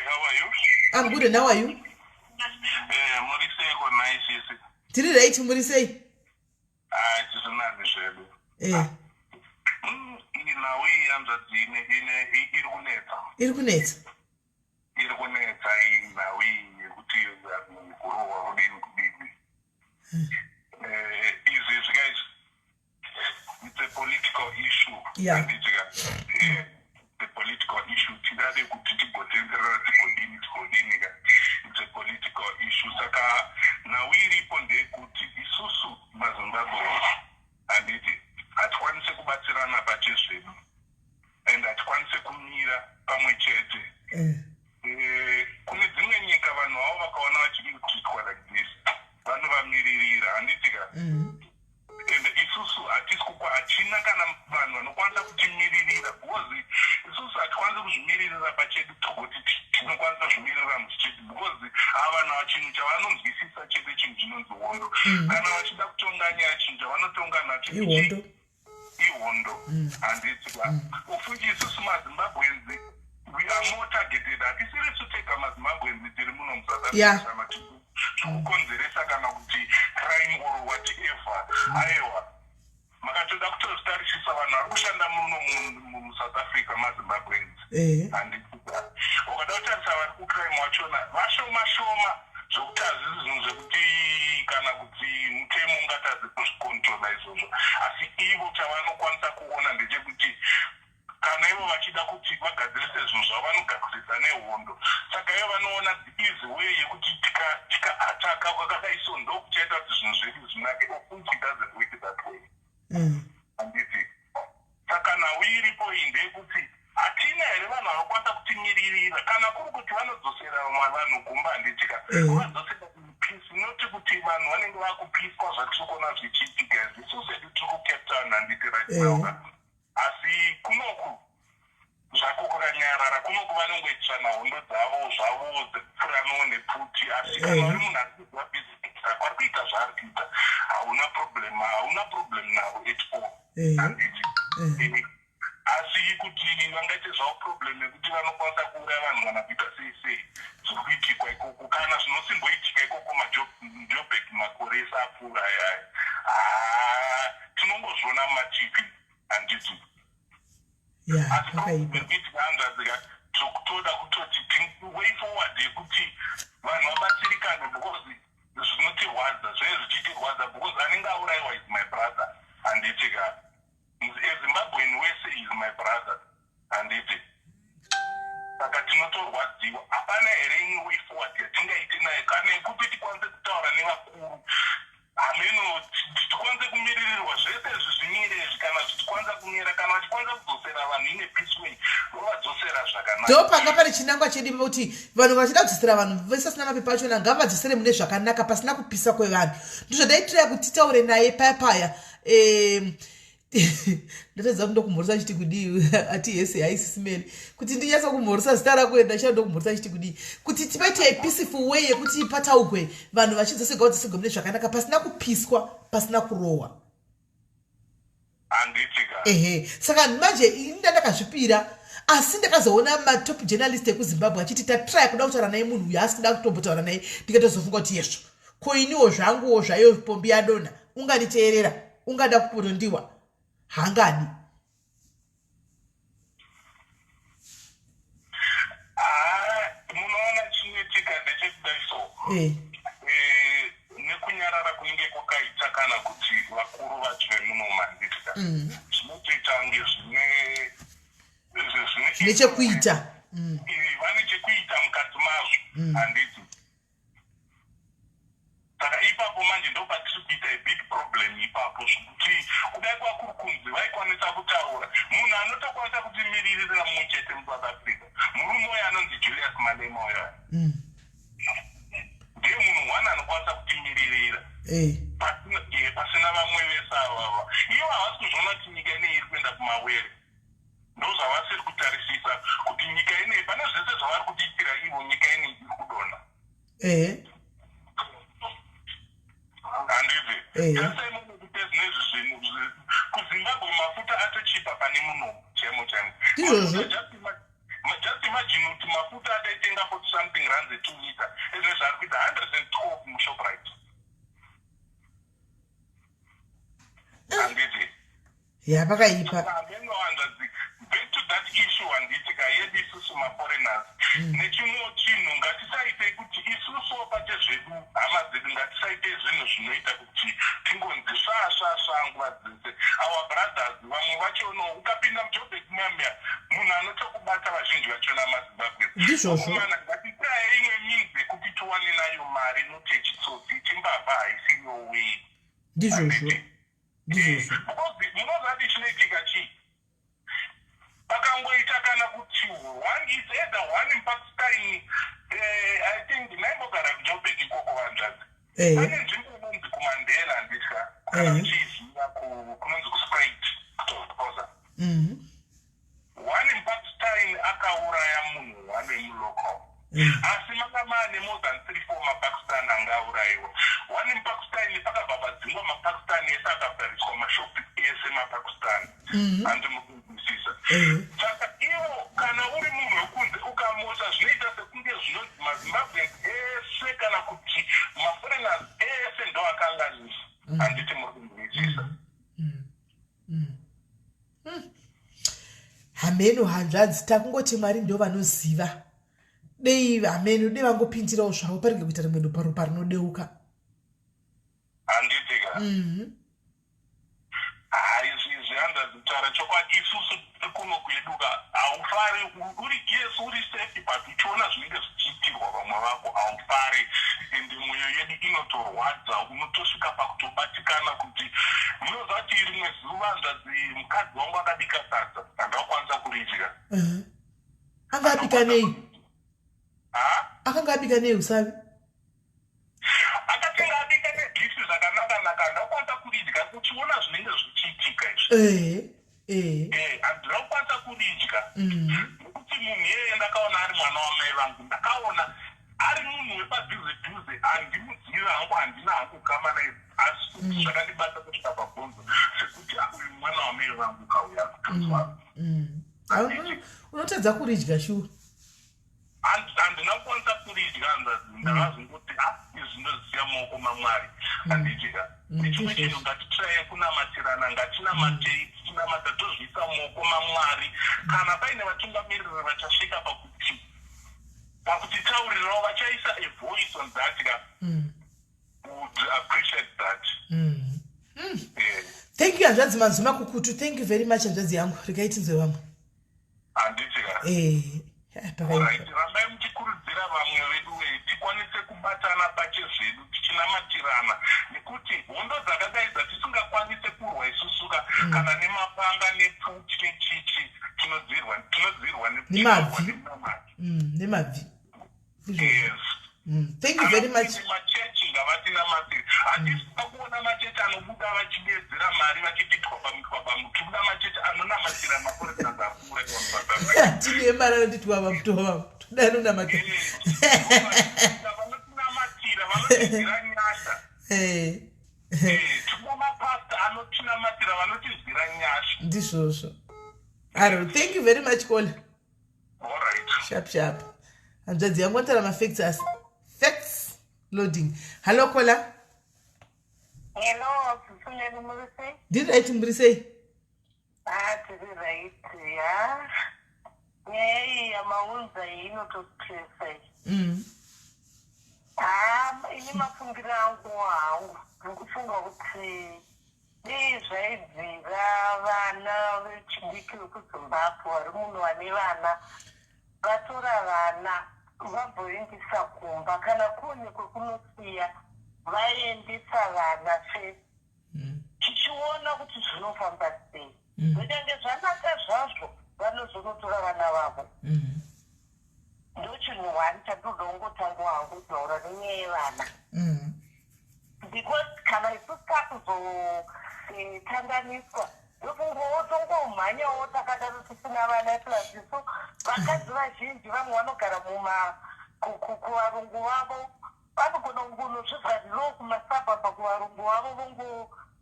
how are you? I'm good, and how are you? Eh, muri seiko nhai sisi? Tiri right, muri sei? Hayi, tisinani zvedu. Iyi nhau iyi, hanzvadzi, ine iri kunetsa. Iri kunetsa. Iri kunetsa iyi nhau iyi yekuti vanhu kurohwa, kudini kudini. Eh, izvi guys, it's a political issue. Handiti ka? Eh, the political issue, tingade kuti tigotenderera, tigodini tigodini ka, it's a political issue. Saka nhau iripo ndeyekuti isusu maZimbabwe, handiti, hatikwanisi kubatsirana pachezvedu and hatikwanisi kumira pamwe chete. Eh, kune dzimwe nyika vanhu vavo vakaona vachiitwa like this, vanovamiririra, handiti ka? And isusu hatisi kukwa, hachina kana vanhu vanokwanisa kutimiririra because isusu hatikwanisi kuzvimiririra pachedu. Togoti tinokwanisa kuzvimiririra mustreet because ava vanhu ava chinhu chavanonzwisisa chete chinhu chinonzi hondo. Kana vachida kutonga nyaya, chinhu chavanotonga nacho Ihondo. Ihondo, handiti ka? Ufungi isusu maZimbabweans, we are more targeted. Hatisirisu tega maZimbabweans tiri muno muSouth Africa tikukonzeresa kana kuti crime or whatever. Aiwa, makatoda kutozvitarisisa, vanhu vari kushanda muno muSouth Africa maZimbabweans, handiti ka? Wakada kutarisa vari kucrime wachona vashoma shoma, zvokuti hazvisi zvinhu zvekuti kana kuti mutemo ungatadze kuzvikontrola izvozvo. Asi ivo chavanokwanisa kuona ndechekuti kana ivo vachida kuti vagadzirise zvinhu zvavo, vanogadzirisa nehondo. Saka ivo vanoona the easy way yekuti tikaattacka kwakadai so, ndokuchaita kuti zvinhu zvedu zvinake, of which it doesn't work that way, handiti? Saka nhau iripo iyi ndeyekuti hatina here vanhu vanokwanisa kutimiririra kana kuri kuti vanodzosera vanhu kumba, handitika? Vadzosera peace, noti kuti vanhu vanenge vakupiswa zvatiri kuona zvichiitika izvi. Isu sedu tiri kuCape Town, handiti, right now? Asi kunoku zvako kwakanyarara. Vanogara kunoku vanongoitirana hondo dzavo zvavo dzekupfuranawo nepfuti asi kana uri munhu ari kuziva business rako ari kuita zvaari kuita hauna problem hauna problem navo at all handiti asi kuti vangaite zvavo problem yekuti vanokwanisa kuuraya vanhu kana kuita sei sei zviri kuitikwa ikoko kana zvinosimboitika ikoko majobek makore ese apfuura ayaya haa tinongozviona mumatv handiti yeah, asi problem iri hanzvadzi ka toda kutoti way forward yekuti vanhu vabatsirikane because zvinotirwadza zvee zvichitirwadza because anenge aurayiwa is my brother handiti ka ezimbabwean wese is my brother handiti saka tinotorwadziwa hapana here imwe way forward yatingaite nayo kana yekuti tikwanise kutaura nevakuru Hameno tikwanise kumiririrwa zvese izvi zvimire izvi kana zvichikwanisa kumira kana vachikwanisa kudzosera vanhu in a peace way vovadzosera zvakanaka. Ndopanga pane chinangwa chedu kuti vanhu vachida kudzosera vanhu vese vasina mapepa achona ngavadzosere mune zvakanaka pasina kupisa kwevanhu ndozvandaitiraya kuti titaure naye paya paya um, ndatadza kuti ndokumhoresa chiti kudii ati hese haisisimeli kuti ndinyatsa kumhoresa zita rako ndachida ndokumhoresa chiti kudii kuti tipaite a peaceful way yekuti pataugwe vanhu vachidzosegwa vadzosegwa mune zvakanaka pasina kupiswa pasina kurohwa ehe saka manje ini ndandakazvipira asi ndakazoona matop journalist ekuzimbabwe achiti tatry kuda kutaura naye munhu uyo asi kuda kutombotaura naye ndikatozofunga kuti yesvo ko iniwo zvanguwo zvayo pombi yadonha unganditeerera ungada kupotondiwa hangadi ah, munoona chinoitika ndechekudai so eh. Eh, nekunyarara kunenge kwakaita kana kuti vakuru vacho vemuno manditika zvinotoita kunge zvine zvine chekuita eh, vane chekuita mukati mazvo handiti saka ipapo manje ndopatiri kuita a big problem ipapo zvekuti kudai kwakuri kunzi vaikwanisa kutaura munhu anotokwanisa kutimiririra mumwe chete musouth africa murume uyo anonzi julius malema uyo ndiye munhu one anokwanisa kutimiririra eh. pasina vamwe vese avava ivo havasi kuzviona kuti nyika inei iri kuenda kumawere ndozvavasiri kutarisisa kuti nyika inei pane zvese zvavari kutiitira ivo nyika inei iri kudonha eh. Handiti tarisai munokuita zvinezvi zvinhu kuzimbabwe mafuta atochipa pane muno chaimo chaimo ndizvozvo just imagine kuti mafuta ataitenga 40 something rands a 2 liter ezvinezvi ari kuita 112 mushoprite handiti ya pakaipa hameno hanzvadzi back to that issue handiti ka yedu isusu maforeigners mm. nechimwewo chinhu ngatisaitei kuti isusuwo pachezvedu hama dzedu ngatisaitei zvinhu zvinoita kuti tingonzi sva sva sva nguva dzese our brothers vamwe vachono ukapinda mujobek muyamia munhu anotokubata vazhinji vachona mazimbabwe ndizvozvo ngatitaye imwe means yekuti tiwane nayo mari not yechitsotsi chimbavha haisiriyo way ndizvozvo ndizvozvo because munoziva kuti chinoitika chii pakangoita kana kuti one is either one mupakistan eh, i think ndaimbogara kujobek ikoko vanzvadzi pane nzvimbo inonzi kumandela handitya kana muchiiziva kunonzi kusprite kutokoza mhm. One mupakistan akauraya munhu one wemulocal mm. asi manga maane more than three four mapakistan anga aurayiwa one mupakistan pakabva padzingwa mapakistan ese akavhariswa mashopi ese mapakistan mm. handi mukunzwisisa mm. saka ivo kana uri munhu wekunze ukamosha zvinoita sekunge zvinonzi mazimbabweans ese kana kuti maforeigners ese ndo akanganisa handiti muri kunzwisisa Hameno hanzvadzi takungoti Mwari ndo vanoziva. Dei hameno dei vangopindirawo zvavo parege kuita rimwe ropa ropa rinodeuka. Handiti ka? Mm. Haa izvi izvi hanzvadzi kutaura chokwadi isusu tiri kuno kwedu ka haufari uri yes uri safe but uchiona zvinenge zvichiitirwa vamwe vako haufari ende mwoyo yedu inotorwadza unotosvika pakutobatikana kuti munoziva kuti rimwe zuva hanzvadzi mukadzi wangu akabika sadza handakwanisa kuridya Anga abika nei? Akanga abika nei usavi? Akatenga abika nedhishi zvakanaka naka handakwanisa kuridya uchiona zvinenge zvichiitika izvi. Ehe. Handina kukwanisa kuridya. Nekuti munhu iyeye ndakaona ari mwana wamai vangu ndakaona ari munhu wepadhuze dhuze handimuzivi hangu handina hangu ukama naye asi kuti mm. zvakandibata kusvika pabhonzo sekuti ah, uyu mwana wamai vangu kauya kutonzwa mm. mm. unotadza kuridya shuwa handina kukwanisa kuridya hanzvadzi ndakazongoti ah izvi ndozisiya mumaoko mamwari handidya nechimwe chinhu ngatitiraye kunamatirana ngatinamatei tichinamata tozviisa mumaoko mamwari kana paine vatungamiriri vachasvika pakuti pakutitaurirawo vachaisa a voice on that ka would appreciate that Yeah. Thank you hanzvadzi manzwi makukutu thank you very much hanzvadzi yangu regai tinzwe vamwe handiti ka eh, Alright, rambai muchikurudzira vamwe vedu wee tikwanise kubatana pachezvedu tichinamatirana nekuti hondo dzakadai dzatisingakwanise kurwa isusuka mm. kana nemapanga nepfuti nechichi tinodzirwa tinodzirwa nemabvi mm, nemabvi yes Mm, thank you very much machechi ngavatinamatire hatisi kuda kuona machechi anobuda vachidedzera mari vachiti twabamu twabamu tikuda machechi anonamatira maforeigners akura tine mari anoti twabamu twabamu toda anonamatira vanonamatira vanotizwira nyasha eh. eh, tikuda mapasta anotinamatira vanotizwira nyasha ndizvozvo aro thank you very much kola Alright. Sharp sharp. Hanzvadzi yangu anotaura mafacts asi. Facts loading. Hello caller. Hello, Sisumeni muri sei? Ndiri right muri sei? Ah, tiri right. Ya. Nyaya iyi yamaunza iyi inotostressa iyi. Ah, ini mafungiro angu hangu. Ndikufunga kuti Dei zvaibvira vana vechidiki vekuZimbabwe vari muno vane vana vatora vana vamboendesa kumba kana kune kwekunosiya vaendesa vana first mm. tichiona kuti zvinofamba sei mm. zvikange zvanaka zvazvo vanozonotora vana vavo mm. Ndochinhu one chandinoda kungotanga hangu kutaura nenyaya yevana mm. because kana isu takuzotandaniswa ndofungowo tongomhanyawo takadaro tisina vana plus isu vakadzi vazhinji vamwe vanogara muma kuvarungu vavo vanogona kungonozvivharirawo kumasabhabha kuvarungu vavo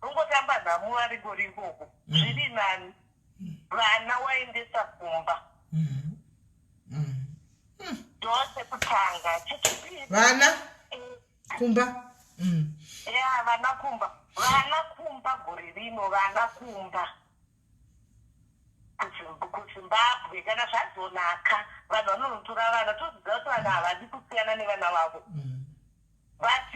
vongotamba nhamu varingori ikoko mm. zviri nani vana waendesa kumba ndosekutanga chechipiri vana kumba mm. ya vana kumba vana kumba gore rino vana kumba kuzimbabwe kana zvazonaka vanhu vanonotora vana toziva kuti vanhu havadi kusiyana nevana vavo mm. But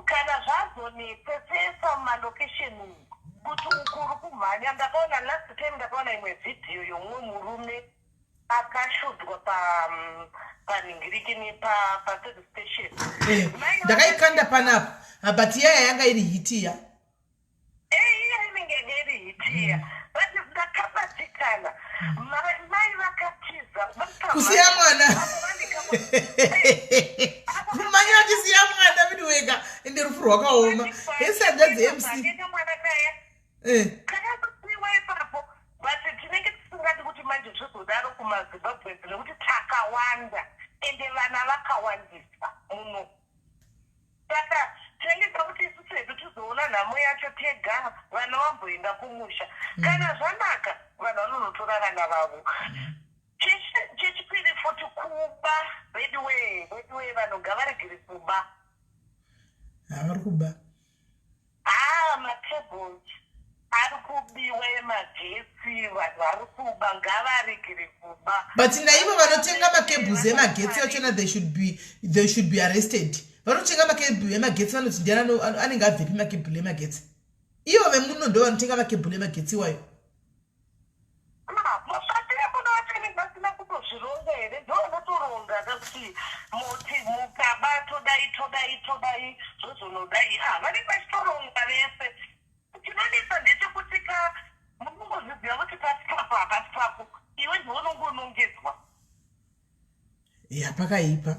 kana zvazonetsesesa mumalokesheni umu kuti uku uri kumhanya ndakaona last time ndakaona imwe vhidhiyo yomumwe murume akashudwa panhingirikini paservice station eh, ndakaikanda panapa ah, but iyaya yanga iri hitiya Eh, iya inenge iri hitiya mm. but ndakabatikana mm. mai vakatiza kusiya mwana kumanya vachisiya mwana vidi wega ende rufu rwakaoma hesi hanzvadzi mc eh. kakakusiwa ipapo but tinenge tisingadi kuti manje zvizodaro kumazimbabweans nekuti takawanda ende vana vakawandisa muno Saka tinenge takuti isusu hedu tizoona nhamo yacho tega vana vamboenda kumusha. Mm. Kana zvanaka vanhu vanonotora vana vavo. Mm. Chechipiri futi kuba veduwee veduwee vanhu ngavaregere kuba. Havari kuba. Haa macables ari kubiwa emagetsi vanhu vari kuba ngavaregere kuba. But naivo vanotenga macables emagetsi achona they should be, they should be arrested. Vanotenga macable emagetsi vanoti ndiani anenge abvepi macable emagetsi. Ivo vemuno ndo vanotenga macable emagetsi iwayo. Mabatire muno vacho vasina kutozvironga here ndovanotoronga ka kuti moti mukaba todai todai todai zvozonodai ah vanenge vachitoronga vese chinonetsa ndechekuti ka munongozviziva kuti pasi pako hapasi pako iwe ndiwe unongonongedzwa ya pakaipa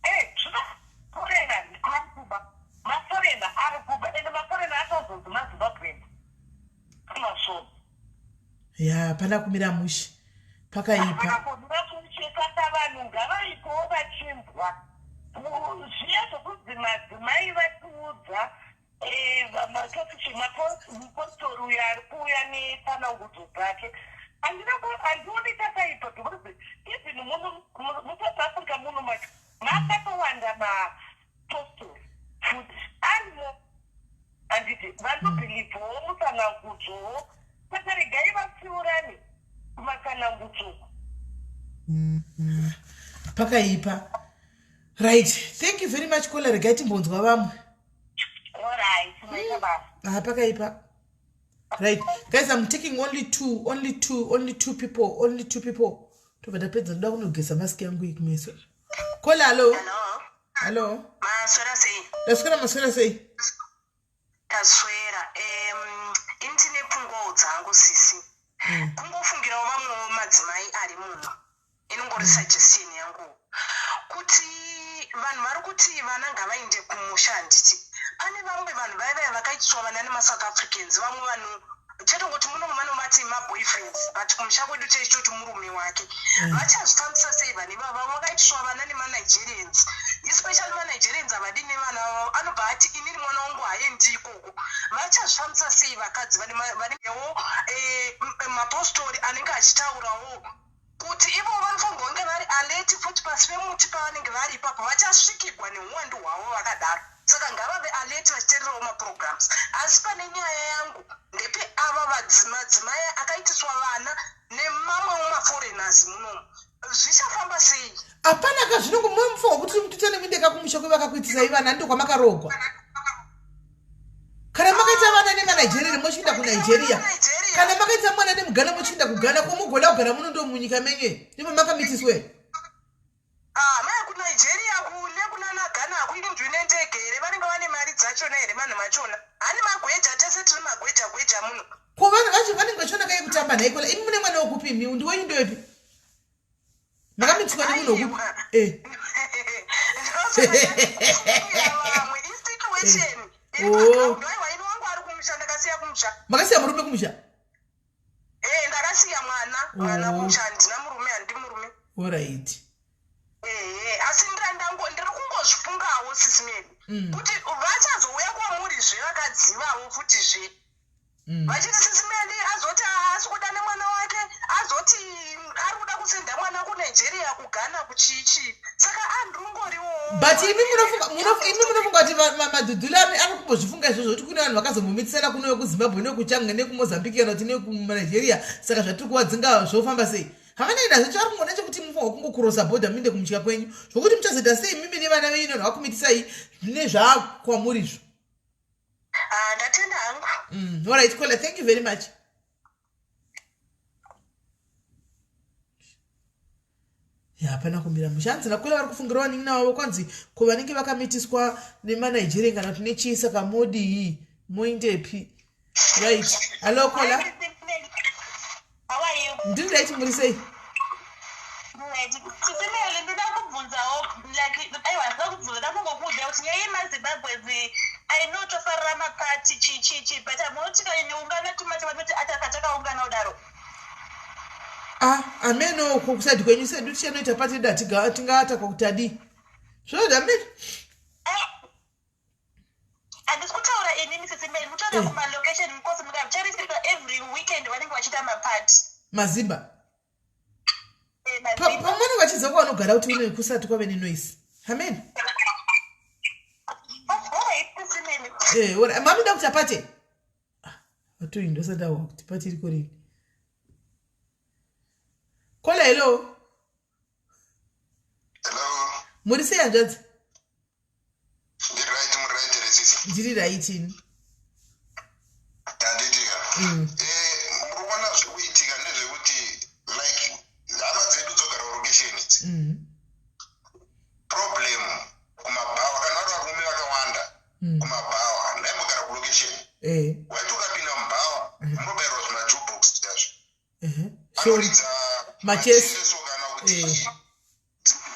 eh, zvinoforena ari kuba maforena ari kuba ende maforena achazonzi mazimbabweans masvoni ya pana kumira mushe pakaipa kumira mushe ngavaitewo vachinzwa zviya zvokunzi madzimai vatiudza eh, mupostori uyo ari kuuya netsanangudzo dzake. Handina handioni chakaipa because even muno muSouth Africa muno macho makatowanda mapostori futi arimo, handiti? Vanobhilivhawo mutsanangudzowo, saka regai vatsiurane kumatsanangudzo. Pakaipa. Right, thank you very much, caller. Regai timbonzwa vamwe. Ah, pakaipa. Right guys, I'm taking only two, only two, only two people, only two people, tobva tapedza. Ndoda kunogeza maski yangu iyi kumeso. Caller, hallo, hallo. Maswera sei? Ndaswera, maswera sei? Taswera. Ini tine pfungwawo dzangu, sisi. Kungofungirawo vamwewo madzimai ari muno, inongori suggestion yangu kuti vanhu vari kuti vana ngavaende kumusha, handiti? Pane vamwe vanhu vaya vaya vakaitiswa vana nemaSouth Africans, vamwe vanhu chetongoti muno vanovati maboyfriends, but kumusha kwedu chaichitoti murume wake. Vachazvifambisa sei vanhu ivava? Vamwe vakaitiswa vana nemaNigerians, especially maNigerians havadi nevana vavo, anobva ati, "Inini mwana wangu haendi ikoko." Vachazvifambisa sei vakadzi vanewo mapostori anenge achitaurawo kuti ivo vanofanirwa kunge vari alert futi pasi pemuti pavanenge vari ipapo, vachasvikigwa neuwandu hwavo vakadaro. Saka ngavave alert vachiteererawo maprograms. Asi pane nyaya yangu ndepeava madzimai akaitiswa vana nemamwewo maforeigners munomu, zvichafamba sei? Hapana ka, zvinongo munomufunga kuti mututane muinde kakumusha kwevakakuitisai vana, ndo kwamakarogwa. Kana makaita vana nemaNigeria, mochiinda kuNigeria. Kana makaita mwana nemuGhana, mochiinda kuGhana. Komugoda kugara muno, ndo munyika menyu ndimo makamitiswe. Ah, maya kuNigeria kune kunana Ghana hakuindwi nendege here? Vanenge vane mari dzachona here vanhu vachona? Hani magweja, tese tiri magweja gweja muno. Ko vanhu vacho vanenge vachiona kai kutamba nhaikola? Imi mune mwana wekupi? Imi ndiwenyu ndowepi? Makamitiswa nemunhu wekupi? Vamwe isituation iri paground. Aiwa, ini wangu ari kumusha, ndakasiya kumusha. Makasiya murume kumusha? Eh, ndakasiya mwana kumusha. Handina murume, handi murume. Alright. Ehe, asi ndiri kungozvifungawo, sisi Mary, kuti vachazouya kwamurizve vakadzi vavo futizve vachiti sisi Mary azoti haasi kuda nemwana wake, azoti ari kuda kusenda mwana kuNigeria, kuGhana, kuchichi. Saka andingoriwo. But imi munofunga kuti madhudhula ari kumbozvifunga izvozvo kuti kune vanhu vakazombomitisana kuno vekuZimbabwe nekuchange nekuMozambique kana kuti nekuNigeria, saka zvatiri kuvadzinga zvofamba sei? Havanei nazvo. Chavari kungoda chekuti mufanwa kungokurosa bhodha muinde kumuchika kwenyu. Zvokuti muchazoita sei mimi nevana venyu nevanhu vakumitisai, zvine zvakwamurizvo. Ah, ndatenda hangu. Alright caller, thank you very much. Ya, hapana kumira mushe. Hanzi nacaller vari kufungira vanin'ina vavo, kwanzi ko vanenge vakamitiswa nemaNigerian kana kuti nechii, saka modii, moindepi? Right, hello caller. How are you? Ndiri right, muri sei? Right. Sisi Mary, ndoda kubvunzawo, like, aiwa, ndoda kubvunza, ndoda kungokuudza kuti nyaya yemaZimbabwe, I know tofarira mapati, chi chi chi, but hamunoti ungana too much, vanoti ataka takaungana kudaro. Ah, ameno kuside kwenyu, sedu tichanoita pati yedu, hatingatakwa kuti adii zvinoda ameno. Handisi kutaura inini, Sisi Mary, kutaura kumalocation, because mukacharisisa every weekend vanenge vachiita mapati. Mazimba pamwe vachiziva kwavanogara kuti une kusati kwave nenoise, amen. Alright. Mamuda kuti apate vatoi, ndosadawa kuti pati iriko rini. Caller, hello. Hello. Muri sei, hanzvadzi? Ndiri right, muri right here, sisi? Ndiri right ini. Handitika. Eh, muri kuona zviri kuitika ndezvekuti like hama dzedu dzogara kurokesheni idzi. Problem kumabhawa, kana vari varume vakawanda kumabhawa, ndaimbogara kulokesheni. Waiti ukapinda mubhawa munobayirwa zvimajukebox zviyazvo. Sorry. Anoridza Machesi. Macheso kana kuti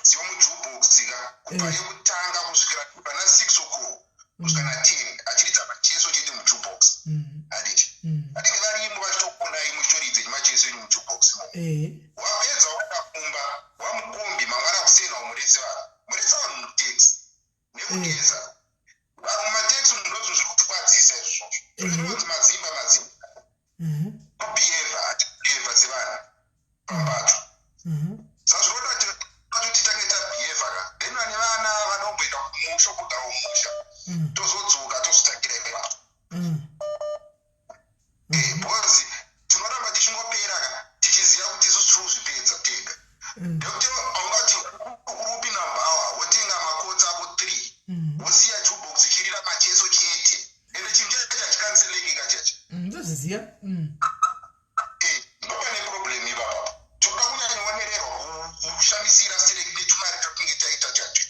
dziyo mujukebox ka, kubva yekutanga kusvikira pana 6 o'clock kusvika na10, achiridza macheso chete mujukebox, handiti? Vanenge varimo vachitokonai muchitoridza macheso enyu mujukebox imomo. Wapedza waenda kumba, wamukombi mangwana. Kugeza vanhu mumateksi umu ndozvinhu zviri kutikwadzisa izvozvo. Zvinonzi madzimba madzimba kubhihevha, hatibhihevha sevanhu pambato. Saka zvinoda kuti pacho titange tabhihevha ka, then vane vana vanomboenda kumusha, kugara kumusha, tozodzoka tozotangira ipapo. Because tinoramba tichingopera ka tichiziva kuti isusu tiri kuzvipedza tega, nekuti aungati uri kupinda mubhawa wotenga makotsi ako 3, wosiya jukebox ichirira macheso chete, ende chinhu chacho hachikanseleki kachacho. Ndozviziva. Ndopane problem ipapapo. Tinoda kunyanyoonererwa kushamisira stereki netumari twatinenge taita chacho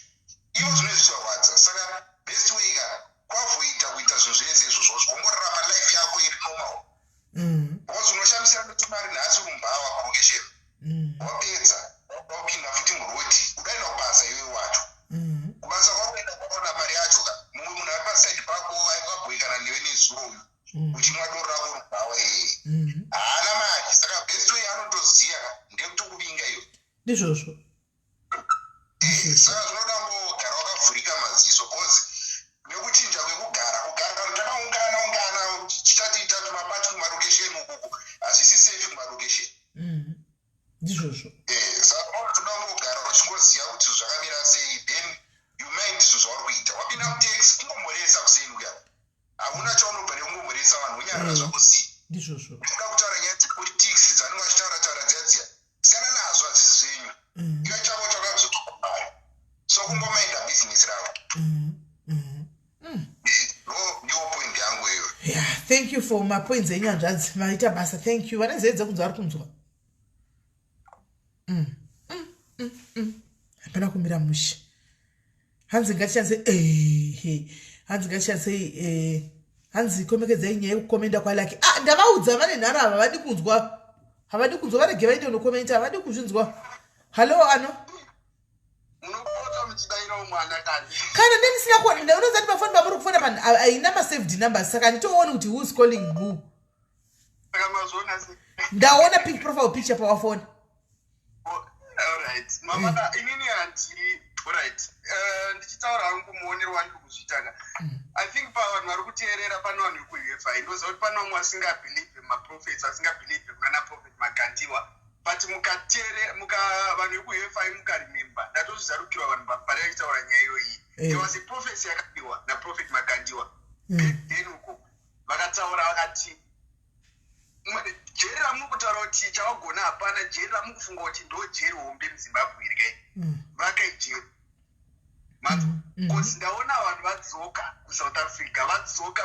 ivo zvinenge zvichirwadza. Saka best way ka kuavoida kuita zvinhu zvese izvozvo, zvongorarama life yako iri normal, because unoshamisira netumari nhasi uri mubhawa kurokesheni, wapedza wapinda futi murodi, udaenda kubasa iwe wacho. Kubasa kwakuenda kwaona mari yacho ka, mumwe munhu ari pasaidi pako aingabhoikana newe nezuro uyu, uchimwa doro rako rubhawa, iyeye haana mari. Saka best way anotoziya ka ndekutokuvinga iwe. Ndizvozvo. Saka zvinoda ngogara wakavhurika maziso, because nekuchinja kwekugara, kugara takaungana ungana tichatiita tumapati kumarokesheni ukuku, hazvisi safe kumarokesheni. Ndizvozvo. Saka toda kungogara uchingoziva kuti zvakamira sei, then you mind zvinhu zvauri kuita. Wapinda mutaxi, kungomhoresa kuseni kuya, hauna chaunobva nekungomhoresa vanhu, unyarara zvako zii. Ndizvozvo. Uda kutaura nyaya dzepolitics dzavanenge vachitaura taura dziya dziya, siyana nazvo, hadzisi zvenyu. Iwe chako chakazotokumari, so kungomainda bhizinesi rako. Ndo ndiwo point yangu iyo. Yeah, thank you for mapoints enyu, hanzvadzi, maita basa, thank you. Vane nzeve dzekunzwa vari kunzwa. Hapana kumira mushe. Hanzi ngatishandise ehe, hanzi ngatishandisei, hanzi komekedzai nyaya yekukomenda kwaLucky. Ah, ndavaudza, vane nharo, ava havadi kunzwa, havadi kunzwa, varege vaende unokomenta, havadi kuzvinzwa. Hallo, ano Munopota muchidairawo mwana kani. Kana ndendisina kuona, unozati pafoni pamuri kufona panhu haina masaved numbers, saka handitooni kuti who is calling who. Saka mazviona sei? Ndaona pic profile picture pawafoni. Alright mama ka, inini handi, alright. Ndichitaura hangu muonero wandiri kuzviita ka, I think pavanhu vari kuteerera pane vanhu vekuUFI. Ndoziva kuti pane vamwe vasingabhilivhe mumaprophets, vasingabhilivhe kuna naprophet Makandiwa, but mukateere muka vanhu vekuUFI mukaremember, ndatozvizarukirwa vanhu pari vachitaura nyaya iyoyi. There was a prophecy yakapiwa naprophet Makandiwa back then uko, vakataura vakati jeri ramuri kutaura kuti chavagona hapana, jeri ramukufunga kuti ndo jeri hombe muZimbabwe iri kai, vakai jeri manzwa, because ndaona vanhu vadzoka kuSouth Africa, vadzoka,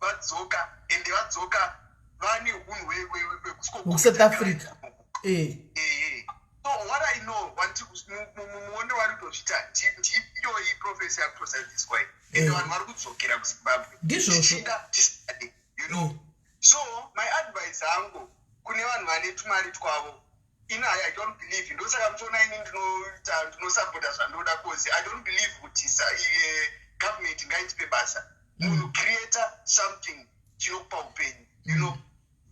vadzoka, ende vadzoka vane unhu hwekuSouth Africa. Ehe. So what I know, muonero wari kutozviita ndiyoyi prophecy yakutozadziswa iyi, ende vanhu vari kudzokera kuZimbabwe. Ndizvozvo. Tichida tisade. So my advice hangu kune vanhu vane tumari twavo, ini I don't believe, ndosaka muchiona ini ndinoita ndinosapota zvandoda, cause I don't believe kuti government ngaitipe basa. Munhu create something chinokupa upenyu.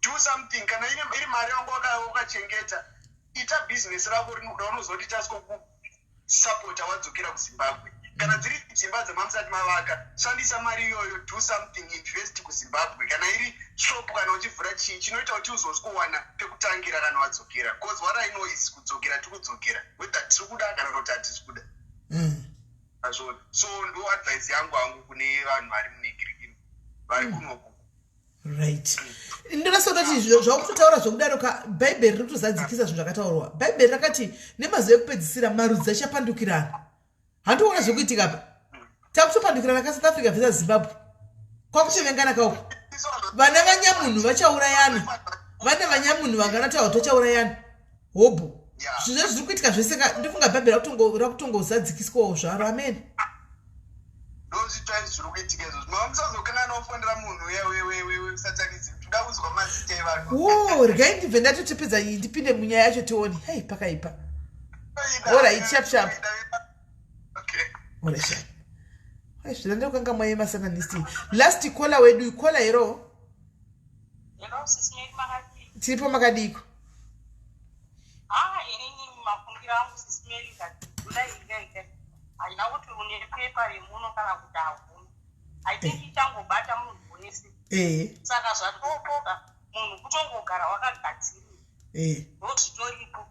Do something. Kana iri mari yangu wakachengeta, ita bhizinesi rako raunozoti chasikokusapota wadzokera kuZimbabwe. Kana dziri dzimba dzamamusati mavaka, shandisa mari iyoyo, do something, invest kuZimbabwe. Kana iri shop, kana uchivhura chii chinoita kuti uzosikowana pekutangira kana wadzokera, because what I know is kudzokera tikudzokera, whether tiri kuda kana kuti hatisi kuda. Azvona. So ndo advice yangu hangu kune vanhu vari munegirikini vari kunoku. Right, ndinoda kuti zvakutotaura zvekudaro ka, Bhaibheri riri kutozadzikisa zvinhu zvakataurwa. Bhaibheri rakati nemazuva ekupedzisira marudzi achapandukirana. Handikuona zvekuitika pa takutopandukirana kaSouth Africa versus Zimbabwe, kwakutovengana kauko, vana vanyamunhu vachaurayana, vana vanyamunhu vanganataura kuti vachaurayana hobho. Zvinhu zvese zviri kuitika zvese ka, ndifunga Bhaibheri rakutongozadzikiswawo zvaro, amen. Ndozvitsva zviri kuitika izvozvo. Mama, musazokangana kufonera munhu uya wesatanism, toda kuzwa mazita evanhu. O, regai ndibve ndatotepedza iyi, ndipinde munyaya yacho tione. Hei, pakaipa. Alright, sharp sharp. Alright, sharp. Ai, zvina ndokanga mwaye masatanist. Last caller wedu, caller hero. Hello, Sis Mary, makadii? Tiripo, makadiko? Ah, inini mafungiro angu, Sis Mary, ndati kudai. Haina kuti une pepa remuno kana kuti hauna. I think ichangobata munhu wese. Saka zvatopoka munhu kutongogara wakagadzirira. Ndozvitoripo.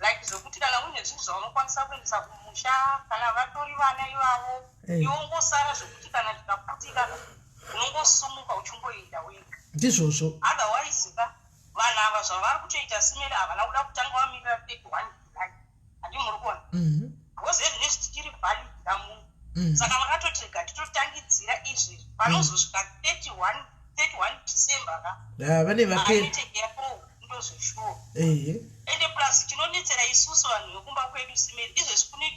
Like zvekuti kana uine zvinhu zvaunokwanisa kuendesa kumusha kana vatori vana ivavo, iwe ungosara zvekuti kana zvikaputika unongosumuka uchingoenda wega. Ndizvozvo. Otherwise ka vanhu ava zvavari kutoita simele havana kuda kutanga vamirira 31 July. Handi muri kuona? Because ezvinezvi tichiri valid kamunhu. Saka vakatoti rega titotangidzira izvezvi panozosvika 31 31 December ka. Ah, vane vapera. Aneteke yapo ndozveshuwa. Ehe. Ende plus chinonetsera isusu vanhu vekumba kwedu simeri izvezvi kune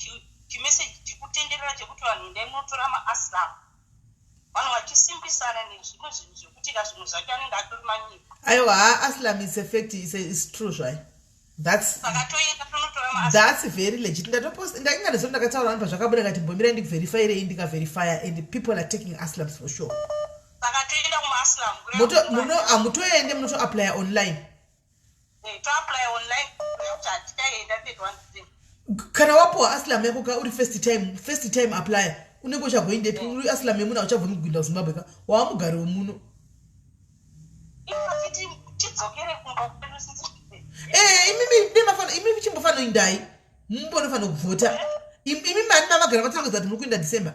chimeseji chiri kutenderera chekuti vanhu endai munotora maaslam. Vanhu vachisimbisana nezvimwe zvinhu zvekuti ka zvimwe zvacho anenge atori manyika. Aiwa, ha aslam is a fact, is true zvayo. That's Saka toenda tonotora maaslam. That's very legit. Ndatopost ndainga ndizvo ndakataura vanhu pazvakabuda kati mbomirai ndikuverifyirei ndikaverifya and people are taking aslams for sure. Saka toenda kumaaslam kureva Moto kuti muno hamutoende munotoapply online. Toapply online kureva kuti hatichaenda 31 December. Kana wapuwa aslam yako ka uri first time applyer unenge uchagoendepi uri aslam yemuno hauchabvumi kuenda kuZimbabwe ka wava mugari wemuno. Ivo tidzokere kumba kwedu sisi. Imimi demafana imimi chimbofanoindai mumbonofanira kuvhota. Imi mani mamagara matangedza kuti muri kuenda December.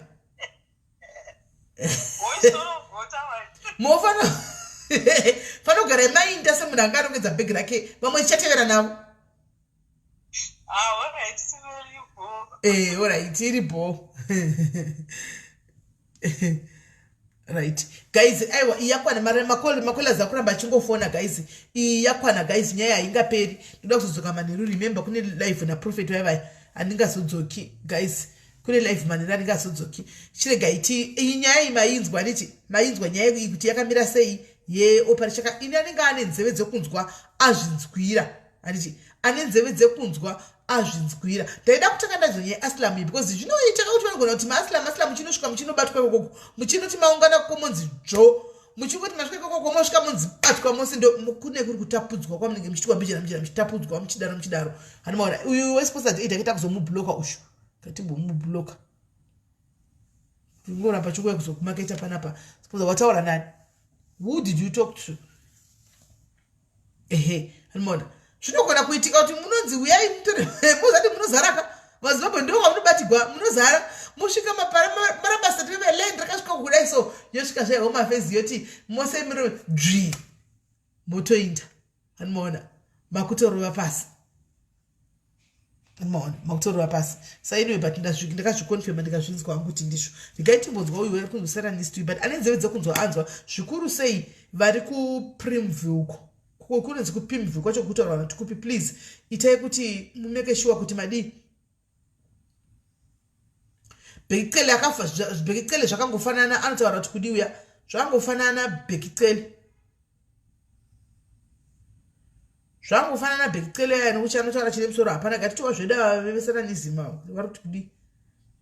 Mofana fanogara mainda semunhu anga arongedza bhegi rake vamwe tichatevera navo. Alright, iri bho. Right guys, aiwa iyi yakwana mari makolas akuramba achingofona guys. Iyi yakwana guys, nyaya haingaperi. Ndoda kuzodzoka manheru. Remember kune live naprophet vaivaya handingazodzoki guys. Kune live manheru handingazodzoki. Chiregai ti iyi nyaya iyi mainzwa niti mainzwa nyaya iyi kuti yakamira sei yeoperation. Ini anenge ane nzeve dzekunzwa azvinzwira. Handiti ane nzeve dzekunzwa azvinzwira. Ndaida kutanga ndazvo nyaya yeaslam iyi because zvinoita kuti vanogona kuti maaslam aslam muchinosvika muchinobatwa ikoko muchinoti maungana komonzi dzvo muchingoti masvika ikoko mosvika monzi batwa mose ndo kune kuri kutapudzwa kwamunenge muchiitwa mbijana mbijana muchitapudzwa muchidaro muchidaro. Handi maona uyu wesponsored aid akaita kuzomubloka ushu ngatimbomubloka ngoramba chikuya kuzokumaketa panapa. Sponsor wataura nani? Who did you talk to? Ehe, anoona zvinogona kuitika kuti munonzi uyai mutore mozati munozaraka maZimbabwe ndo kwamunobatigwa munozara mosvika marabasa teve land rakasvika kudai so yosvika zve home affairs yoti mose miro dzvi motoinda. Anomaona makutorova pasi. Anomaona makutorova pasi. So anyway, but ndakazviconfirma ndikazvinzwa hangu kuti ndizvo. Regai timbonzwa uyu vari kunzwisana nesu but ane nzeve dzekunzwa anzwa zvikuru sei vari kuPrimview uko. Kunonzi kuPrimview kwacho kutaura vanhu kuti kupi please itai kuti mumeke sure kuti madii. Bhekicele akafa Bhekicele zvakangofanana anotaura kuti kudi uya zvakangofanana Bhekicele. Zvangofanana Bhekicele aya nokuti anotaura chine musoro hapana gatitiwa zvedu ava vevesananizima vari kuti kudi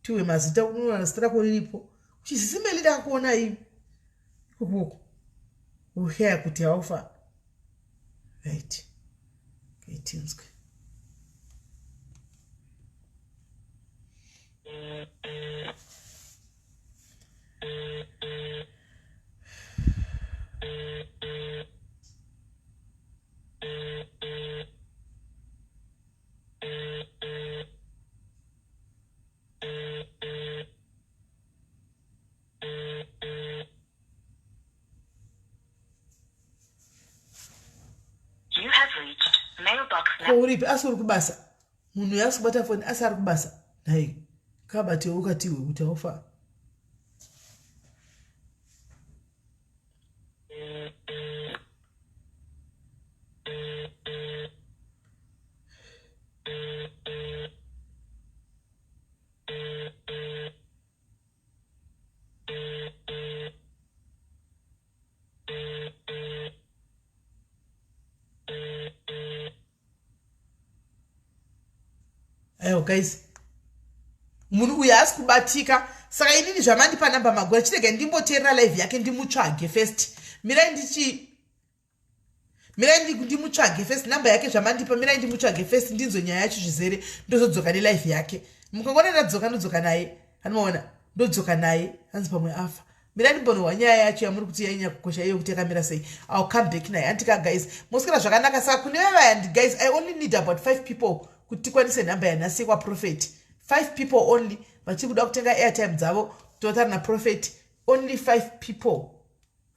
tiwe mazita unoona zita rako riripo. Uchisisimeli ndakakuona iyi ikoko. Ushaya kuti haufa. Right. Ngaitinzwe. You have reached mailbox Ko uripi asi uri kubasa? Munhu uyu asi kubata foni asi ari kubasa. Nhai kabate ukatiwe kuti haufa. Aiwa guys, munhu uyu haasi kubatika. Saka inini zvamandipa namba magura chirega ndimboteerera live yake ndimutsvage first. Mirai ndichi mirai ndimutsvage first namba yake zvamandipa mirai ndimutsvage first ndinzwe nyaya yacho zvizere ndozodzoka nelive yake. Mukangona ndadzoka ndodzoka naye. Anoona ndodzoka naye hanzi pamwe afa. Mirai ndimbonohwa nyaya yacho yamuri kuti yainya kukosha iyo kuti yakamira sei. I'll come back naye. Antika guys, moswera zvakanaka saka kune vaya guys, I only need about 5 people kuti tikwanise nhamba yanhasi yekwa prophet. 5 people only vachiri kuda kutenga airtime dzavo totara na prophet. Only 5 people.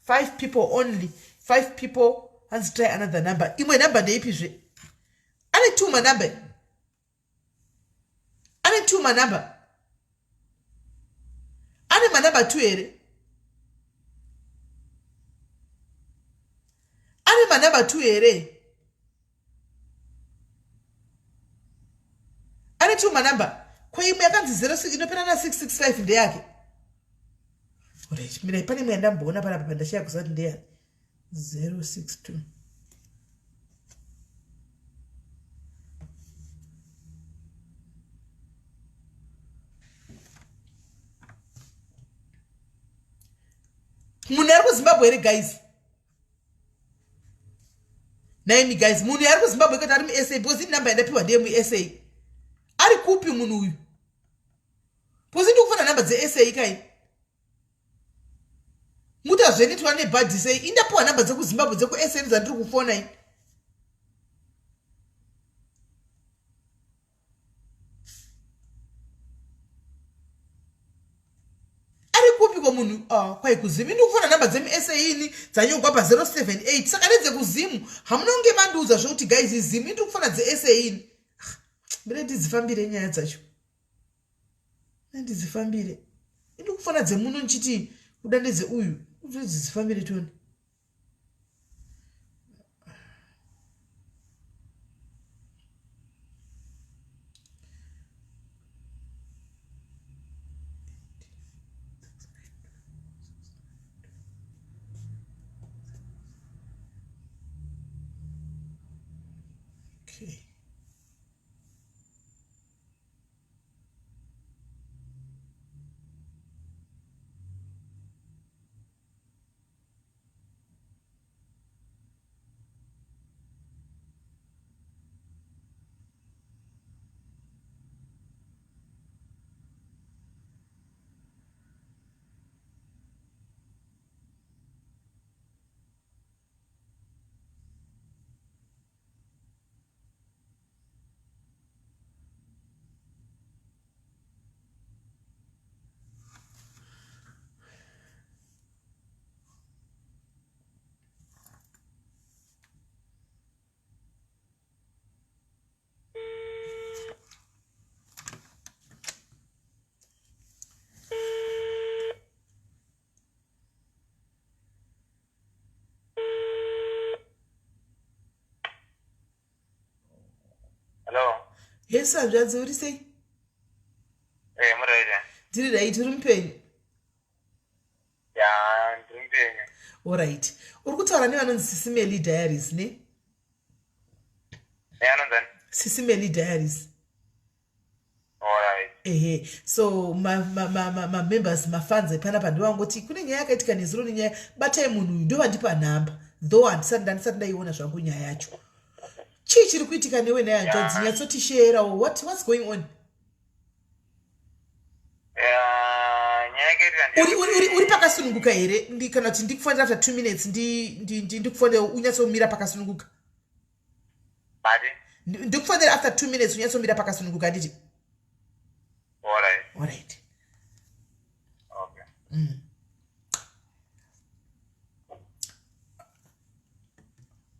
5 people only. 5 people hanzi try another number. Imwe number ndeipi zve? Ane 2 manumber. Ane 2 manumber. Ane manumber 2 here? Ane manumber 2 here? Ane 2 manumber. Ko imwe yakanzi 06 inopera na 665 ndeyake. Alright, mira pane imwe yandamboona panapa pandashaya kuziva kuti ndeyani. 062. Munhu ari kuZimbabwe here guys? Naimi guys, munhu ari kuZimbabwe kuti ari muSA because ini number yandapiwa ndeye muSA. Ari kupi munhu uyu? Because ndikufona number dzeSA kai. Muta zvenitwa nebhadhi sei? Indapiwa number dzekuZimbabwe dzekuSA dzandiri kufona ini. Ari kupi ko munhu? Ah, kwai kuzimu. Ini ndikufona namba dzemuSA ini dzanyogwa pa 078 saka ndedzekuzimu. Hamuna kunge mandiudza zvekuti guys zimu. Ini ndikufona dzeSA ini. Ah, mire ndidzifambire nyaya dzacho. Ndidzifambire. Ini ndikufona dzemuno ndichiti kuda ndedze uyu. Ndidzifambire tione. Okay. Hello. Yes, hanzvadzi uri sei? Eh, muri right. Ndiri right, uri mupenyu? Ya, ndiri mupenyu. Alright. Uri kutaura nevanonzi Sisi Melly Diaries, ne? Eh, anonzani? Sisi Melly Diaries. Alright. Ehe, so ma members ma, ma, ma, mafans epanapa ndovangoti kune nyaya yakaitika nezuro nenyaya batai munhu uyu ndovandipa nhamba though handisati ndaiona zvangu nyaya yacho. Chii chiri kuitika newe naye hanzvadzi? Nyatsotisherawo what's going on? Uri pakasununguka here? Kana kuti ndikufonera after 2 minutes ndikufonera unyatsomira pakasununguka? Ndikufonera after 2 minutes unyatsomira pakasununguka handiti? Alright. Alright. Okay.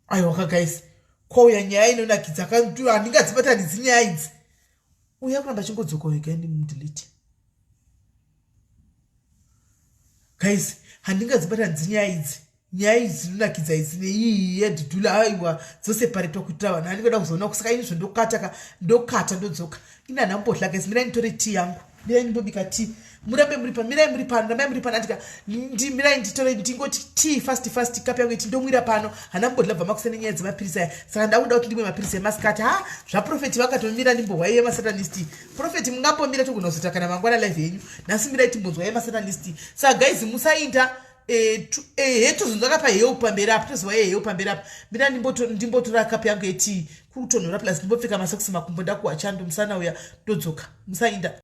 Aiwaka guys, kwauya nyaya inonakidza handingadzibatanidzi nyaya idzi. Uya kuramba chingodzoka wega ndimudelete. Guys, handingadzibatanidzi nyaya idzi. Nyaya idzi dzinonakidza idzi neiyi yedhudhula aiwa dzoseparetwa kuitira vanhu handingada kuzoona kusaka ini zvondokata ka ndokata ndodzoka. Ini handambohla guys, mirai nditore tea yangu. Mirai ndimbobika tea. Murambe muri pano, mirai muri pano, rambai muri pano andika mirai nditore ndingoti tea fast fast cup yangu iti ndomwira pano. Handambodla bva makuseni nyaya dzemapirisi aya. Saka ndakuda kuti ndimwe mapirisi emasikati. Ha, zvaprofeti vakatomira ndimbohwa iye masatanist. Prophet mungambomira togona kuzoita kana mangwana live yenyu. Nhasi mirai timbonzwa yemasatanist. Saka guys musainda Ehe, tozonzwa kapa heu pamberi apa, tozwa eheu pamberi apa. Mira ndimbotora kapu yangu yetii, kuri kutonhora, plus ndimbopfeka masokisi, makumbo ndakuwa chando, musana uya, ndodzoka, musainda.